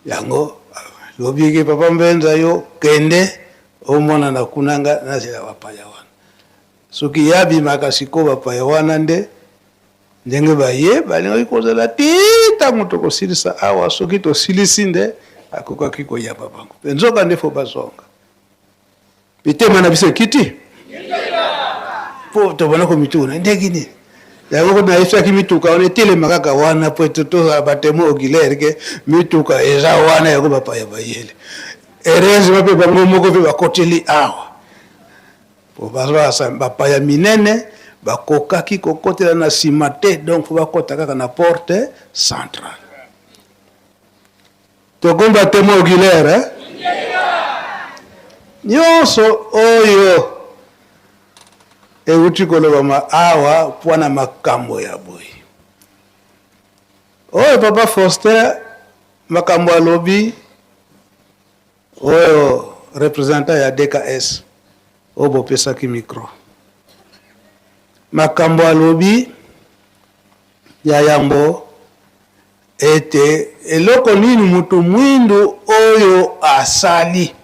Yango lobiki papa Mbenza yo kende omonana kuna nga nazela bapaya wana. Soki ye abimaka sikoyo bapaya wana nde ndenge baye balingaki kozela ti ntango tokosilisa awa, soki tosilisi nde akokaki koyamba bango, mpe nzoka nde fo bazonga. Mitema na biso ekiti mpo tobanda komituna ndenge nini yango ko nayebisaki mituka wana etelema kaka wana mpo ete tozala batemoin oculaire ke mituka eza wana yango bapaya bayele. Heureusement mpe bango moko mpe bakoteli awa po baza bapaya minene bakokaki kokotela na nsima te, donc fo bakota kaka na porte centrale. Tokomi ba temoin oculaire eh? Nyonso oyo euti kolobama awa mpo na makambo ya boye oyo papa Faustin makambo alobi oyo representant ya DKS oyo bopesaki micro makambo alobi ya yambo. Ete eloko nini moto mwindu oyo asali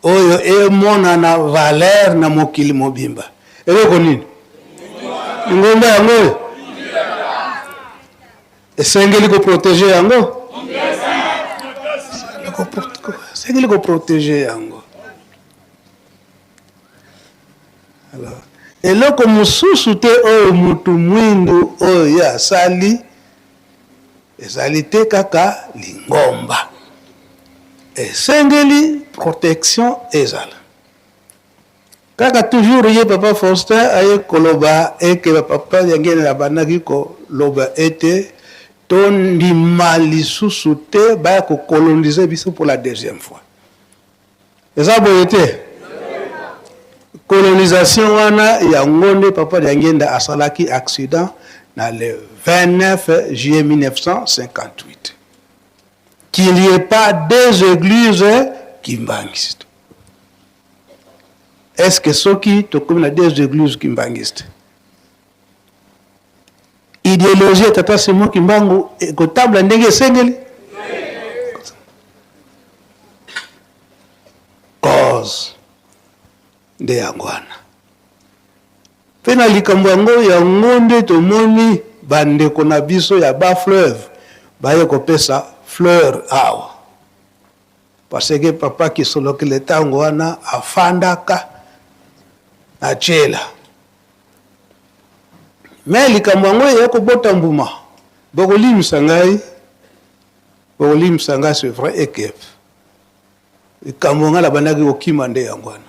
oyo emonana valeur na mokili mobimba? Eloko nini? Lingomba yango oyo esengeli koprotege yango, esengeli koprotege yango. Alors, eloko mosusu te oyo mutu mwindu oyo ye asali ezali te kaka lingomba. Esengeli protection ezala. Kaka toujours ye papa Faustin aye koloba eke ba papa Diangienda abandaki koloba ete tondima lisusu te baya ko coloniser biso pour la deuxième fois. Eza boye te? Colonisation wana yango nde papa Diangienda asalaki accident na le 29 juillet 1958. Qu'il n'y ait pas deux églises kimbanguistes. Est-ce que soki tokomi na deux églises kimbanguistes, ideologie ya tata Simon Kimbangu ekotambola ndenge esengeli? Cause nde yango wana. Mpe na likambo yango, yango nde tomoni bandeko na biso ya ba fleuve baye kopesa fleur awa. Parce que papa Kisolokele tango wana afandaka na Tshela. Mais likambo yango eya kobota mbuma. Bokolimisa ngai, bokolimisa ngai, c'est vrai eke likambo ngai nabandaki kokima nde yango wana.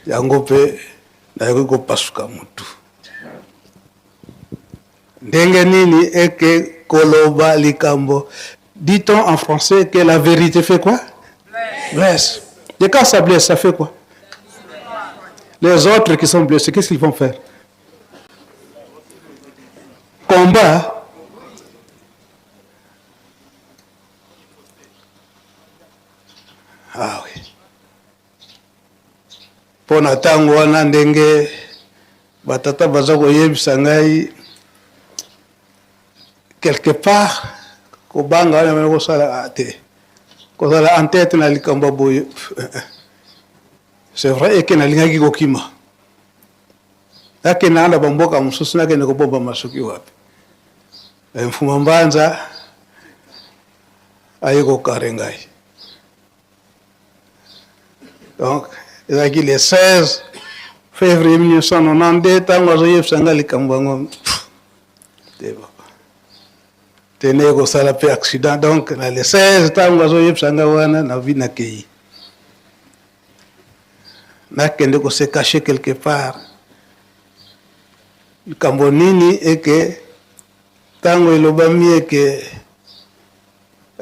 Yango mpe nayoki kopasuka mutu. Ndenge nini eke koloba likambo? Dit-on en français que la vérité fait quoi? Blesse. Et quand ça blesse, ça fait quoi? Les autres qui sont blessés, qu'est-ce qu'ils vont faire? Combat. Ah oui. Mpo na ntango wana ndenge batata baza koyebisa ngai quelque part kobanga wana bana kosala ah, te kozala en tête na likambo ya boye c'est vrai eke nalingaki kokima nakendaka na bamboka mosusu nakende kobombama soki wapi eh, mfuma mbanza aye kokare ngai Donc, ezalaki le 16 février 1992 ntango azoyebisa ngai likambo yango te papa te nde kosala mpe accident donc na le 16 ntango azoyebisa ngai wana na vi nakei nakende kose cacher quelque part likambo nini eke ntango elobami eke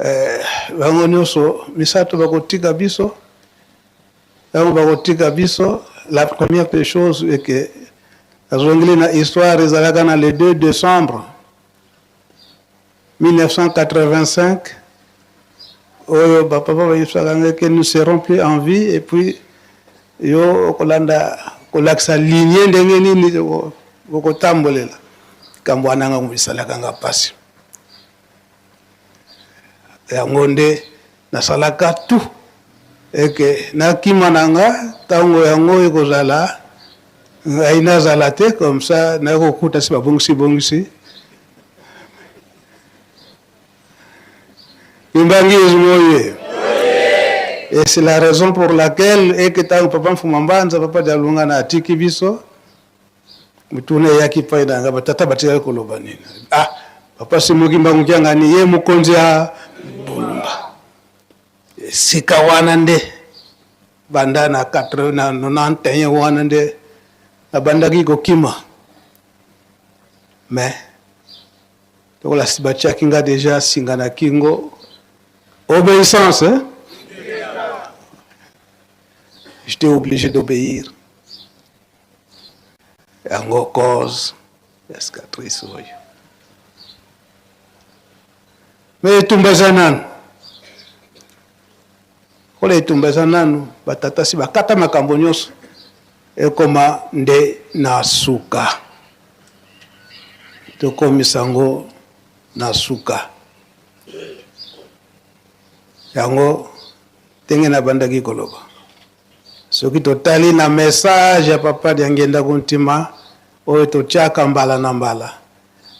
Eh, bango nyonso misato bakotika biso ntango bakotika biso la première des choses est que nazongeli na histoire ezalaka na le 2 décembre 1985 oyo bapapa bayebisaka ngai que nous serons plus en vie et puis yo okolanda kolakisa ligne ndenge nini okotambolela likambo wana ngango esalaka nga mpasi Yango nde nasalaka tout eke nakima na nga ntango yango ekozala ngai nazala te comme ça nakokuta si babongisi bongisi Kimbanguisme oye. Et c'est la raison pour laquelle eke ntango papa Mfuma Mbanza papa Dialungana atiki biso Mituna eyaki epai na ngai, batata batikali koloba nini? Ah, papa Simon Kimbangu Kiangani ye mokonzi ya Bulumba. Esika wana nde banda na 91 wana nde nabandaki kokima mais lokola si batiaki nga deja singa na kingo obéissance hein? J'étais obligé d'obéir. Yango cause ya cicatrice oyo. Mais etumba eza nanu. Kola etumba eza nanu, batata si bakata makambo nyonso ekoma nde na suka. Tokomisa yango. na suka. Yango ndenge nabandaki koloba, soki totali na message ya Papa Diangienda Kuntima oyo totiaka mbala na mbala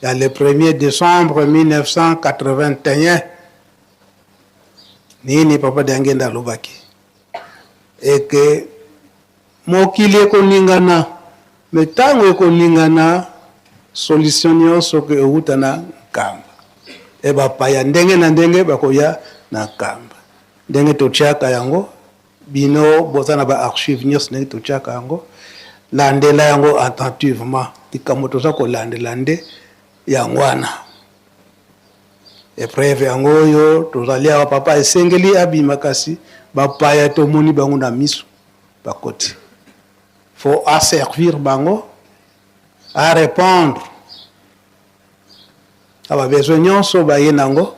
ya le 1er decembre 1981, nini Papa Diangienda alobaki? Eke mokili ekoningana, me ntango ekoningana, solution nyonso ke ewuta na Nkamba. E bapaya ndenge na ndenge bakoya na Nkamba. Ndenge totiaka yango, bino boza na ba archives nyonso ndenge totiaka yango, landela yango attentivement. Likambo toza kolandela nde yango wana. Epreuve yango oyo tozali awa, papa esengeli abima, kasi bapaya tomoni bango na miso bakoti. Faut asservir bango, a répondre na ba besoin nyonso baye nango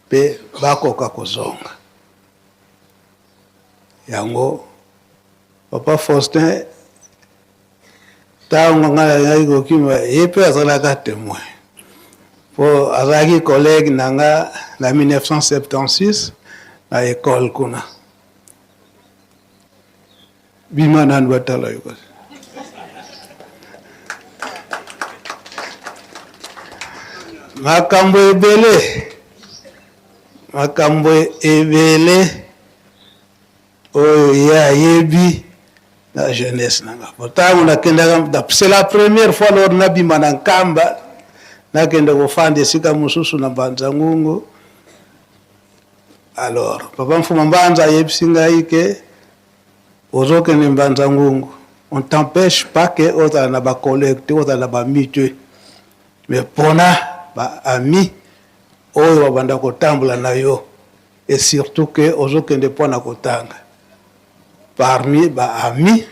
pe bakoka kozonga. Yango papa Faustin ntango ngai nalingaki kokima, ye mpe azalaka temoin mpo azalaki collègue na nga na 1976 na école kuna. Bima nanu batala yo kasi. Makambo ebele, makambo ebele oyo ye ayebi na jeunesse na nga. Ntango nakendaka, c'est la première fois lors nabima na Nkamba, nakende kofanda esika mosusu na Mbanza Ngungu. Alors papa Mfuma Mbanza ayebisi ngai ke ozokende Mbanza Ngungu, on t'empêche pas ke ozala na ba collègues te, ozala na ba amis te, mais pona ba amis oyo babanda kotambola na yo et surtout ke ozokende pona kotanga. Parmi ba amis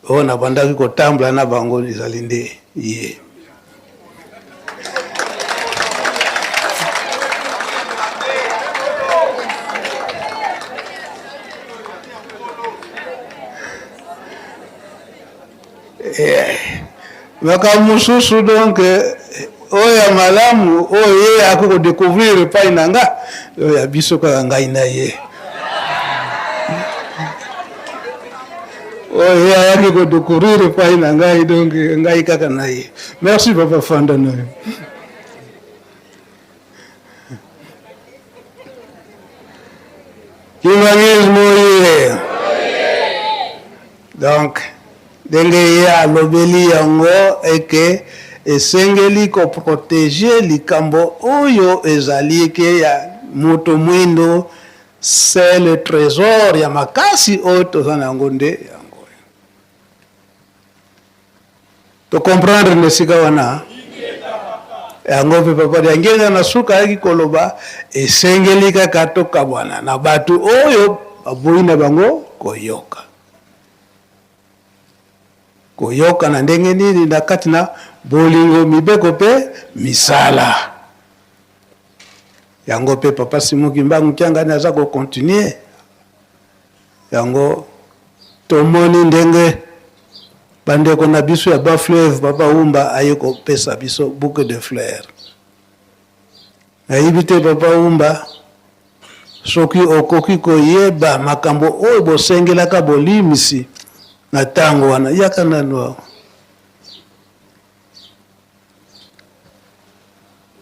oyo nabandaki kotambola na bango ezali nde ye. Eh, makambo mosusu donc oyo ya malamu oyo ye akoki kodecouvrir epai na nga, oyo ya biso kaka ngai na ye, oyo ye ayaki kodecouvrir epai na ngai, donc ngai kaka na ye. Merci papa, fanda na yo. Kimbanguisme oye! Donc ndenge ye alobeli yango eke esengeli ko proteger likambo oyo ezali eke ya moto mwindo, c'est le tresor ya makasi oyo toza na yango nde yango oyo. To comprendre na esika wana yango mpe papa Diangienda na suka ayaki koloba esengeli kaka tokabwana na bato oyo baboyi na bango koyoka. Koyoka na ndenge nini? Na kati na bolingo, mibeko mpe misala. Yango mpe papa Simon Kimbangu Kiangani aza ko continuer yango. Tomoni ndenge bandeko na biso ya bas fleuve, papa Wumba aye kopesa biso bouquet de fleurs. Nayebi te papa Wumba soki okoki koyeba makambo oyo bosengelaka bolimisi na tango wana. Yaka nanu awa.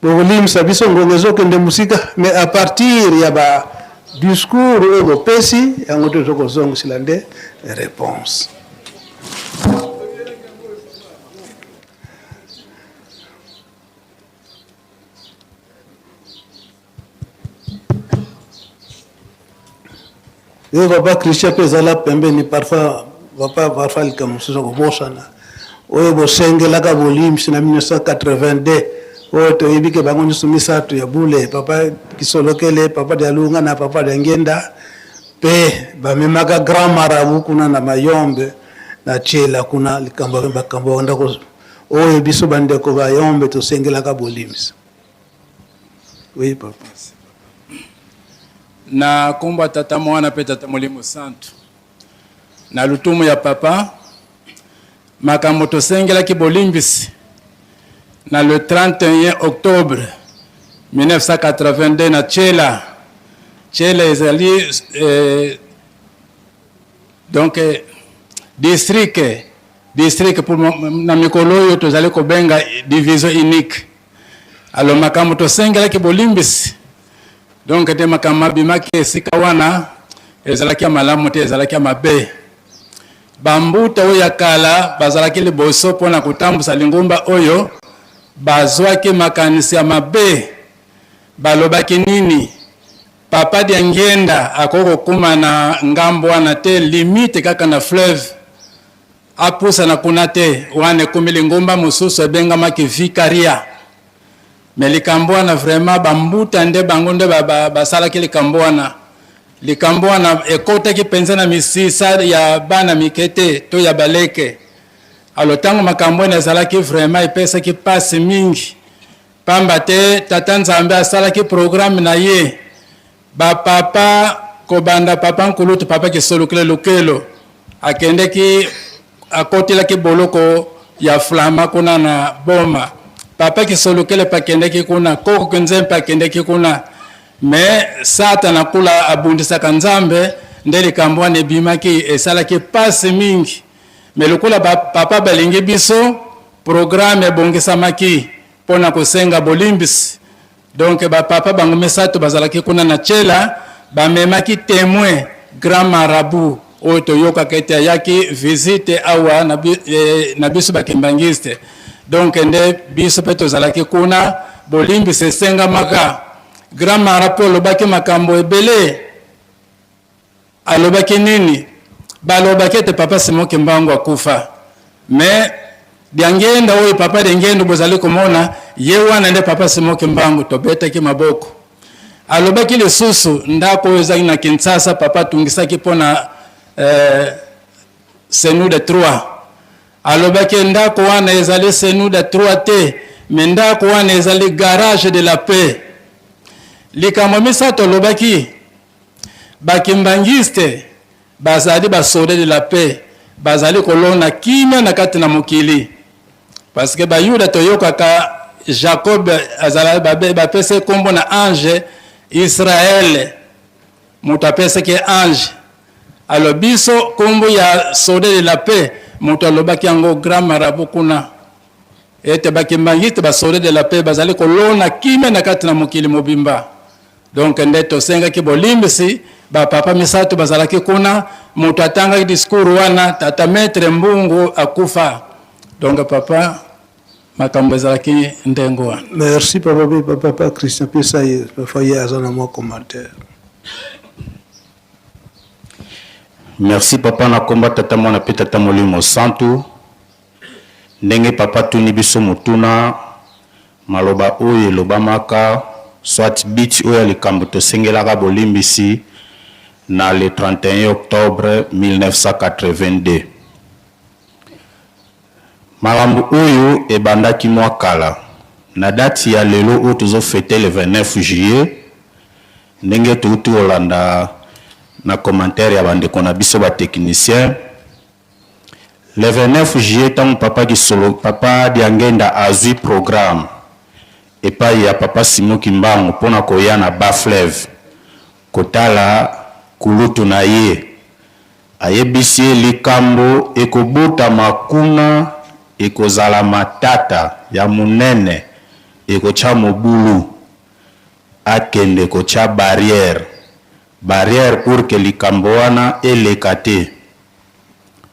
Bokolimisa biso ngonga ezokende mosika, mais à partir ya ba discours oyo bopesi yango tozo kozongisela nde réponse. Yo papa Christian pe ezala pembeni parfois papa parfois likambo mosusu akobosana oyo bosengelaka bolimbisi na 1982 oyo toyebi ke bango nyonso misato ya bule papa Kisolokele papa Dialunga na papa Diangienda pe bamemaka grand marabout kuna na Mayombe na Tshela kuna likambo makambo banda oyo biso bandeko Bayombe tosengelaka bolimbisi. Oui, papa. Na kombo ya Tata, Mwana pe Tata Molimo Santu. Na lutumu ya papa, makambo tosengelaki bolimbisi na le 31 octobre 1982 na Tshela. Tshela ezali eh, donc eh, district district pour na mikolo oyo tozali kobenga division unique. Alors makambo tosengelaki bolimbisi donc te makambo mabimaki esika wana ezalaki ya malamu te, ezalaki ya mabe. Bambuta oyo ya kala bazalaki liboso mpo na kotambusa lingomba oyo bazwaki makanisi ya mabe. Balobaki nini? Papa Diangienda akoki kokoma na ngambo wana te, limite kaka na fleuve, apusana kuna te. Wana ekomi lingomba mosusu ebengamaki Vicaria. Mais likambo wana vraiment ba mbuta nde bango nde basalaki likambo wana. Likambo wana ekotaki mpenza na misisa ya bana mike te to ya baleke. Alors ntango makambo wana ezalaki vraiment epesaki mpasi mingi, pamba te Tata Nzambe asalaki programme na ye ba papa kobanda papa nkulutu papa Kisolokele Lukelo akendeki akotelaki boloko ya Flama kuna na Boma. Papa Kisolokele mpe akendeki kuna, koko Kinze mpe akendeki kuna. Mais Satana kula abundisaka Nzambe, nde likambo wana ebimaki, esalaki pasi mingi. Mais lokola ba papa balingi biso, programme ebongisamaki mpo na kosenga bolimbisi. Donc ba papa bango misato bazalaki kuna na Tshela, bamemaki temoin grand marabout oyo toyokaka ete ayaki visite awa na, eh, na biso ba kimbanguiste. Donc nde biso pe tozalaki kuna, bolimbisi esengamaka. Grand marabout alobaki makambo ebele. Alobaki nini? Balobaki ete papa Simon Kimbangu akufa. Mais Diangienda oyo papa Diangienda bozali komona ye wana nde papa Simon Kimbangu, tobetaki maboko. Alobaki lisusu ndako oyo ezali na Kinshasa papa atungisaki mpo na eh, Senuda 3. Alobaki ndako wana ezali Senuda 3 te, mais ndako wana ezali garage de la paix. Likambo misato alobaki Ba kimbanguiste bazali ba soldats de la paix, bazali kolona kimia na kati na mokili. Parce que ba yuda toyokaka Jacob azala bapesa ye kombo na ange Israël, moto apesaki ye ange. Alors biso kombo ya soldat de la paix moto alobaki yango grand marabout kuna ete ba kimbanguiste ba soldats de la paix bazali kolona kimia na kati na mokili mobimba. Donc nde tosengaki bolimbisi, ba papa misato bazalaki kuna, moto atangaki discours wana tata maître Mbungu akufa. Donc papa makambo ezalaki ndenge wana. Merci papa pe papa Christian pesa ye parfois ye aza na mwa commentaire. Merci papa na komba tata mwana pe tata molimo santu ndenge papa atuni biso motuna Maloba oyo elobamaka, soit but oyo ya likambo tosengelaka bolimbisi na le 31 octobre 1982. Makambo oyo ebandaki mwa kala. Na date ya lelo oyo tozo feter le 29 juillet, ndenge touti kolanda na commentaire ya ba ndeko na biso ba techniciens, Le 29 juillet tango papa Kisolo, papa Diangenda azui programme epayi ya papa Simon Kimbangu pona koya na Bas Fleuve kotala kulutu na ye, ayebisi ye likambo ekobotama kuna ekozala matata ya munene ekotia mobulu, akende kotia barrière, barrière pour que likambo wana eleka te.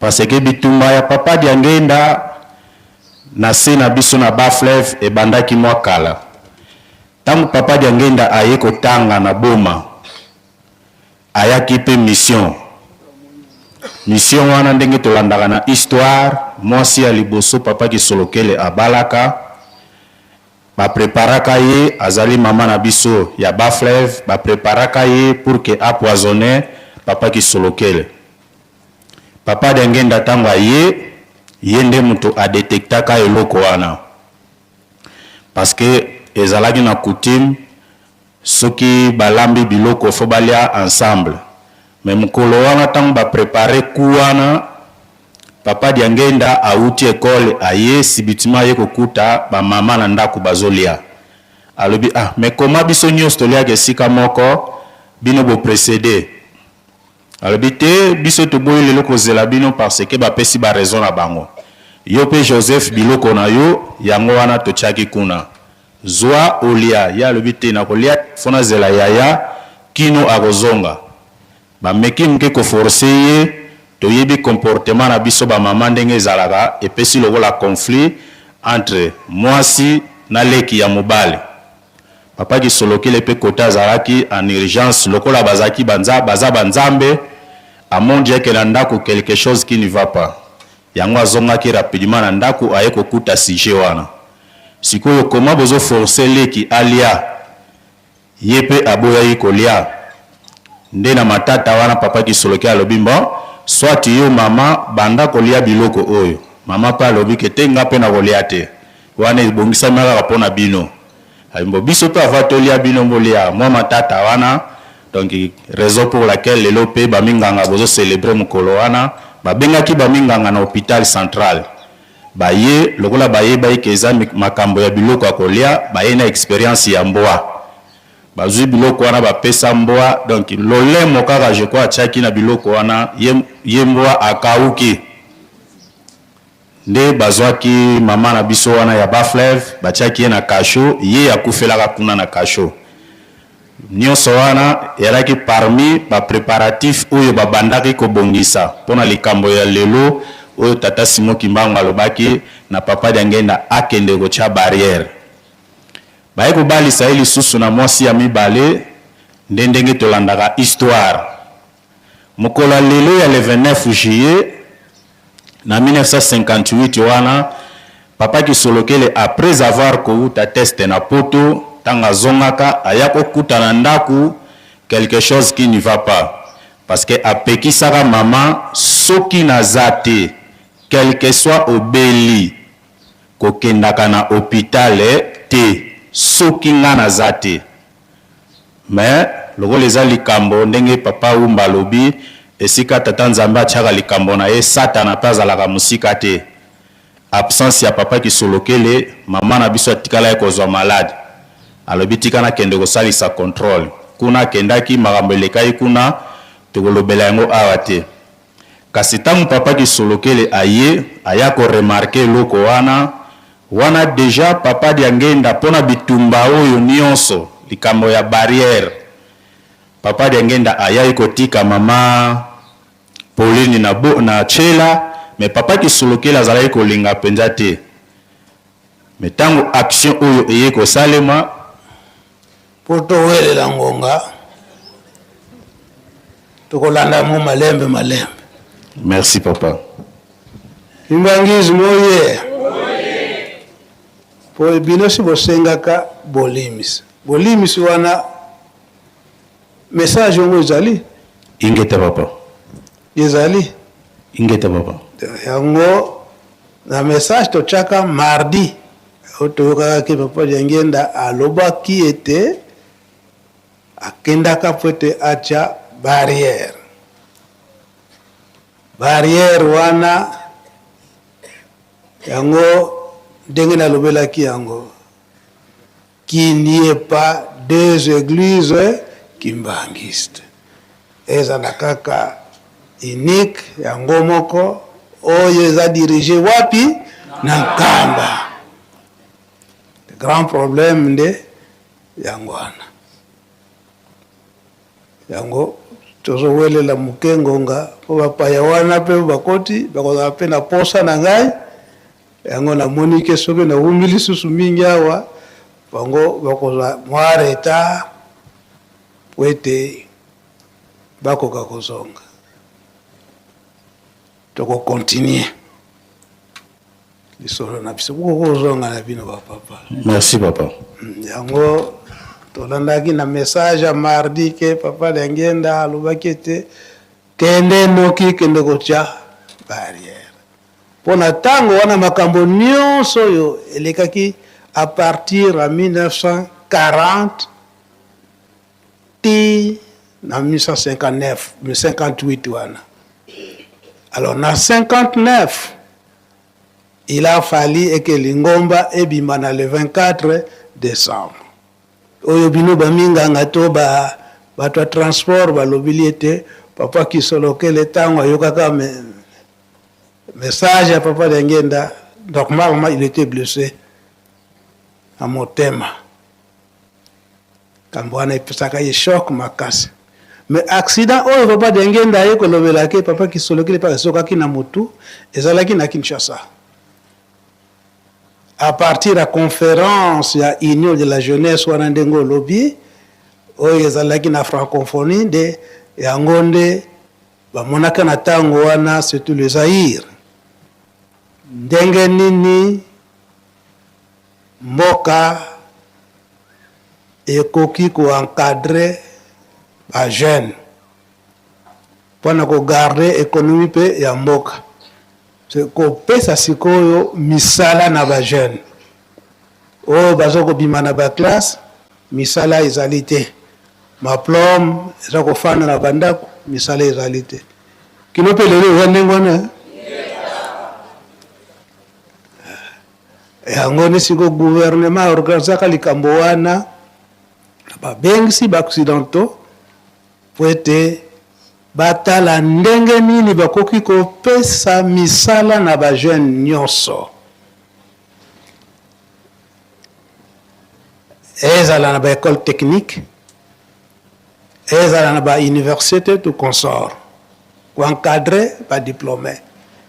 Parce que bitumba ya papa Diangenda na se na biso na bas fleuve ebandaki mwa kala. Tango papa Diangenda aye kotanga na Boma, ayaki pe mission. Mission wana ndenge tolandaka na histoire, mwasi ya liboso papa Kisolokele abalaka, ba preparaka ye, azali mama na biso ya bas fleuve, ba preparaka ye pour que a poisonner papa Kisolokele. Papa Diangenda tango aye, ye nde mutu a detectaka eloko wana. Parce que ezalaki na coutume soki balambi biloko faut balia ensemble. Mais mukolo wana tango ba preparer coup wana, Papa Diangenda awuti ecole aye subitement aye kokuta ba mama na ndaku bazolia. Alobi ah mais comment biso nionso toliaka esika moko bino bo preceder? Alobi te biso toboyi lelo kozela bino parce que bapesi ba raison na bango. Yo pe Joseph biloko na yo yango wana totiaki kuna. Zua olia. Ye alobi te nakolia te faut nazela yaya kino akozonga. Bameki muke ko forcer ye, toyebi comportement na biso ba maman ndenge ezalaka, epesi lokola conflit entre muasi na leki ya mobali. Papa Kisolokele pe cote azalaki en urgence lokola bazalaki ba baza ba nzambe, amonjie que na ndaku quelque chose qui ne va pas. Yango azongaki rapidement na ndaku aye kokuta sujet wana. Sikoyo comment bozo forcer leki alia Ye pe aboyaki kolia. Nde na matata wana papa Kisoloke alobi bon, soit yo mama banda kolia biloko oyo. Mama pe alobi ke te nga pe nakolia te. Wana ebongisami kaka po na bino. Alobi bon biso pe avant tolia bino bolia. Mwa matata wana donc raison pour laquelle lelo pe ba minganga bozo celebrer mokolo wana. Babengaki ba minganga na hopital central. Baye lokola bayebaki ke eza makambo ya biloko ya kolia, baye na experience ya mbwa. Bazui biloko wana bapesa mbwa, donc lolemo kaka je crois atiaki na biloko wana, ye, ye mbwa akawuki. Nde bazwaki mama na biso wana ya Bas-Fleuve, batiaki ye na cachot, ye akufelaka kuna na cachot. Nionso wana eyalaki parmi ba preparatifs oyo babandaki kobongisa mpo na likambo ya lelo oyo tata Simon Kimbangu alobaki na papa Diangienda akende kotia barrière. Baye kobalisa ye lisusu na mwasi ya mibale nde ndenge tolandaka histoire. Mokolo ya lelo ya le 29 juillet na 1958 wana papa Kisolokele après avoir kowuta test na poto tango azongaka aya kokuta na ndaku quelque chose qui ne va pas parce que apekisaka mama soki naza te quelque soit obeli kokendaka na hopital te soki nga naza te. Mais lokola eza likambo ndenge papa Wumba alobi, esika tata Nzambe atiaka likambo na ye, satana pe azalaka mosika te. Absence ya papa Kisolokele, maman na biso atikalaki kozua malade. Alobi tika nakende kosalisa controle. Kuna akendaki, makambo elekaki kuna, tokolobela yango awa te. Kasi tango papa Kisolokele aye, aya ko remarquer eloko wana, wana dejà papa Diangenda pona bitumba oyo nionso, likambo ya barrière, papa Diangenda ayaki kotika mama Pauline na na Tshela, mais papa Kisolokele azalaki kolinga penza te. Mais tango action oyo eye kosalema, Mpo towelela ngonga, tokolanda yango malembe malembe. Merci papa. Kimbanguisme oye! Mpo bino si bosengaka bolimbisi. Bolimbisi wana message yango ezali? Ingeta papa. Ezali? Ingeta papa. Yango na message totiaka mardi oyo toyokaka ke papa Diangienda alobaki ete akendaka mpo ete atya barrière. Barrière wana yango ndenge nalobelaki yango qu'il n'y ait pas deux eglises kimbanguistes. Ezala kaka unique yango moko oyo eza dirige wapi? Na Nkamba. Le grand problème nde yango wana. Yango tozowelela moke ngonga mpo bapaya wana mpe bakoti bakozala mpe na posa na ngai. Yango namoni ke soki nawumi lisusu mingi awa, bango bakozwa mwa retard mpo ete bakoka kozonga. Toko continuer lisolo na biso. Bokoki kozonga na bino ba papa. Merci papa. Yango tolandaki na message ya mardi ke papa Diangienda alobaki ete kende noki, kende kotia barrière. Mpo na tango wana makambo nionso oyo elekaki à partir ya 1940 tii na 1959, 58 wana. Alors na 59 il a fallu eke lingomba ebima na le 24 decembre. Oyo bino ba minganga to ba bato ya transport balobili ete papa Kisolokele tango ayokaka me, message ya papa Diangienda, normalement il était blessé na motema. Kambo wana epesaka ye choc makasi. Mais accident oyo papa Diangienda aye kolobela ke papa Kisolokele pe azokaki na mutu ezalaki na Kinshasa. À partir ya conference ya Union de la jeunesse wana ndenge olobi oyo ezalaki na francophonie nde yango nde bamonaka na tango wana surtout le Zaïre ndenge nini mboka ekoki ko encadrer ba jeunes pona ko garder economie pe ya mboka. Kopesa sikoyo misala na ba jeunes oyo bazo kobima na ba classe misala ezali te maplome eza kofanda na ba ndako misala ezali te kino pe lelo eza ndenge wana yango nde sikoyo gouvernement organisaka likambo wana babengisi ba occidentaux mpo ete batala ndenge nini bakoki kopesa misala na ba jeunes nionso, ezala na ba ecoles techniques, ezala na ba universites tout consort, ko encadrer ba diplomes.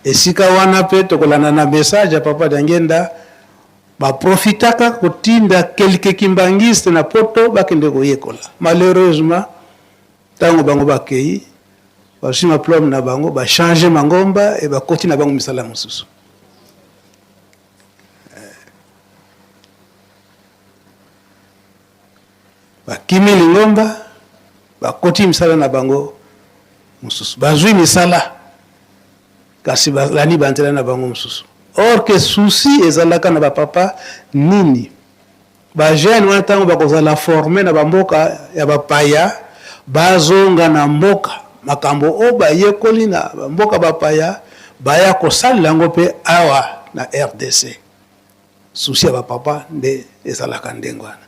Esika wana mpe tokolanda na message ya Papa Diangienda, ba profitaka kotinda quelques kimbanguistes na poto bakende koyekola. Malheureusement, Tango bango bakeyi, bazwi maplome na bango, ba changer mangomba et bakoti na bango misala mosusu. Bakimi lingomba, bakoti misala na bango mosusu. Bazwi misala, kasi balandi ba nzela na bango mosusu. Or que souci ezalaka na ba papa nini? Ba jeunes wana tango bakozala former na ba mboka ya ba paya, bazonga na mboka, makambo oyo bayekoli na ba mboka ba paya, baya kosalela yango pe awa na rdc. Souci ya ba papa nde ezalaka ndenge wana.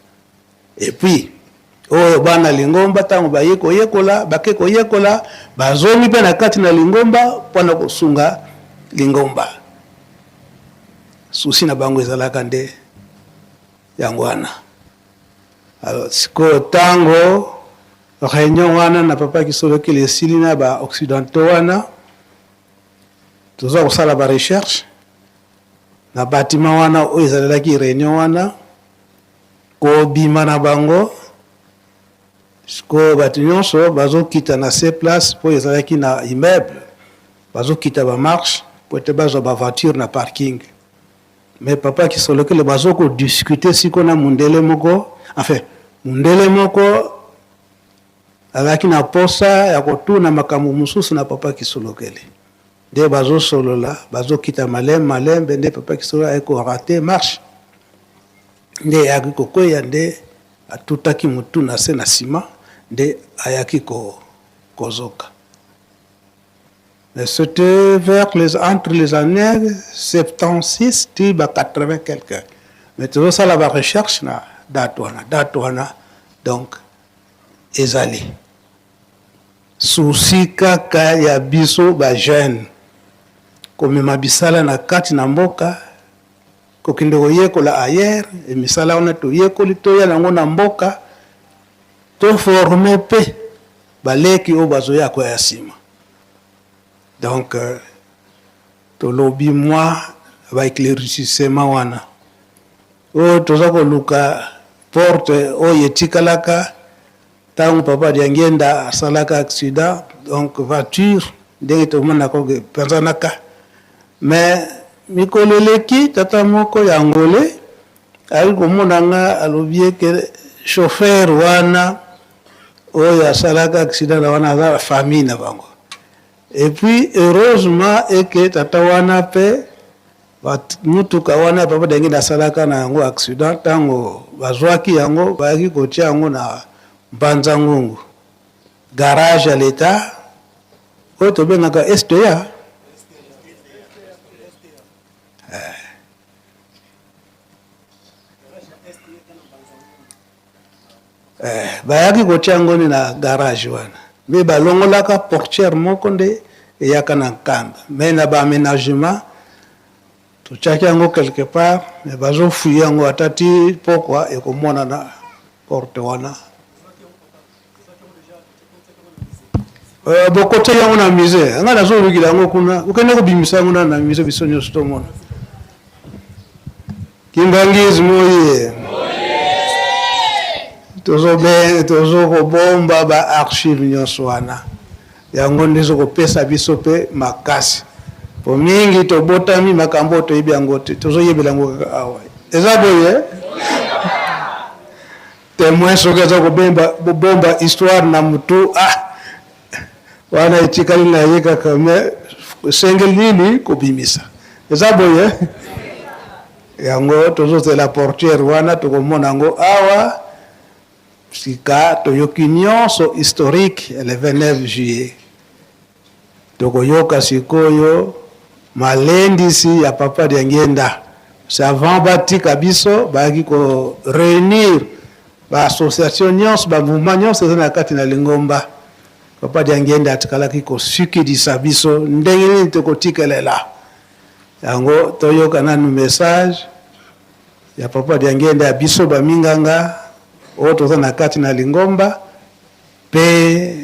Et puis oyo bana lingomba tango baye koyekola, bake koyekola, bazongi pe na kati na lingomba pona kosunga lingomba. Souci na bango ezalaka nde yango wana. Alors sikoyo tango reunion wana na papa Kisolokele esili na ba occidentaux wana, toza kosala ba recherche na batiment wana oyo ezalelaki reunion wana, kobima na bango sikoyo bato nyonso bazokita na se place mpo ezalaki na immeuble, bazokita ba marche mpo ete bazwa ba voiture na parking. Mais papa Kisolokele bazo ko discuter siko na mundele moko, enfin mundele moko azalaki na posa ya kotuna makambo mosusu na papa Kisolokele. Nde bazo solola, bazo kita malembe malembe nde papa Kisolokele aye ko rater marche. Nde ayaki kokweya nde atutaki mutu na se na sima nde ayaki ko kozoka. Mais c'etait vers les entre les annees 76 ti ba 80 quelque. Mais tozo sala ba recherche na date wana, date wana donc ezali souci kaka ya biso ba jeunes komema bisala na kati na mboka, kokende koyekola ailleurs, et misala wana toyekoli toya nango na mboka, to former pe baleki oyo bazoya koya sima. Donc tolobi mwa ba eclaircissement wana oyo toza koluka porte oyo etikalaka tango papa Diangienda asalaka accident, donc voiture ndenge tomonaka epanzanaka, mais mikolo eleki tata moko ya Angolais ayaki komona nga alobi eke chauffeur wana oyo asalaka accident na wana aza famille na bango et puis heureusement eke tata wana pe mutuka wana papa Dangida asalaka na yango accident tango bazwaki yango bayaki kotia yango na Mpanza Ngungu garage ya l'etat oyo tobengaka STA. Eh, bayaki kotia yango nde na garage wana me balongolaka portière moko nde eyaka na nkamba me na ba aménagement totiaki yango quelque part me bazofuye yango ata ti pokwa ekomonana porte wana eh, bokotiaki yango na musée ngai nazolukila yango kuna okende kobimisa yango na na musée biso nyonso tomona Kimbanguisme oye tozobe tozokobomba ba archive nyonso wana yango nde ezokopesa biso mpe makasi po mingi tobotami makambo oyo toyebi yango te tozoyebela yango kaka awa eza boye temoin soki aza kobemba bobomba histoire na mutu ah wana etikali na ye kaka me esengeli nini kobimisa eza boye yango tozozela portiere wana tokomona yango awa sika toyoki nyonso historique le 29 juillet tokoyoka sikoyo malendisi ya papa Diangienda c'est avant batika biso bayaki ko réunir ba association nyonso ba mouvement nyonso eza na kati na lingomba papa Diangienda atikalaki kosukilisa biso ndenge nini tokotikelela yango toyoka nanu message ya papa Diangienda ya biso baminganga oyo toza na kati na lingomba Pe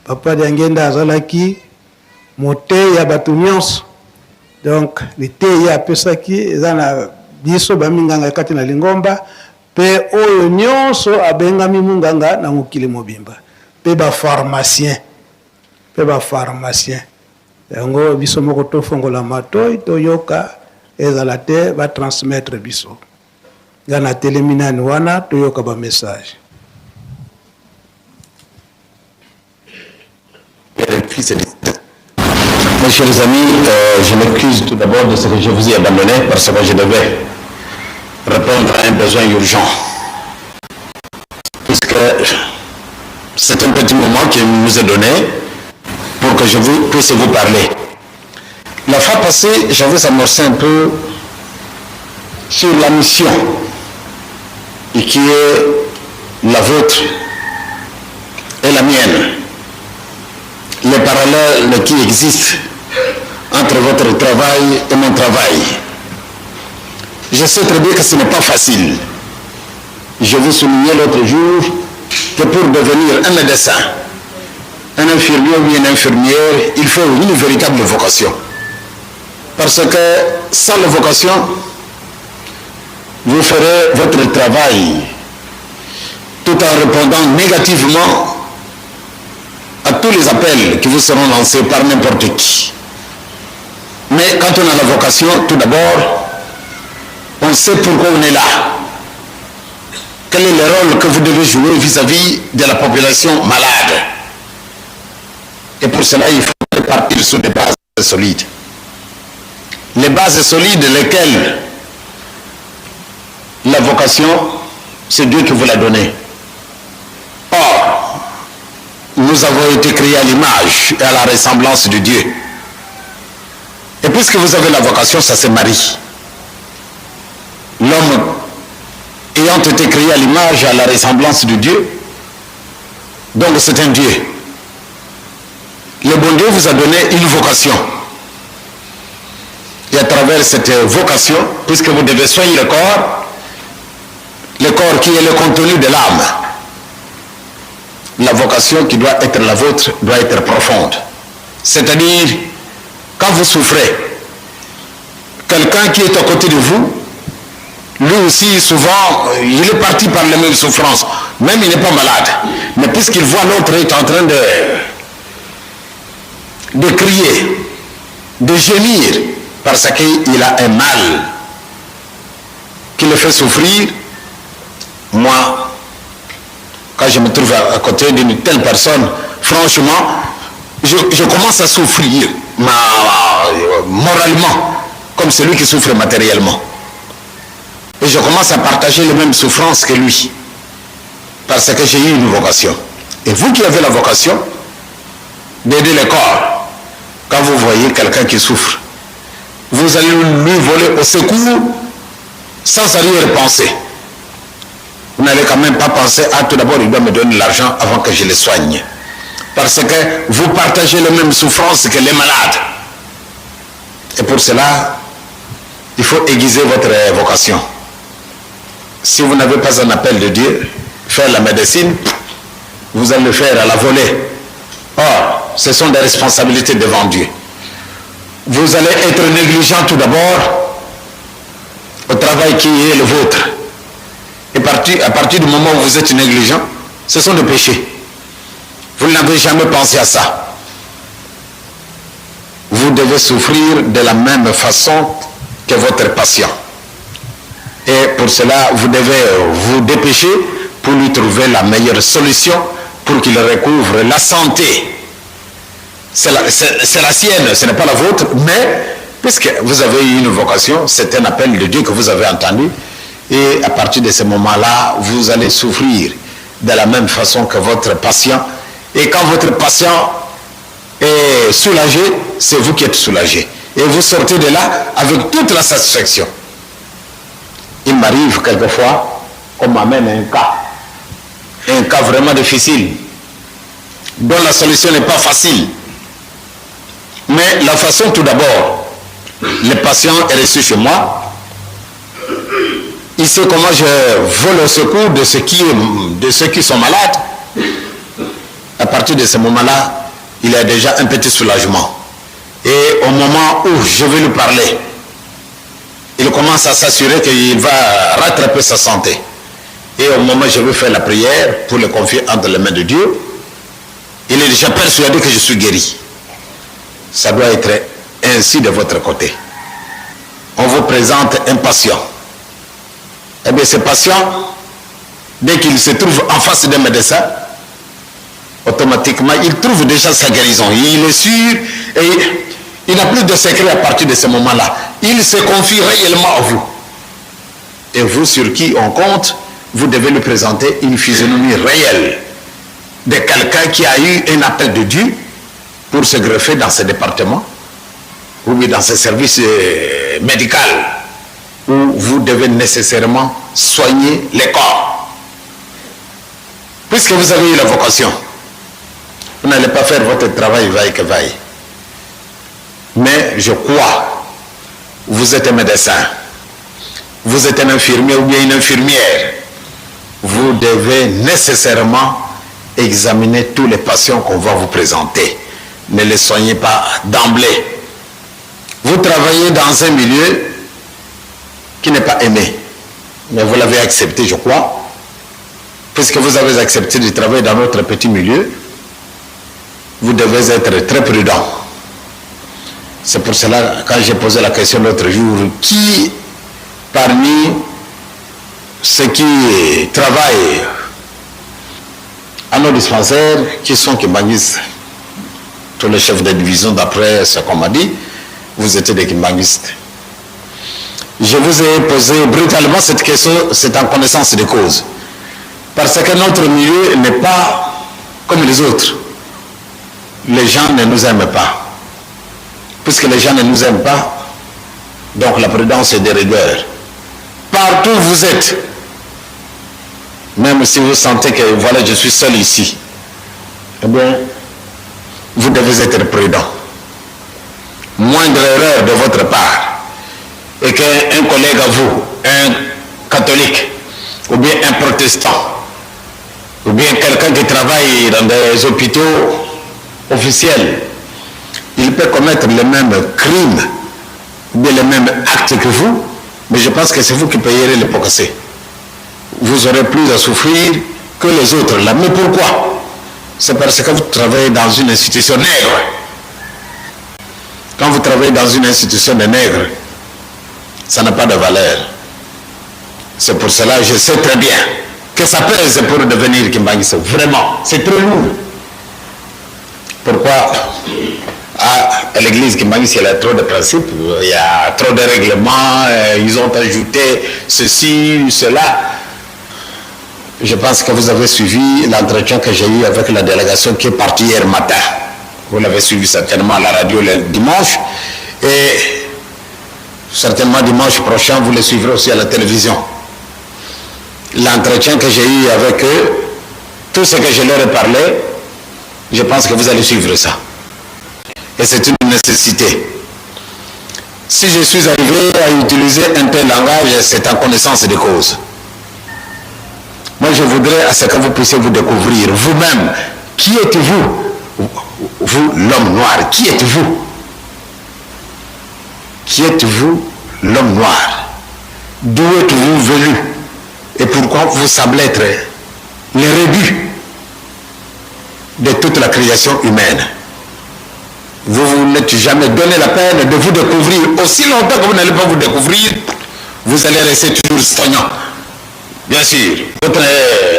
papa Diangienda azalaki moteyi ya bato nyonso. Donc liteyi ye apesaki eza na biso baminganga kati na lingomba pe oyo nyonso abengami munganga na mokili mobimba pe ba pharmacien pe ba pharmacien yango biso moko tofongola matoi toyoka ezala te ba transmettre biso. Nga na telemi nani wana toyoka ba message. Mes chers amis, euh, je m'excuse tout d'abord de ce que je vous ai abandonné parce que je devais répondre à un besoin urgent. Puisque c'est un petit moment qui nous est donné pour que je vous, puisse vous parler. La fois passée, j'avais amorcé un peu sur la mission et qui est la vôtre et la mienne. Les parallèles qui existent entre votre travail et mon travail. Je sais très bien que ce n'est pas facile. Je vous soulignais l'autre jour que pour devenir un médecin, un infirmier ou une infirmière, il faut une véritable vocation. Parce que sans la vocation, vous ferez votre travail tout en répondant négativement à tous les appels qui vous seront lancés par n'importe qui. Mais quand on a la vocation, tout d'abord, on sait pourquoi on est là. Quel est le rôle que vous devez jouer vis-à-vis de la population malade Et pour cela, il faut partir sur des bases solides. Les bases solides, lesquelles la vocation, c'est Dieu qui vous l'a donnée. Or, nous avons été créés à l'image et à la ressemblance de Dieu. Et puisque vous avez la vocation, ça c'est Marie. L'homme ayant été créé à l'image et à la ressemblance de Dieu, donc c'est un Dieu. Le bon Dieu vous a donné une vocation. Et à travers cette vocation, puisque vous devez soigner le corps, le corps qui est le contenu de l'âme, la vocation qui doit être la vôtre doit être profonde. C'est-à-dire, quand vous souffrez, quelqu'un qui est à côté de vous, lui aussi, souvent, il est parti par les mêmes souffrances. Même il n'est pas malade. Mais puisqu'il voit l'autre est en train de, de crier, de gémir, parce qu'il a un mal qui le fait souffrir, moi, quand je me trouve à, côté d'une telle personne, franchement, je, je commence à souffrir ma, moralement, comme celui qui souffre matériellement. Et je commence à partager les mêmes souffrances que lui. Parce que j'ai eu une vocation. Et vous qui avez la vocation d'aider le corps, quand vous voyez quelqu'un qui souffre, vous allez lui voler au secours sans arrière-pensée. Vous n'allez quand même pas penser, ah tout d'abord il doit me donner l'argent avant que je le soigne. Parce que vous partagez les mêmes souffrances que les malades. Et pour cela, il faut aiguiser votre vocation. Si vous n'avez pas un appel de Dieu, faire la médecine, vous allez le faire à la volée. Or, ce sont des responsabilités devant Dieu. Vous allez être négligent tout d'abord au travail qui est le vôtre. Et à partir du moment où vous êtes négligent, ce sont des péchés. Vous n'avez jamais pensé à ça. Vous devez souffrir de la même façon que votre patient. Et pour cela, vous devez vous dépêcher pour lui trouver la meilleure solution pour qu'il recouvre la santé. C'est la, la sienne, ce n'est pas la vôtre, mais puisque vous avez eu une vocation, c'est un appel de Dieu que vous avez entendu, et à partir de ce moment-là, vous allez souffrir de la même façon que votre patient. Et quand votre patient est soulagé, c'est vous qui êtes soulagé. Et vous sortez de là avec toute la satisfaction. Il m'arrive quelquefois qu'on m'amène un cas, un cas vraiment difficile, dont la solution n'est pas facile. Mais la façon tout d'abord, le patient est reçu chez moi, il sait comment je vole au secours de ceux qui, de ceux qui sont malades. À partir de ce moment-là, il a déjà un petit soulagement. Et au moment où je vais lui parler, il commence à s'assurer qu'il va rattraper sa santé. Et au moment où je vais faire la prière pour le confier entre les mains de Dieu, il est déjà persuadé que je suis guéri. Ça doit être ainsi de votre côté. On vous présente un patient. Eh bien, ce patient, dès qu'il se trouve en face d'un médecin, automatiquement, il trouve déjà sa guérison. Il est sûr et il n'a plus de secret à partir de ce moment-là. Il se confie réellement à vous. Et vous, sur qui on compte, vous devez lui présenter une physionomie réelle de quelqu'un qui a eu un appel de Dieu pour se greffer dans ce département ou bien dans ce service euh, médical où vous devez nécessairement soigner les corps. Puisque vous avez eu la vocation, vous n'allez pas faire votre travail vaille que vaille. Mais je crois, vous êtes un médecin, vous êtes un infirmier ou bien une infirmière, vous devez nécessairement examiner tous les patients qu'on va vous présenter. Ne les soignez pas d'emblée. Vous travaillez dans un milieu qui n'est pas aimé, mais vous l'avez accepté, je crois, puisque vous avez accepté de travailler dans notre petit milieu, vous devez être très prudent. C'est pour cela, quand j'ai posé la question l'autre jour, qui parmi ceux qui travaillent à nos dispensaires, qui sont kimbanguistes, tous les chefs de division, d'après ce qu'on m'a dit, vous étiez des kimbanguistes. Je vous ai posé brutalement cette question, c'est en connaissance de cause. Parce que notre milieu n'est pas comme les autres. Les gens ne nous aiment pas. Puisque les gens ne nous aiment pas, donc la prudence est de rigueur. Partout où vous êtes, même si vous sentez que voilà, je suis seul ici, eh bien, vous devez être prudent. Moindre erreur de votre part, et qu'un collègue à vous, un catholique, ou bien un protestant, ou bien quelqu'un qui travaille dans des hôpitaux officiels, il peut commettre les mêmes crimes, ou bien les mêmes actes que vous, mais je pense que c'est vous qui payerez les pots cassés. Vous aurez plus à souffrir que les autres là. Mais pourquoi C'est parce que vous travaillez dans une institution nègre. Quand vous travaillez dans une institution de nègres, ça n'a pas de valeur. C'est pour cela que je sais très bien que ça pèse pour devenir Kimbanguiste. Vraiment, c'est trop lourd. Pourquoi à l'église Kimbanguiste, il y a trop de principes, il y a trop de règlements, euh, ils ont ajouté ceci, cela. Je pense que vous avez suivi l'entretien que j'ai eu avec la délégation qui est partie hier matin. Vous l'avez suivi certainement à la radio le dimanche. Et certainement dimanche prochain, vous le suivrez aussi à la télévision. L'entretien que j'ai eu avec eux, tout ce que je leur ai parlé, je pense que vous allez suivre ça. Et c'est une nécessité. Si je suis arrivé à utiliser un tel langage, c'est en connaissance de cause. Moi, je voudrais à ce que vous puissiez vous découvrir vous-même. Qui êtes-vous Vous, l'homme noir, qui êtes-vous Qui êtes-vous, l'homme noir D'où êtes-vous venu Et pourquoi vous semblez être les rébus de toute la création humaine Vous vous n'êtes jamais donné la peine de vous découvrir. Aussi longtemps que vous n'allez pas vous découvrir, vous allez rester toujours soignant. Bien sûr, votre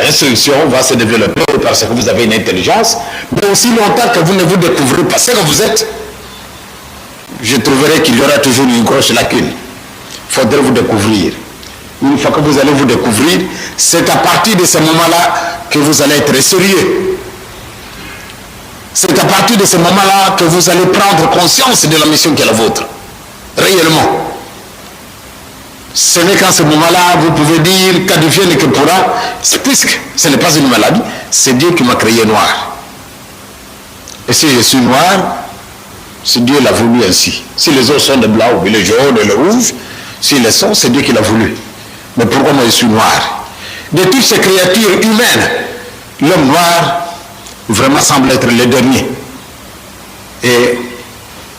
instruction va se développer parce que vous avez une intelligence, mais aussi longtemps que vous ne vous découvrez pas ce que vous êtes, je trouverai qu'il y aura toujours une grosse lacune. Il faudrait vous découvrir. Une fois que vous allez vous découvrir, c'est à partir de ce moment-là que vous allez être sérieux. C'est à partir de ce moment-là que vous allez prendre conscience de la mission qui est la vôtre. Réellement. Ce n'est qu'en ce moment-là, vous pouvez dire qu'advienne que pourra, puisque ce n'est pas une maladie, c'est Dieu qui m'a créé noir. Et si je suis noir, si Dieu l'a voulu ainsi. Si les autres sont de blanc, ou les jaunes, les rouges, s'ils le sont, c'est Dieu qui l'a voulu. Mais pourquoi moi je suis noir De toutes ces créatures humaines, l'homme noir vraiment semble être le dernier. Et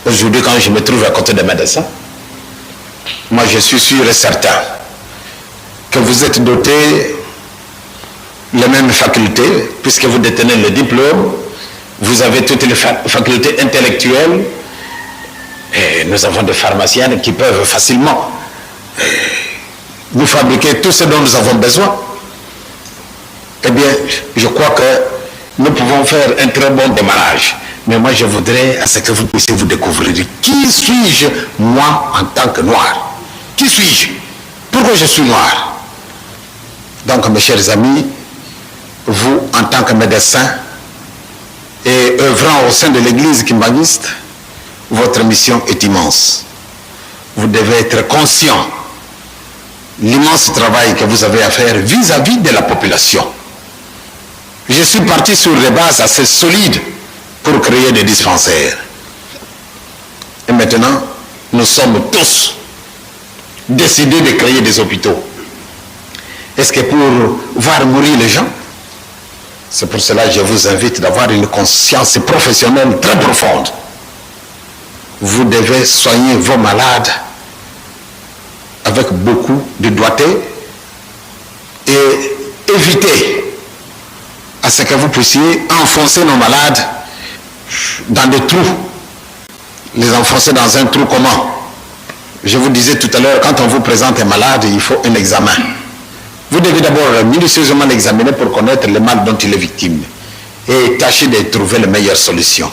aujourd'hui, quand je me trouve à côté des médecins, moi je suis sûr et certain que vous êtes doté les mêmes facultés, puisque vous détenez le diplôme, vous avez toutes les facultés intellectuelles, et nous avons des pharmaciens qui peuvent facilement euh, nous fabriquer tout ce dont nous avons besoin. Eh bien, je crois que nous pouvons faire un très bon démarrage. Mais moi, je voudrais à ce que vous puissiez vous découvrir. Qui suis-je, moi, en tant que noir Qui suis-je Pourquoi je suis noir Donc, mes chers amis, vous, en tant que médecin et œuvrant au sein de l'église kimbanguiste, votre mission est immense. Vous devez être conscient l'immense travail que vous avez à faire vis-à-vis de la population. Je suis parti sur des bases assez solides pour créer des dispensaires. Et maintenant, nous sommes tous décidés de créer des hôpitaux. Est-ce que pour voir mourir les gens C'est pour cela que je vous invite d'avoir une conscience professionnelle très profonde. Vous devez soigner vos malades avec beaucoup de doigté et éviter à ce que vous puissiez enfoncer nos malades dans des trous. Les enfoncer dans un trou comment Je vous disais tout à l'heure, quand on vous présente un malade, il faut un examen. Vous devez d'abord minutieusement l'examiner pour connaître le mal dont il est victime et tâcher de trouver la meilleure solution.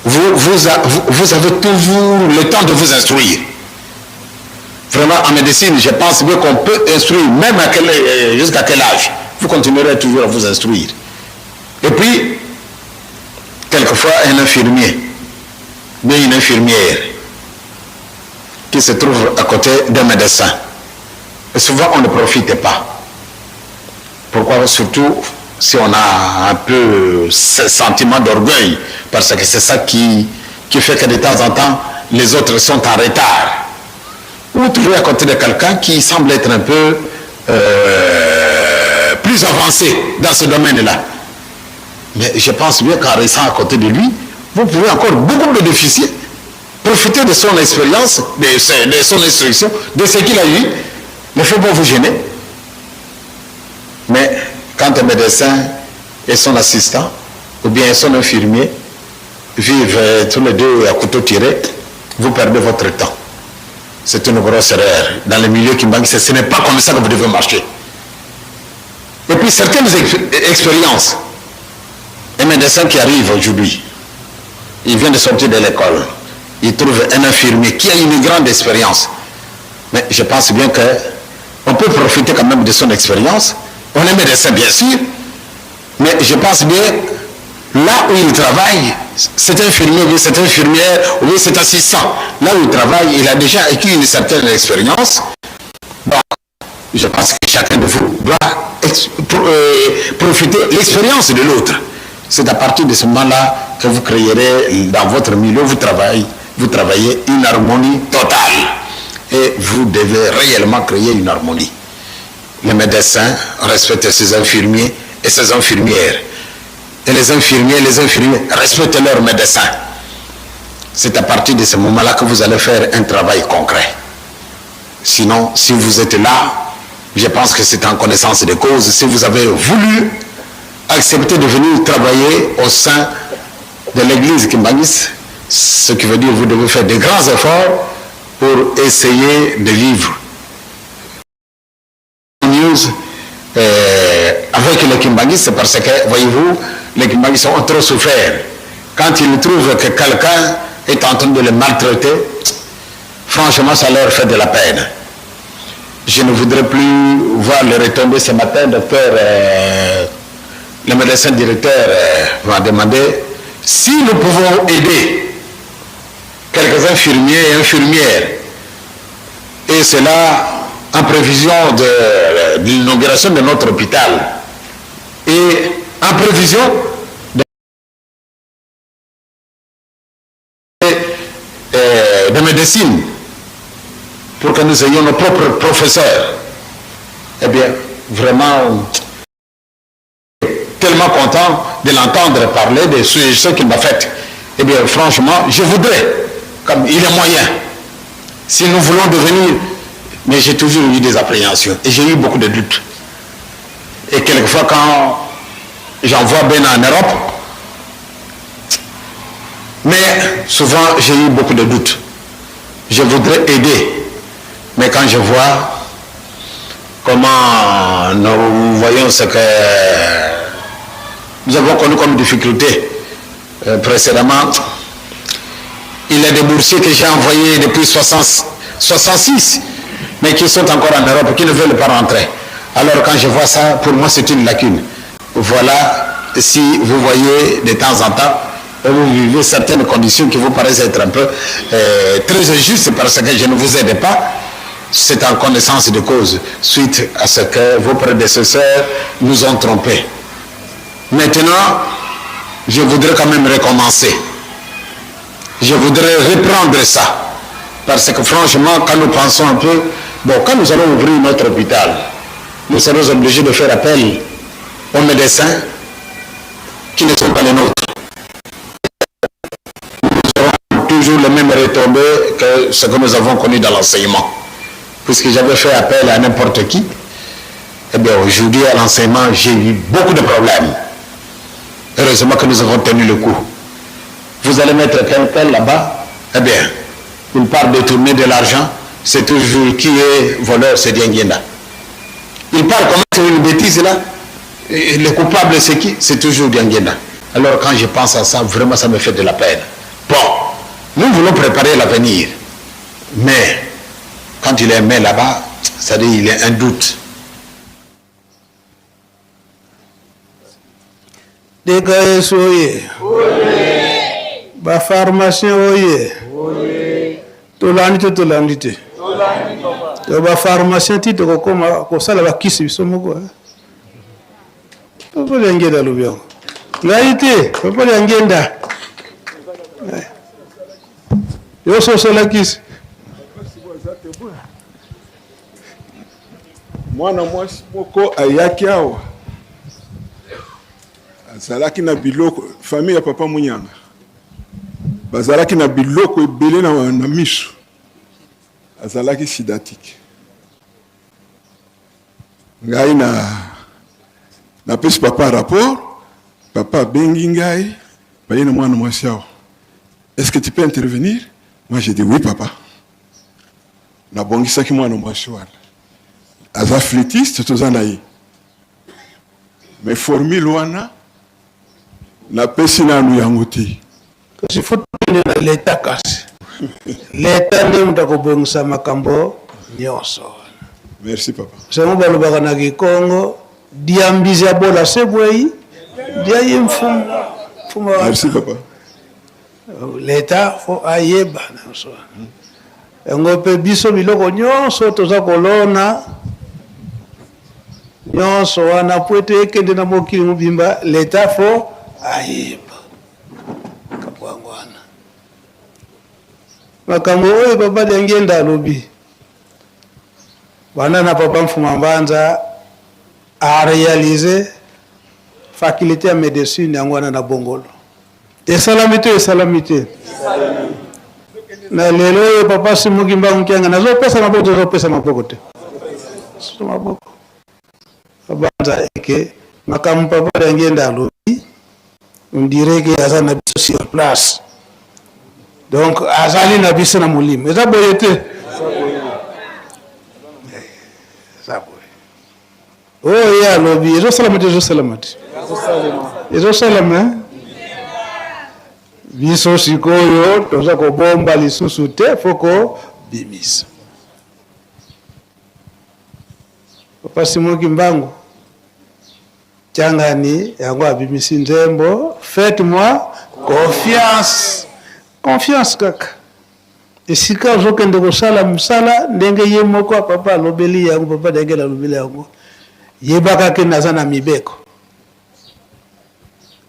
Vous, vous, vous avez toujours le temps de vous instruire. Vraiment, en médecine, je pense bien qu'on peut instruire, même euh, jusqu'à quel âge. Vous continuerez toujours à vous instruire. Et puis, quelquefois, un infirmier, bien une infirmière, qui se trouve à côté d'un médecin. Et souvent, on ne profite pas. Pourquoi Surtout si on a un peu ce sentiment d'orgueil, parce que c'est ça qui, qui fait que de temps en temps, les autres sont en retard. Ou trouver à côté de quelqu'un qui semble être un peu euh, plus avancé dans ce domaine-là. Mais je pense bien qu'en restant à côté de lui, vous pouvez encore beaucoup bénéficier, profiter de son expérience, de, son instruction, de ce qu'il a eu. Ne faut pas vous gêner. Mais quand un médecin et son assistant, ou bien son infirmier, vivent euh, tous les deux à couteau tiré, vous perdez votre temps. C'est une grosse erreur. Dans le milieu qui manque, ce n'est pas comme ça que vous devez marcher. Et puis certaines expériences, un médecin qui arrive aujourd'hui, il vient de sortir de l'école, il trouve un infirmier qui a une grande expérience. Mais je pense bien que on peut profiter quand même de son expérience. On est médecin, bien sûr, mais je pense bien, là où il travaille, cet infirmier, ou cette infirmière, ou cet assistant, là où il travaille, il a déjà acquis une certaine expérience. Je pense que chacun de vous doit euh, profiter l'expérience de l'autre. C'est à partir de ce moment-là que vous créerez dans votre milieu, vous travaillez, vous travaillez une harmonie totale. Et vous devez réellement créer une harmonie. Les médecins respectent ses infirmiers et ses infirmières. Et les infirmiers et les infirmiers respectent leurs médecins. C'est à partir de ce moment-là que vous allez faire un travail concret. Sinon, si vous êtes là, je pense que c'est en connaissance de cause. Si vous avez voulu accepter de venir travailler au sein de l'église Kimbanguiste, ce qui veut dire que vous devez faire de grands efforts pour essayer de vivre. News euh, avec les Kimbanguistes, parce que, voyez-vous, les Kimbanguistes ont trop souffert. Quand ils trouvent que quelqu'un est en train de les maltraiter, franchement, ça leur fait de la peine. Je ne voudrais plus voir les retombées ce matin, docteur. Euh, le médecin directeur euh, m'a demandé si nous pouvons aider quelques infirmiers et infirmières. Et cela en prévision de, l'inauguration de notre hôpital et en prévision de, euh, de médecine pour que nous ayons nos propres professeurs. Eh bien, vraiment, tellement content de l'entendre parler de ce, qu'il m'a fait. Eh bien, franchement, je voudrais, comme il est moyen, si nous voulons devenir... Mais j'ai toujours eu des appréhensions et j'ai eu beaucoup de doutes. Et quelquefois, quand j'envoie Ben en Europe, mais souvent, j'ai eu beaucoup de doutes. Je voudrais aider. Mais quand je vois comment nous voyons ce que nous avons connu comme difficulté euh, précédemment, il y a des boursiers que j'ai envoyés depuis 66, mais qui sont encore en Europe, qui ne veulent pas rentrer. Alors quand je vois ça, pour moi c'est une lacune. Voilà, si vous voyez de temps en temps, vous vivez certaines conditions qui vous paraissent être un peu euh, très injustes parce que je ne vous aide pas, c'est en connaissance de cause, suite à ce que vos prédécesseurs nous ont trompés. Maintenant, je voudrais quand même recommencer. Je voudrais reprendre ça. Parce que franchement, quand nous pensons un peu, bon, quand nous allons ouvrir notre hôpital, nous serons obligés de faire appel aux médecins qui ne sont pas les nôtres. Nous aurons toujours les mêmes retombées que ce que nous avons connu dans l'enseignement. Puisque j'avais fait appel à n'importe qui, eh bien aujourd'hui à l'enseignement, j'ai eu beaucoup de problèmes. Heureusement que nous avons tenu le coup. Vous allez mettre quelqu'un là-bas, eh bien, il part détourner de l'argent, c'est toujours qui est voleur, c'est Diangienda. Il part commettre une bêtise là, et le coupable c'est qui C'est toujours Diangienda. Alors quand je pense à ça, vraiment ça me fait de la peine. Bon, nous voulons préparer l'avenir, mais quand il est mis là-bas, c'est-à-dire il y a un doute. Deka Yesu oye! Ba pharmacien oye! Tolandi to tolandi te? To ba pharmacien ti tokokoma kosala bakisi biso moko. Eh? Papa Liangenda alobi yango. Ngai te, Papa Liangenda. Eh. Yo sosola kisi. Mwana mwasi moko ayaki awa azalaki na biloko famille ya papa Munyanga bazalaki na biloko ebele na, na miso azalaki sidatique ngai na napesi papa rapport papa abengi ngai baye na mwana mwasi awa est-ce que tu peux intervenir moi j'ai dit oui papa Nabongisaki mwana mwasi wana aza flûtiste toza na ye mais formule wana napesi nanu yango te. Kasi faut tokende na leta kasi leta nde moto akobongisa makambo nyonso wana. Merci papa. Sango balobaka na kikongo diambizi ya bola se bwei dia ye mfumu mfumu. Merci papa. Leta fo ayeba nyonso wana. Yango mpe biso biloko nyonso toza kolona Nyonso wana mpo ete ekende na mokili mobimba, leta fo ayeba makambo yango wana. Makambo oyo Papa Diangienda alobi banda na Papa Mfuma Mbanza a realiser faculté ya medecine yango wana na Bongolo. Esalami to esalami te? Na lelo oyo Papa Simon Kimbangu Kiangani azopesa maboko to azopesa maboko te? Maboko. Babanza eke makambo Papa Diangienda alobi, on dirait que aza na biso sur place. Donc azali na biso na molimo. Eza boye te? Eza boye. Oyo ye alobi ezosalama te, ezosalama te, ezosalama. Biso sikoyo toza kobomba lisusu te, fo kobimisa. Papa Simon Kimbangu Kiangani yango abimisi nzembo faites moi confiance, confiance kaka esika ozokende kosala mosala ndenge ye moko papa alobeli yango, papa Daniel alobeli yango, yebaka ke naza na mibeko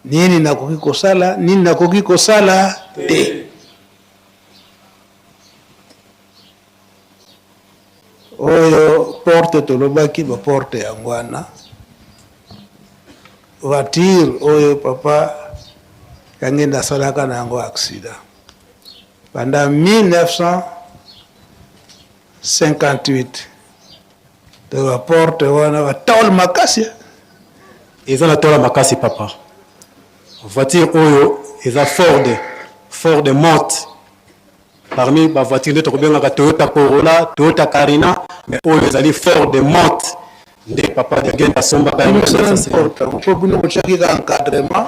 nini nakoki kosala, nini nakoki kosala te. Oyo porte tolobaki ba porte yango wana voiture oyo papa Kangenda asalaka na yango accident banda 1958 to ba porte wana ba tole makasi. Eza na tola makasi papa. Voiture oyo eza Ford, Ford Mont. Parmi ba voiture nde tokobengaka Toyota Corolla, Toyota Carina, mais oyo ezali Ford Mont nde papa Diangienda asombaka yango. Mpo bino botiaki kaka encadrement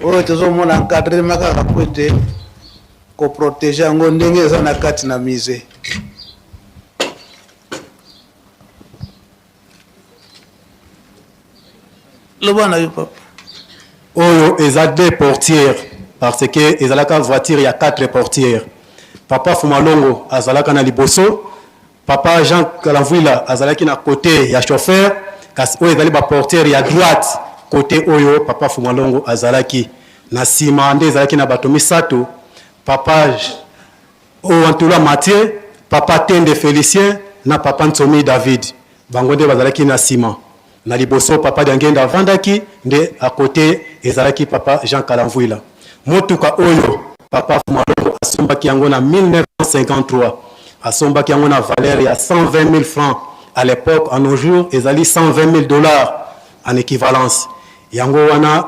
oyo tozomona encadrement kaka po ete koprotege yango ndenge eza na kati na musee. Loba na yo papa. Oyo eza deux portières parce que ezalaka voiture ya quatre portières. Papa Fumalongo azalaka na liboso, papa Jean Kalamvuila azalaki na cote ya chauffeur, kasi oyo ezali ba portières ya droite cote oyo papa Fumalongo azalaki. Na sima nde ezalaki na bato misato, papa Owantula Mathieu, papa Tende Felicien na papa Nsomi David. Bango nde bazalaki na sima. Na liboso papa Diangienda avandaki nde à cote ezalaki papa Jean Kalamvuila. Motuka oyo papa Fumalongo asombaki yango na 1953. Asombaki yango na valeur ya 120 000 francs à l'epoque, en nos jours ezali 120 000 dollars en equivalence. Yango wana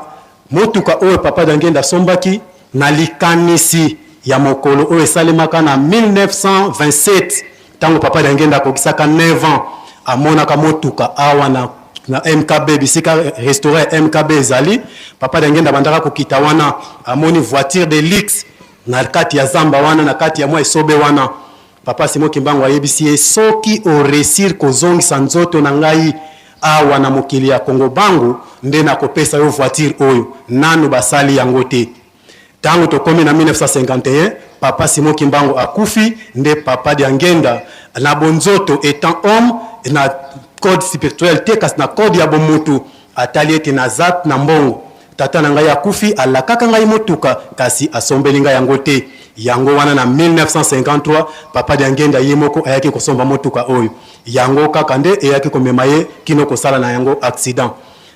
Motuka oyo Papa Diangienda asombaki na likanisi ya mokolo oyo esalemaka na 1927, tango Papa Diangienda akokisaka 9 ans, amonaka motuka awa na na MKB, bisika restaurant ya MKB ezali. Papa Diangienda abandaka kokita wana, amoni voiture de luxe na kati ya zamba wana, na kati ya mwa esobe wana. Papa Simon Kimbangu ayebisi ye soki o reussir kozongisa nzoto na ngai awa na mokili ya Kongo Bangu nde nakopesa yo voiture oyo. Nanu basali yango te. Tango tokomi na 1951, Papa Simon Kimbangu akufi nde Papa Diangienda na bonzoto etant homme na code spirituel te kasi na code ya bomutu atali ete naza na mbongo. Tata na ngai akufi, alakaka ngai motuka, kasi asombeli ngai yango te. Yango wana na 1953, Papa Diangienda ye moko ayaki kosomba motuka oyo. Yango kaka nde eyaki komema ye kino kosala na yango accident.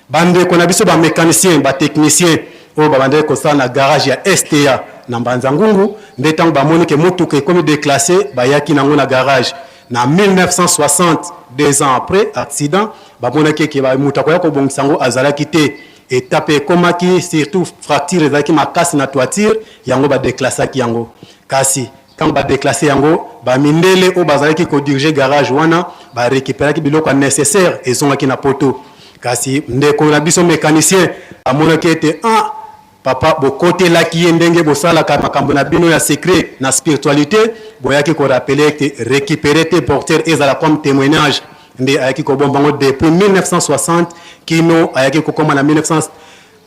Ba ndeko na biso ba mecaniciens, ba techniciens oyo babandaki kosala na garage ya STA na Mbanza Ngungu nde tango bamoni ke motuka ekomi declasser, bayaki na yango na garage. Na 1960, deux ans après accident, bamonaki eke moto akoya kobongisa yango azalaki te. Etape ekomaki surtout fracture ezalaki makasi na toiture, yango ba declassaki yango. Kasi tango ba declasser yango, ba mindele oyo bazalaki ko diriger garage wana ba recuperaki biloko ya necessaire ezongaki na poto. Kasi ndeko na biso mecanicien amonaki ete ah papa bokotelaki ye ndenge bosalaka makambo na bino ya secret na spiritualite, boyaki ko rappeler ete recuperer te porteur ezala comme temoignage. Nde ayaki kobomba yango depuis 1960 kino ayaki kokoma na 1900.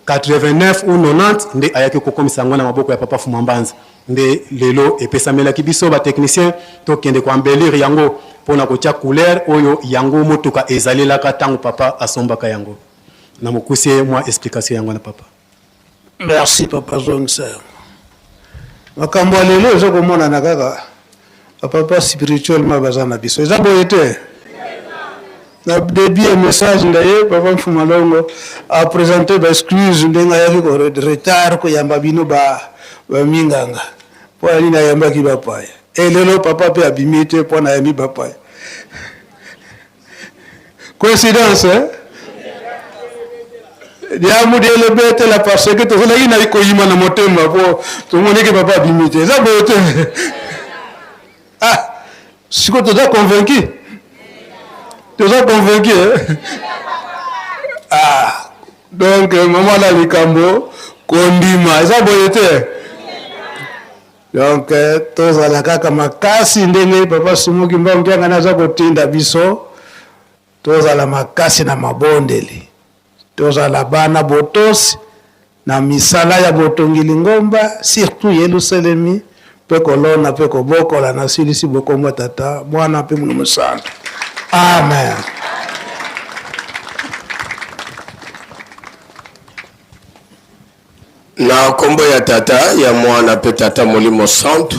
89 ou 90 nde ayaki kokomisa yango na maboko ya Papa Fuma Mbanza. Nde lelo epesamelaki biso ba techniciens tokende ko embellir yango mpo na kotia couleur oyo yango motuka ezalelaka tango Papa asombaka yango. Na mokuse mwa explication yango wana Papa. Merci papa zongisa yango. Makambo ya lelo eza komonana kaka ba papa spirituellement baza na biso. Eza boye te? Na début ya message na ye papa Mfuma Longo a présenter ba excuse ndenge ayaki ko retard koyamba bino ba ba minganga mpo ya nini ayambaki bapaya. E lelo papa mpe abimi te mpo na ayambi bapaya. Coïncidence hein? Diamu diele betela parce que tozalaki na koyima na motema po tomoniki papa abimi te. Eza boye te. Ah, sikoyo toza convaincu. Toza convaincu hein? Ah, donc mama na likambo kondima eza boye te. Donc tozala kaka makasi ndenge papa Simon Kimbangu Kiangani aza kotinda biso, tozala makasi na mabondeli, tozala bana botosi na misala ya botongi lingomba, surtout Yelusalemi, mpe kolona mpe kobokola. Nasilisi bokombo Tata, Mwana mpe Molimo Mosantu. Amen. Na nkombo ya Tata, ya Mwana mpe Tata Molimo Santu,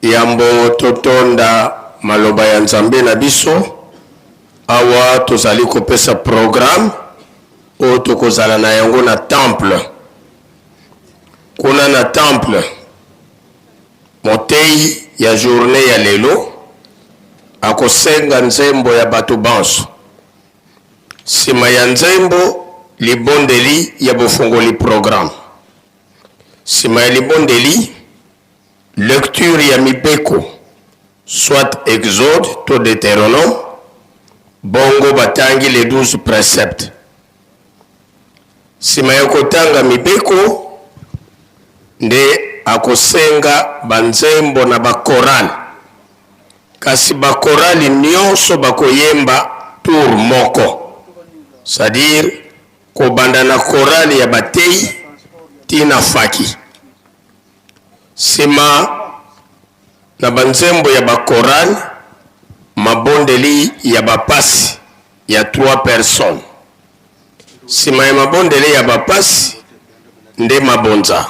yambo totonda maloba ya Nzambe na biso, awa tozali kopesa programme oyo tokozala na yango na temple. Kuna na temple, moteyi ya journee ya lelo akosenga nzembo ya bato banso. Sima ya nzembo, libondeli ya bofungoli programme. Sima ya libondeli, lecture ya mibeko, soit Exode to Deuteronome, bongo batangi les 12 preceptes. Sima ya kotanga mibeko, nde akosenga ba nzembo na ba chorales. Kasi ba chorale nionso bakoyemba tour moko, c'est à dire kobanda na chorale ya bateyi ti na faki. Sima na ba nzembo ya ba chorale, mabondeli ya ba pasi ya trois personnes. Sima ya mabondeli ya ba pasi nde mabonza.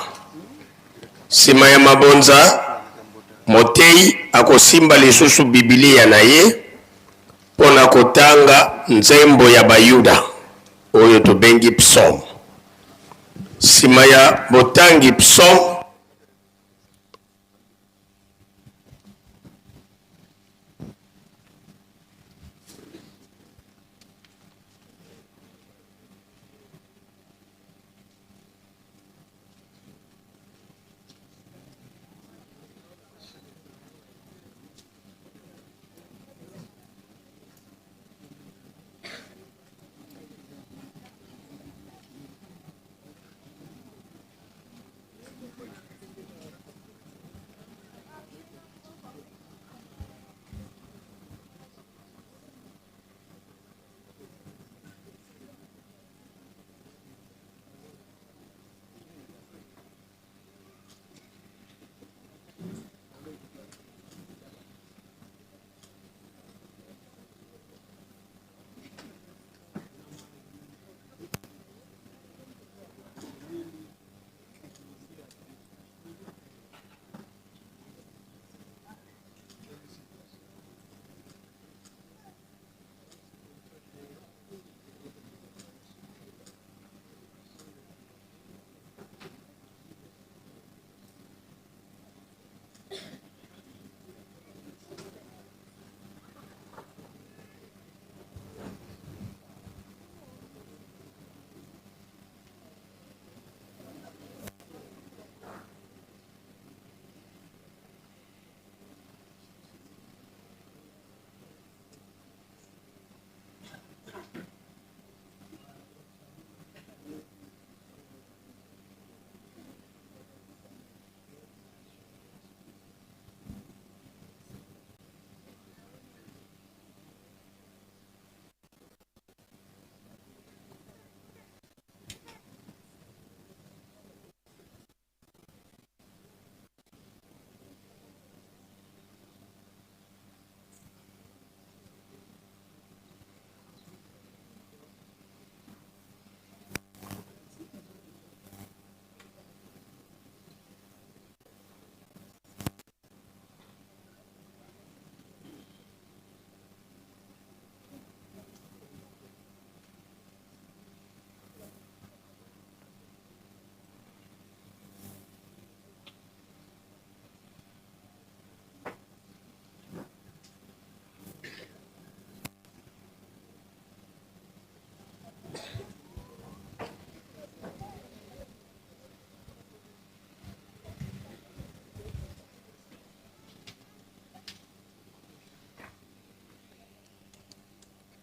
Sima ya mabonza, moteyi akosimba lisusu Bibilia na ye mpo na kotanga nzembo ya Bayuda oyo tobengi psaume. Sima ya botangi psaume,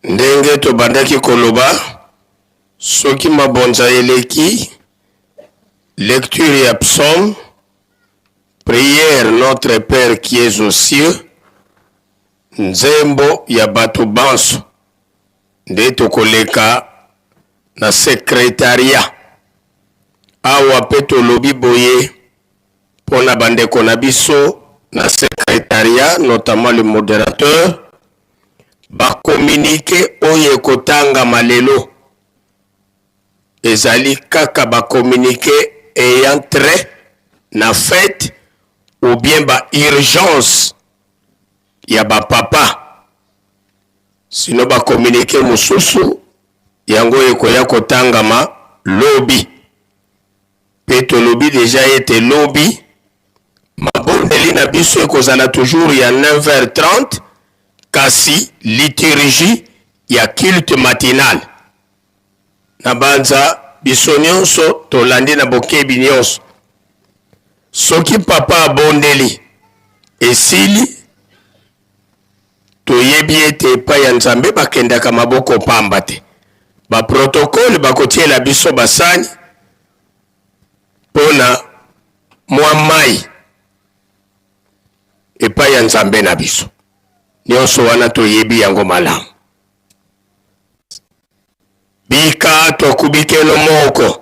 Ndenge tobandaki koloba, soki mabonza eleki, lecture ya psaume, prière Notre Père qui es aux cieux, nzembo ya bato banso, nde tokoleka na secretariat. Awa pe tolobi boye mpo na bandeko na biso na secretariat, notamment le moderateur, ba communique oyo ekotangama lelo ezali kaka ba communique ayant trait na fete ou bien ba urgence ya ba papa. Sinon ba communique mosusu yango ekoya kotangama lobi. Pe tolobi dejà ete lobi mabondeli na biso ekozala toujours ya 9h30 kasi liturgie ya culte matinal. Nabanza biso nionso tolandi na bokebi nionso. Soki papa abondeli esili, toyebi ete epai ya Nzambe bakendaka maboko pamba te. Ba protocole bakotiela biso basani mpo na mwa mai epai ya Nzambe na biso. Nyonso wana toyebi yango malamu. Bika twakubikelo moko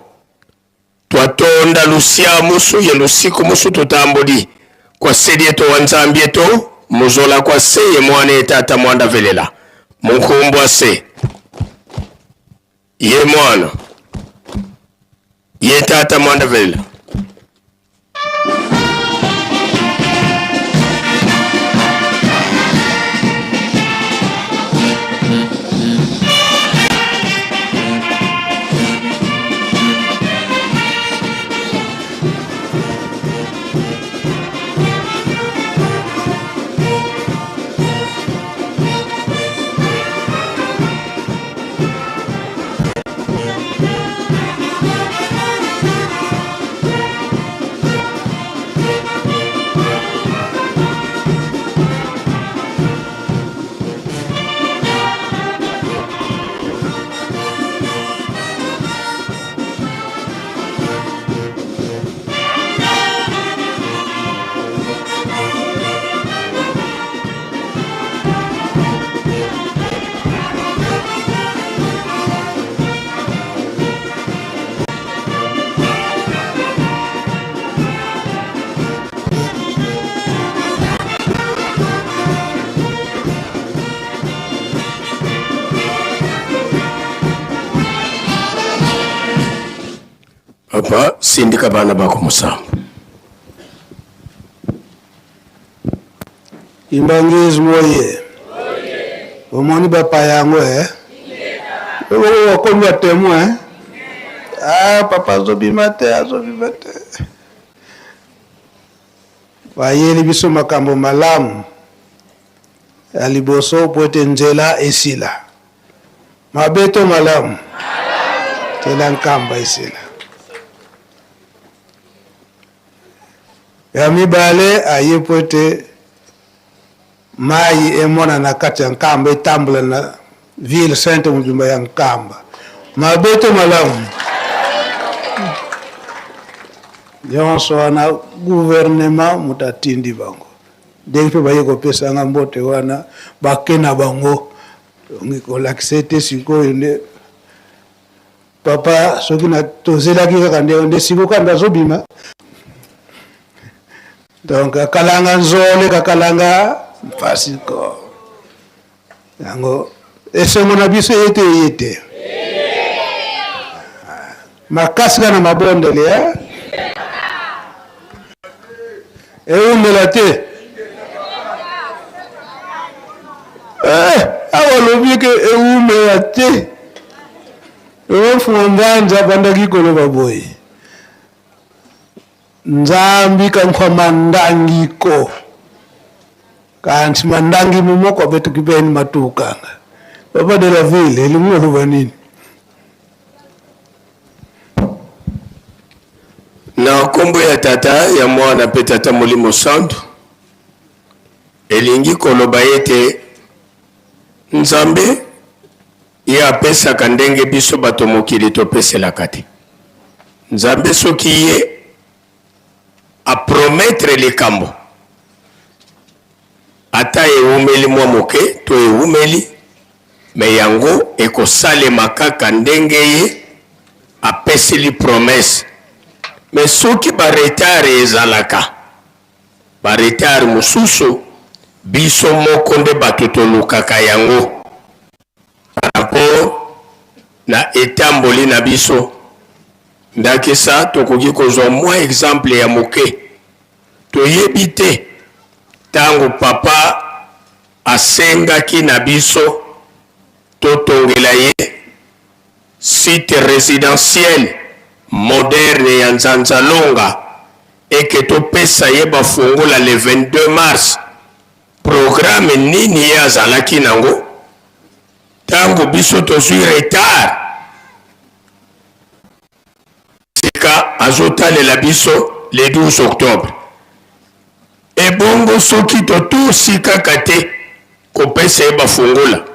twatonda lusia musu ye lusiku musu tutambudi kwa sedi eto wa Nzambi eto muzola kwa se ye mwana ye tata mwanda velela munkumbwa se ye mwana ye tata mwanda velela. Papa, sindika bana bako musambo. Kimbanguisme oye. Omoni bapaya yango eh? Okomi ba temoin eh? Ah, papa azobima te, azobima te. Bayeli biso makambo malamu ya liboso mpo ete nzela esila. Mabe to malamu? Nzela nkamba esila. Ya mibale, aye mpo ete mayi emonana na kati ya Nkamba, etambola na ville sainte mobimba ya Nkamba. Mabe to malamu? Nyonso wana gouvernement moto atindi bango. Ndenge mpe baye kopesa nga mbote wana, bake na bango. Donc kolakisa ete sikoyo nde Papa soki na tozelaki kaka nde nde siko kanda azobima donc akalanga nzole kakalanga mpasi ko yango esengo na biso eye te eye te makasi kaka na mabondeli eh? ewumela te eh, awa alobi ke ewumela te Mfumu Mbanza abandaki koloba boye, Nzambi kankwa mandangi ko, kanti mandangi mumoko abetuki beni matukanga. Papa de la ville, elingi koloba nini? Na nkombo ya Tata, ya Mwana mpe Tata Molimo Santu, elingi koloba ete Nzambe. Ye apesaka ndenge biso bato mokili topeselaka te. Nzambe soki ye a promettre likambo, ata ewumeli mwa moke to ewumeli, mais yango ekosalema kaka ndenge ye apeseli promesse. Mais soki ba retard ezalaka, ba retard mosusu biso moko nde bato tolukaka yango par rapport na etamboli na biso. Ndakisa, tokoki kozwa mwa exemple ya moke. Toyebi te tango Papa asengaki na biso totongela ye site residentiel moderne ya Nzanzalonga et que topesa ye ba fungola le 22 mars, programme nini ye azalaki nango tango biso tozui retard? Sika azotalela biso le 12 octobre. Ebongo soki totosi kaka te kopesa ye bafungola,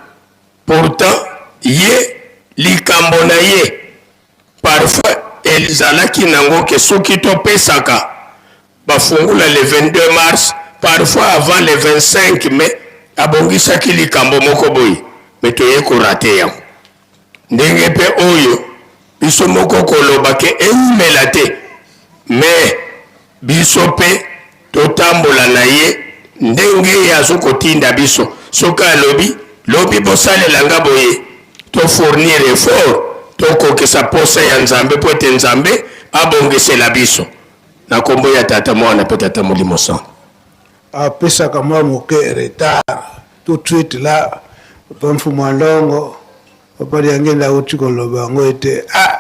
pourtant ye likambo na ye parfois ezalaki nango ke soki topesaka bafungola le 22 mars, parfois avant le 25 mai abongisaki likambo moko boye, mais toye korate yango. Ndenge pe oyo biso moko koloba ke ewumela te mais biso pe totambola na ye ndenge ye azo kotinda biso soki alobi lobi bosalela nga boye to fournir effort tokokisa posa ya Nzambe po ete Nzambe abongisela biso na kombo ya Tata Mwana pe Tata Molimo Santu. Apesaka mwa moke retard tout de suite là papa Mfumu Ndongo papa Diangenda auti koloba yango ete ah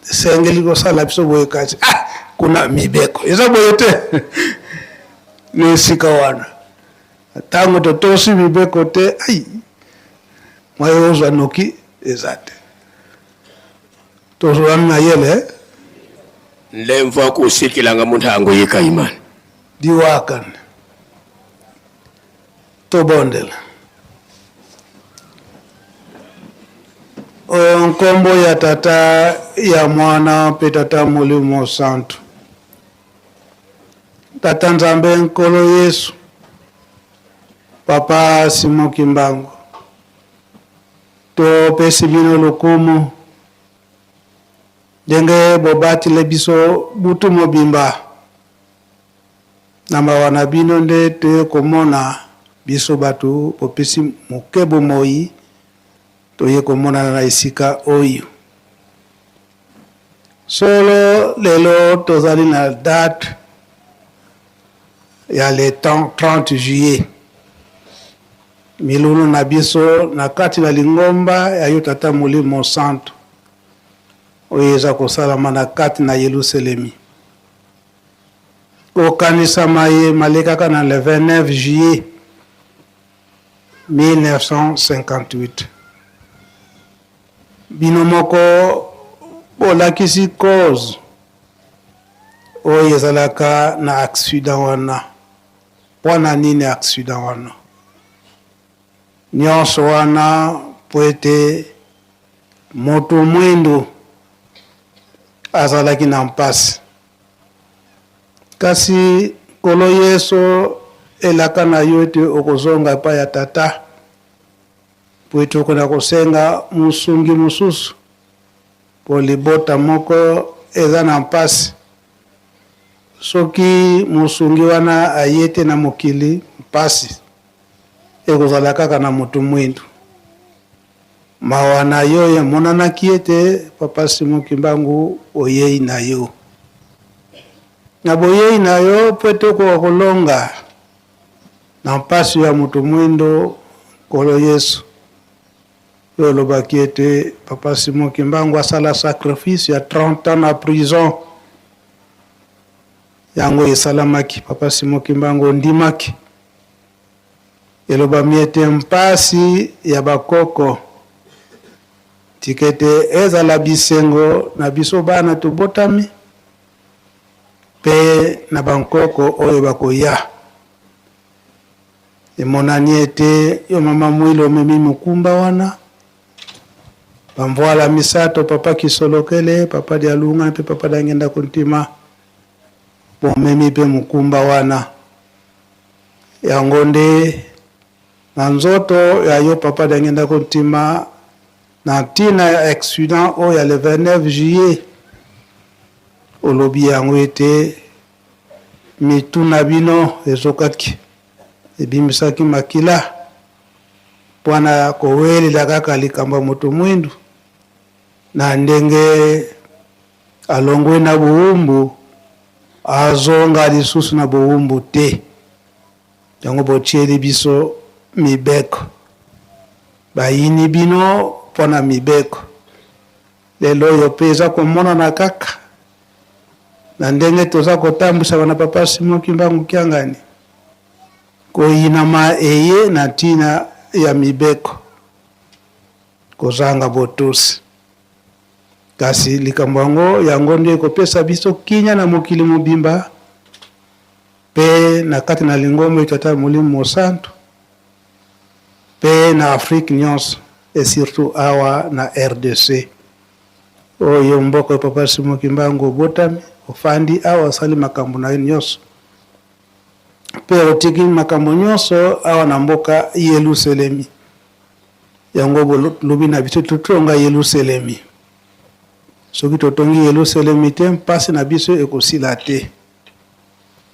esengeli kosala biso boye kasi ah kuna mibeko eza boye te na esika wana ntango totosi mibeko te ai mwaye ozwa noki eza te tozwani mayele Nlemva kusikilanga muntango yikaimani. Diwakan. Tobondela. O nkombo ya Tata, ya Mwana mpe Tata Molimo Mosantu. Tata Nzambe Nkolo Yesu, Papa Simon Kimbangu, topesi bino lokumu ndenge bobatile biso butu mobimba. Na mawa na bino nde toye komona biso bato bopesi moke bomoyi, toye komonana na esika oyo. Solo lelo tozali na date ya le 30 juillet. Milulu na biso na kati na lingomba ya yo Tata Molimo Mosantu oyo eza kosalama na kati na Yeluselemi. Kokanisa maye malekaka na le 29 juillet 1958. Bino moko bolakisi cause oyo ezalaka na accident wana. Mpo na nini accident wana? Nionso wana mpo ete moto mwindu azalaki na mpasi. Kasi, Nkolo Yesu, elaka na yo ete okozonga epai ya Tata, mpo ete okenda kosenga mosungi mosusu, mpo libota moko eza na mpasi. Soki mosungi wana aye te na mokili, mpasi ekozala kaka na moto mwindu. Mawa na yo emonanaki ete Papa Simon Kimbangu boyei na yo. Na boyei na yo mpo ete okoka kolonga na mpasi ya moto mwindo, Nkolo Yesu, yo olobaki ete Papa Simon Kimbangu asala sacrifice ya 30 ans na prison. Yango esalamaki, Papa Simon Kimbangu ondimaki. Elobami ete mpasi ya bakoko, tika ete ezala bisengo na biso bana tobotami mpe na bankoko oyo bakoya. Emonani ete yo Mama Mwilo omemi mokumba wana. Bamvuala misato, Papa Kisolokele, Papa Dialunga mpe Papa Diangienda Kuntima, bomemi mpe mokumba wana. Yango nde na nzoto ya yo Papa Diangienda Kuntima na ntina ya accident oyo ya le 29 juillet, olobi yango ete mitu na bino ezokaki, ebimisaki makila. Mpo na kowelela kaka likambo ya moto mwindu na ndenge alongwe na bowumbu azonga lisusu na bowumbu te. Yango botieli biso mibeko, bayini bino mpo na mibeko. Lelo oyo mpe eza komonana kaka na ndenge toza kotambwisama na Papa Simon Kimbangu Kiangani. Koyinama eye na ntina ya mibeko, kozanga botosi. Kasi likambo yango, yango nde ekopesa biso kimia na mokili mobimba mpe na kati na lingomba ya Tata Molimo Mosantu mpe na Afrique nyonso et surtout awa na rdc oyo mboka ya Papa Simon Kimbangu obotami, ofandi awa, osali makambo na yo nyonso. Mpe otiki makambo nyonso awa na mboka Yelusalemi. Yango bolobi na biso totonga Yelusalemi. Soki totongi Yelusalemi te, mpasi na biso ekosila te.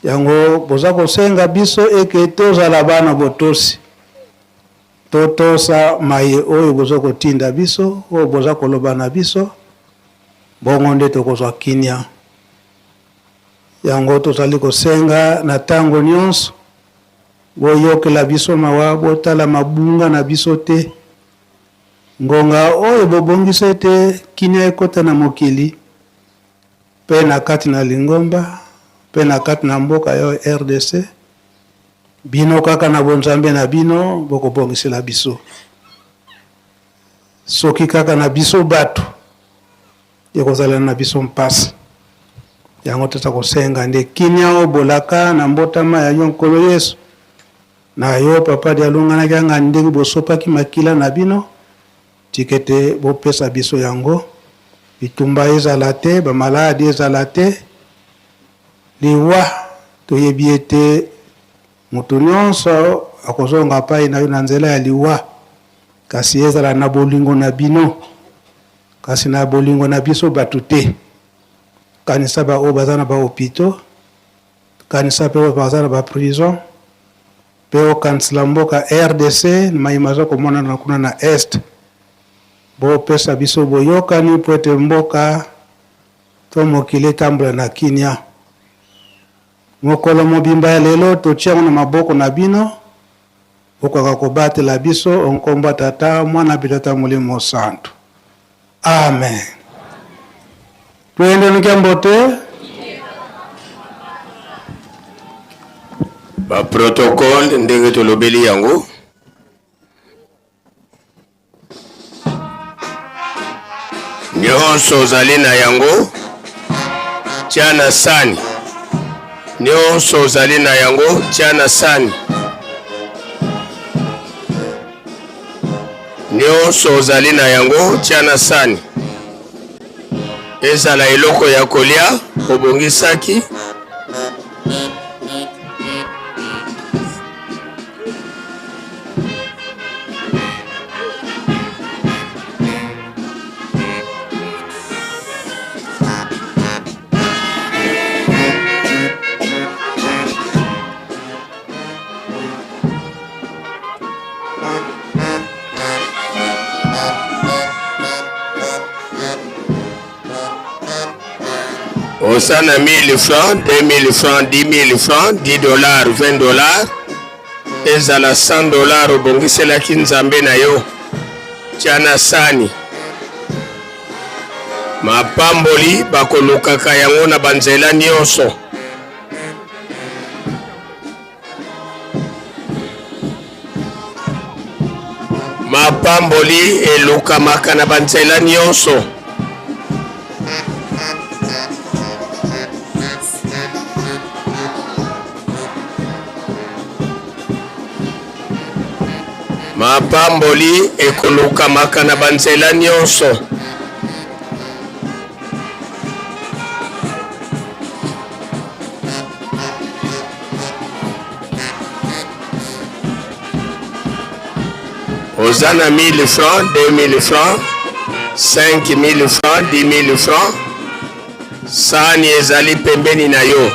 Yango boza kosenga biso eke tozala bana botosi, totosa maye oyo boza kotinda biso, oyo boza koloba na biso, bongo nde tokozwa kimia. Yango tozali kosenga na tango nionso, boyokela biso mawa, botala mabunga na biso te. Ngonga oyo bobongisa ete kimia ekota na mokili, pe na kati na lingomba, pe na kati na mboka oyo rdc, bino kaka na bonzambe na bino bokobongisela biso. Soki kaka na biso batu, Ekozala na biso mpasi. Yango toza kosenga nde kimia oyo bolaka na mbotama ya yo Nkolo Yesu. Na yo Papa Dialungana Kiangani ndenge bosopaki makila na bino, tika ete bopesa biso yango. Bitumba ezala te, ba maladi ezala te, liwa toyebi ete moto nionso akozonga apai na yo na nzela ya liwa, kasi ezala na bolingo na bino. Kasi na bolingo na biso batu te. Kanisa ba oyo baza na ba hopitaux, kanisa pe oyo baza na ba prison, pe okanisela mboka rdc na maye maza komonana kuna na Est. Bopesa biso boyokani po ete mboka to mokili etambola na kinia. Mokolo mobimba ya lelo totie yango na maboko na bino. Bokoka kobatela biso o nkombo ya Tata, Mwana mpe Tata Molimo Mosantu. Amen. Toyende noki mbote. Ba protocole ndenge tolobeli yango. Nyonso ozali na yango, tia na sani. Nyonso ozali na yango, tia na sani. Nyonso ozali na yango, tia na sani. Ezala eloko ya kolia obongisaki. Oza na 1000 francs, 2000 francs, 10000 francs, 10 dollars, 20 dollars, ezala 100 dollars obongiselaki Nzambe na yo, tia na sani. Mapamboli bakolukaka yango na banzela nyonso. Mapamboli elukamaka na banzela nyonso. Mapamboli ekolukamaka na banzela nyonso. Oza na 1000 francs, 2000 francs, 5000 francs, 10000 francs, sani ezali pembeni na yo.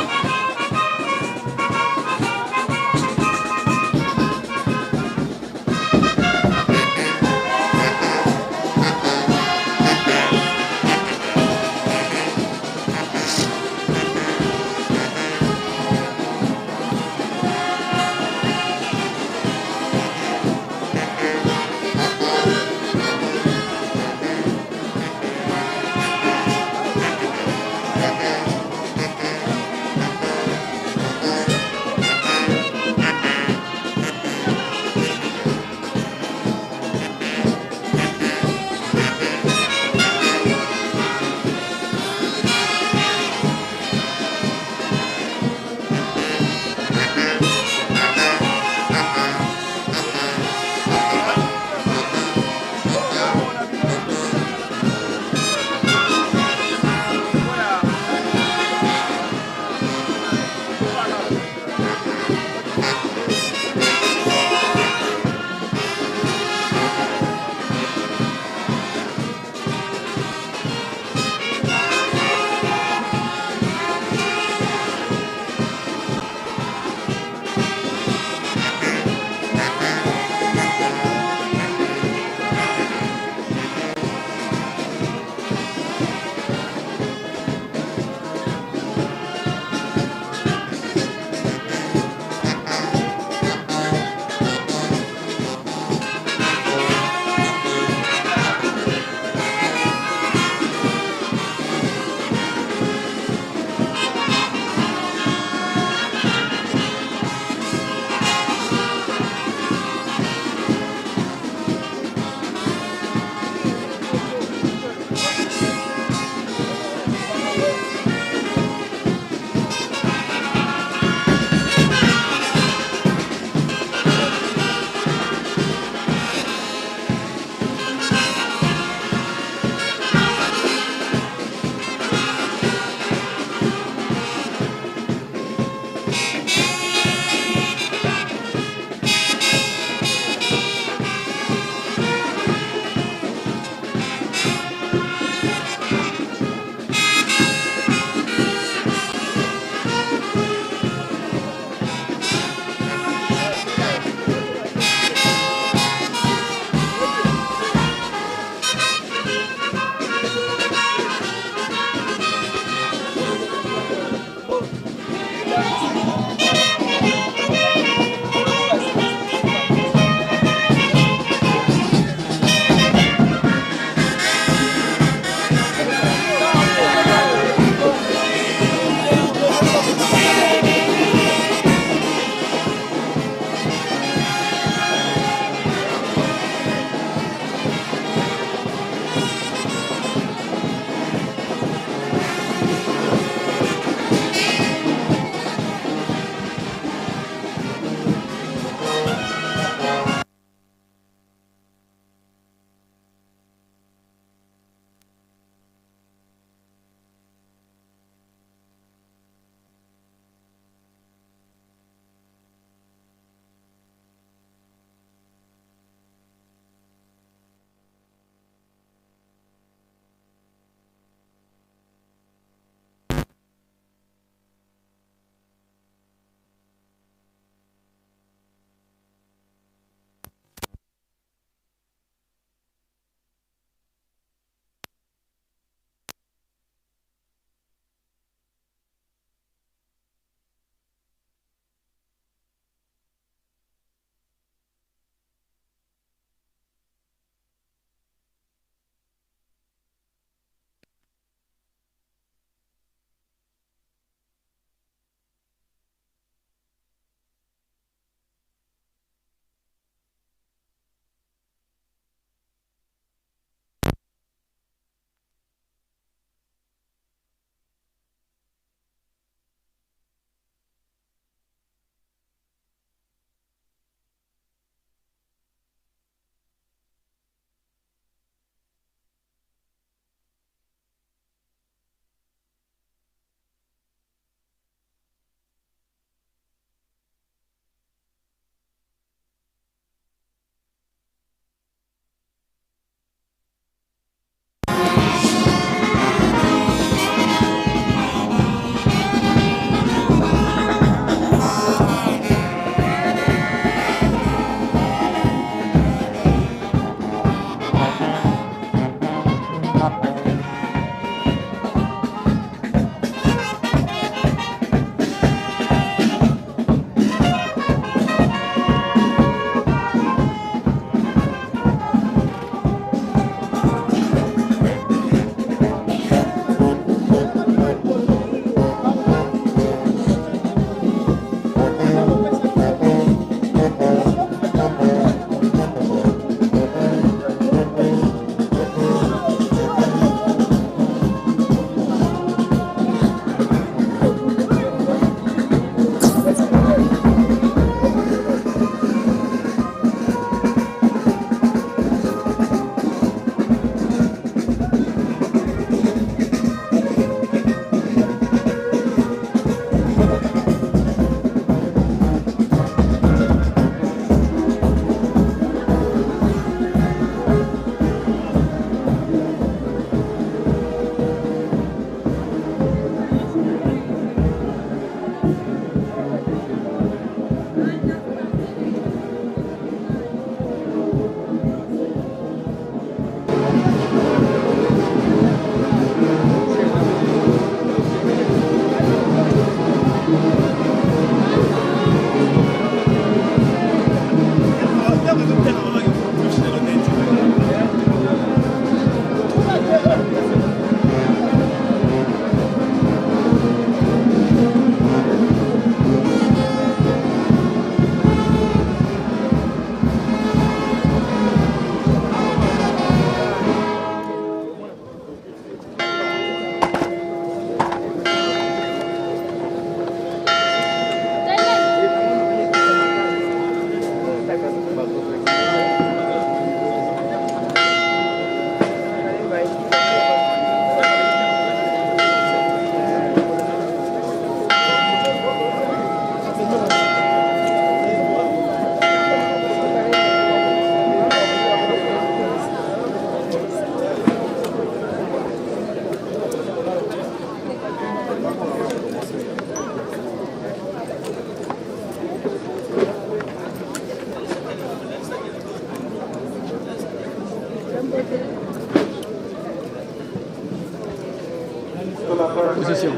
Position.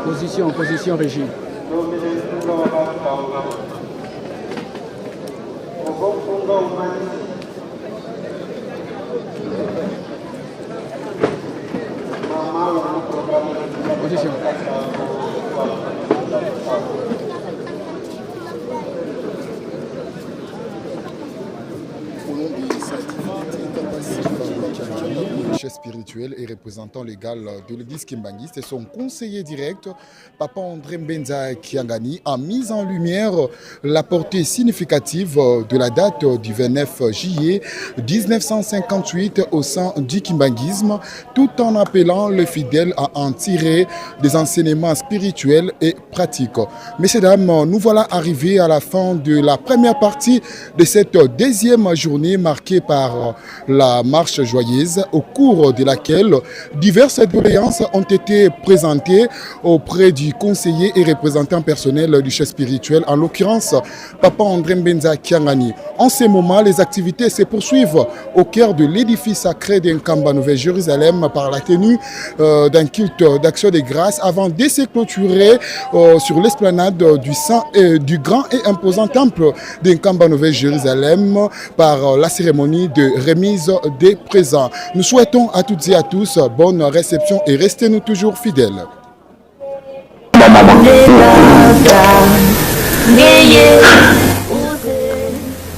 Position, position, régie. Position. Au nom de sa divinité, chef spirituel et représentant légal de l'église Kimbanguiste et son conseiller direct, Papa André Mbenza Kiangani, a mis en lumière la portée significative de la date du 29 juillet 1958 au sein du kimbanguisme, tout en appelant les fidèles à en tirer des enseignements spirituels et pratiques. Messieurs, dames, nous voilà arrivés à la fin de la première partie de cette deuxième journée marquée par la marche joyeuse au cours de laquelle diverses doléances ont été présentées auprès du conseiller et représentant personnel du chef spirituel, en l'occurrence Papa André Mbenza Kiangani. En ce moment, les activités se poursuivent au cœur de l'édifice sacré d'Nkamba Nouvelle-Jérusalem par la tenue d'un culte d'action de grâce avant de se clôturer sur l'esplanade du, Saint, du grand et imposant temple d'Nkamba Nouvelle-Jérusalem par la cérémonie de remise des présents. Nous souhaitons à toutes et à tous bonne réception et restez-nous toujours fidèles.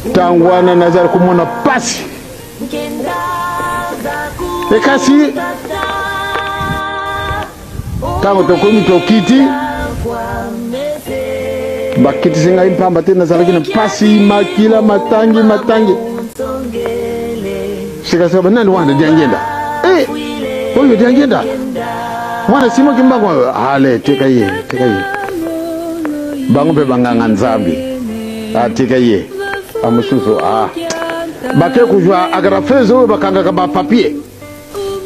Ntango wana nazali komona mpasi ekasi ntango tokomi tokiti bakitisi ngai mpamba te nazalaki na mpasi makila matangi matangi sikasika banani wana diangenda eh, oyo diangenda mwana simo kimbangu ale tika ye tika ye bango mpe banganga nzambe atika ye amosusu ah. Bake kozwa agrafeuse oyo bakangaka bapapier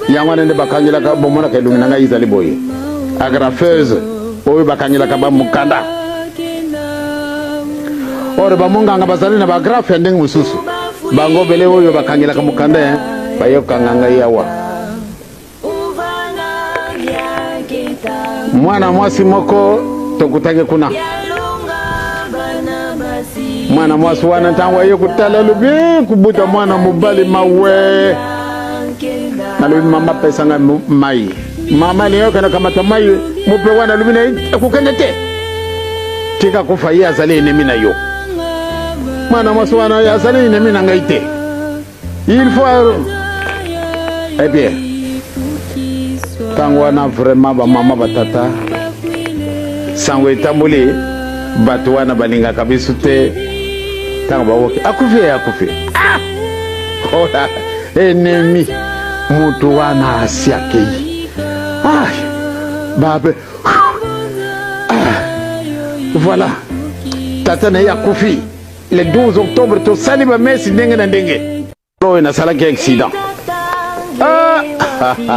yango wana nde bakangelaka bomonaka elongi na ngai ezali boye agrafeuse oyo bakangelaka bamokanda oro bamonganga bazali na bagrafe ya ndenge mosusu bango bele oyo bakangelaka mokanda eh, bayokanga ngai awa mwana mwasi moko tokutaki kuna mwana mwasi wana ntango aye kotala alobi kubuta mwana mobali mawe nalobi mama pesa ngai mai mama alingi okende kamata mai mope wana alobi na ye ekokende te tika kufa ye azali enemi na yo mwana mwasi wana azali enemi na ngai te il faut eh bien ntango wana vraiment bamama batata sango etamboli bato wana balingaka biso te ntango bawoki akufi ye akufi ah! ola enemi moto wana asi akei ah! babe ah! voilà tata na ye akufi Le 12 octobre tosali ba messe ndenge na ndenge. Oyo nasalaki accident. Ah,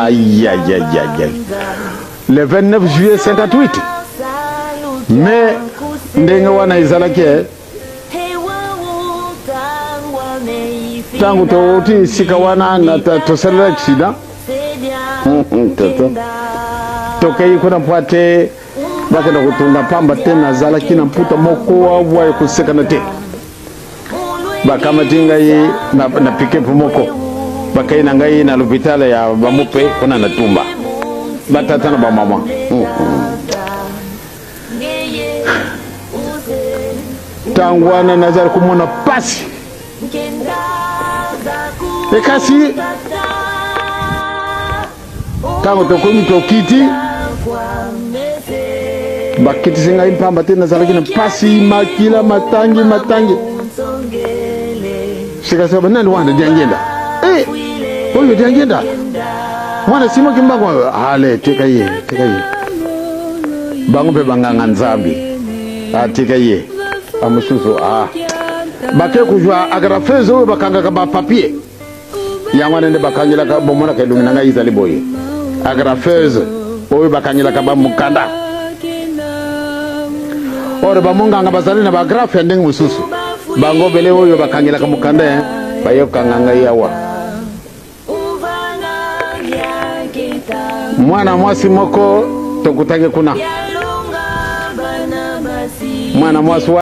aïe, aïe, aïe, aïe. Le 29 juillet 58. Mais ndenge wana ezalaki eh. Tango touti esika wana tosalela accident. Tokei kuna mpo ate Bakenda kotonga pamba te, nazalaki na mputa moko awa ya kosekana te. Bakamati ngai na, na pikepu moko, bakei na ngai na lopitale ya bamupe kuna na Tumba, batata na bamama. Ntango wana nazali komona pasi ekasi Ntango tokomi tokiti, bakitisi ngai mpamba te, nazalaki na mpasi, makila matangi matangi. Sikasika banani wana diangenda eh, oyo diangenda mwana simo kimbangu ale tika ye tika ye bango mpe banganga nzambe atika ye amosusu ah. Bake kozwa agrafeuse oyo bakangaka bapapier yango wana nde bakangelaka bomonaka elongi na ngai ezali boye agrafeuse oyo bakangelaka bamokanda oro bamonganga bazali na bagrafe ya ndenge mosusu bango bele oyo bakangelaka mokanda eh, bayokanga ngai awa. Mwana mwasi moko tokutaki kuna, mwana mwasi wa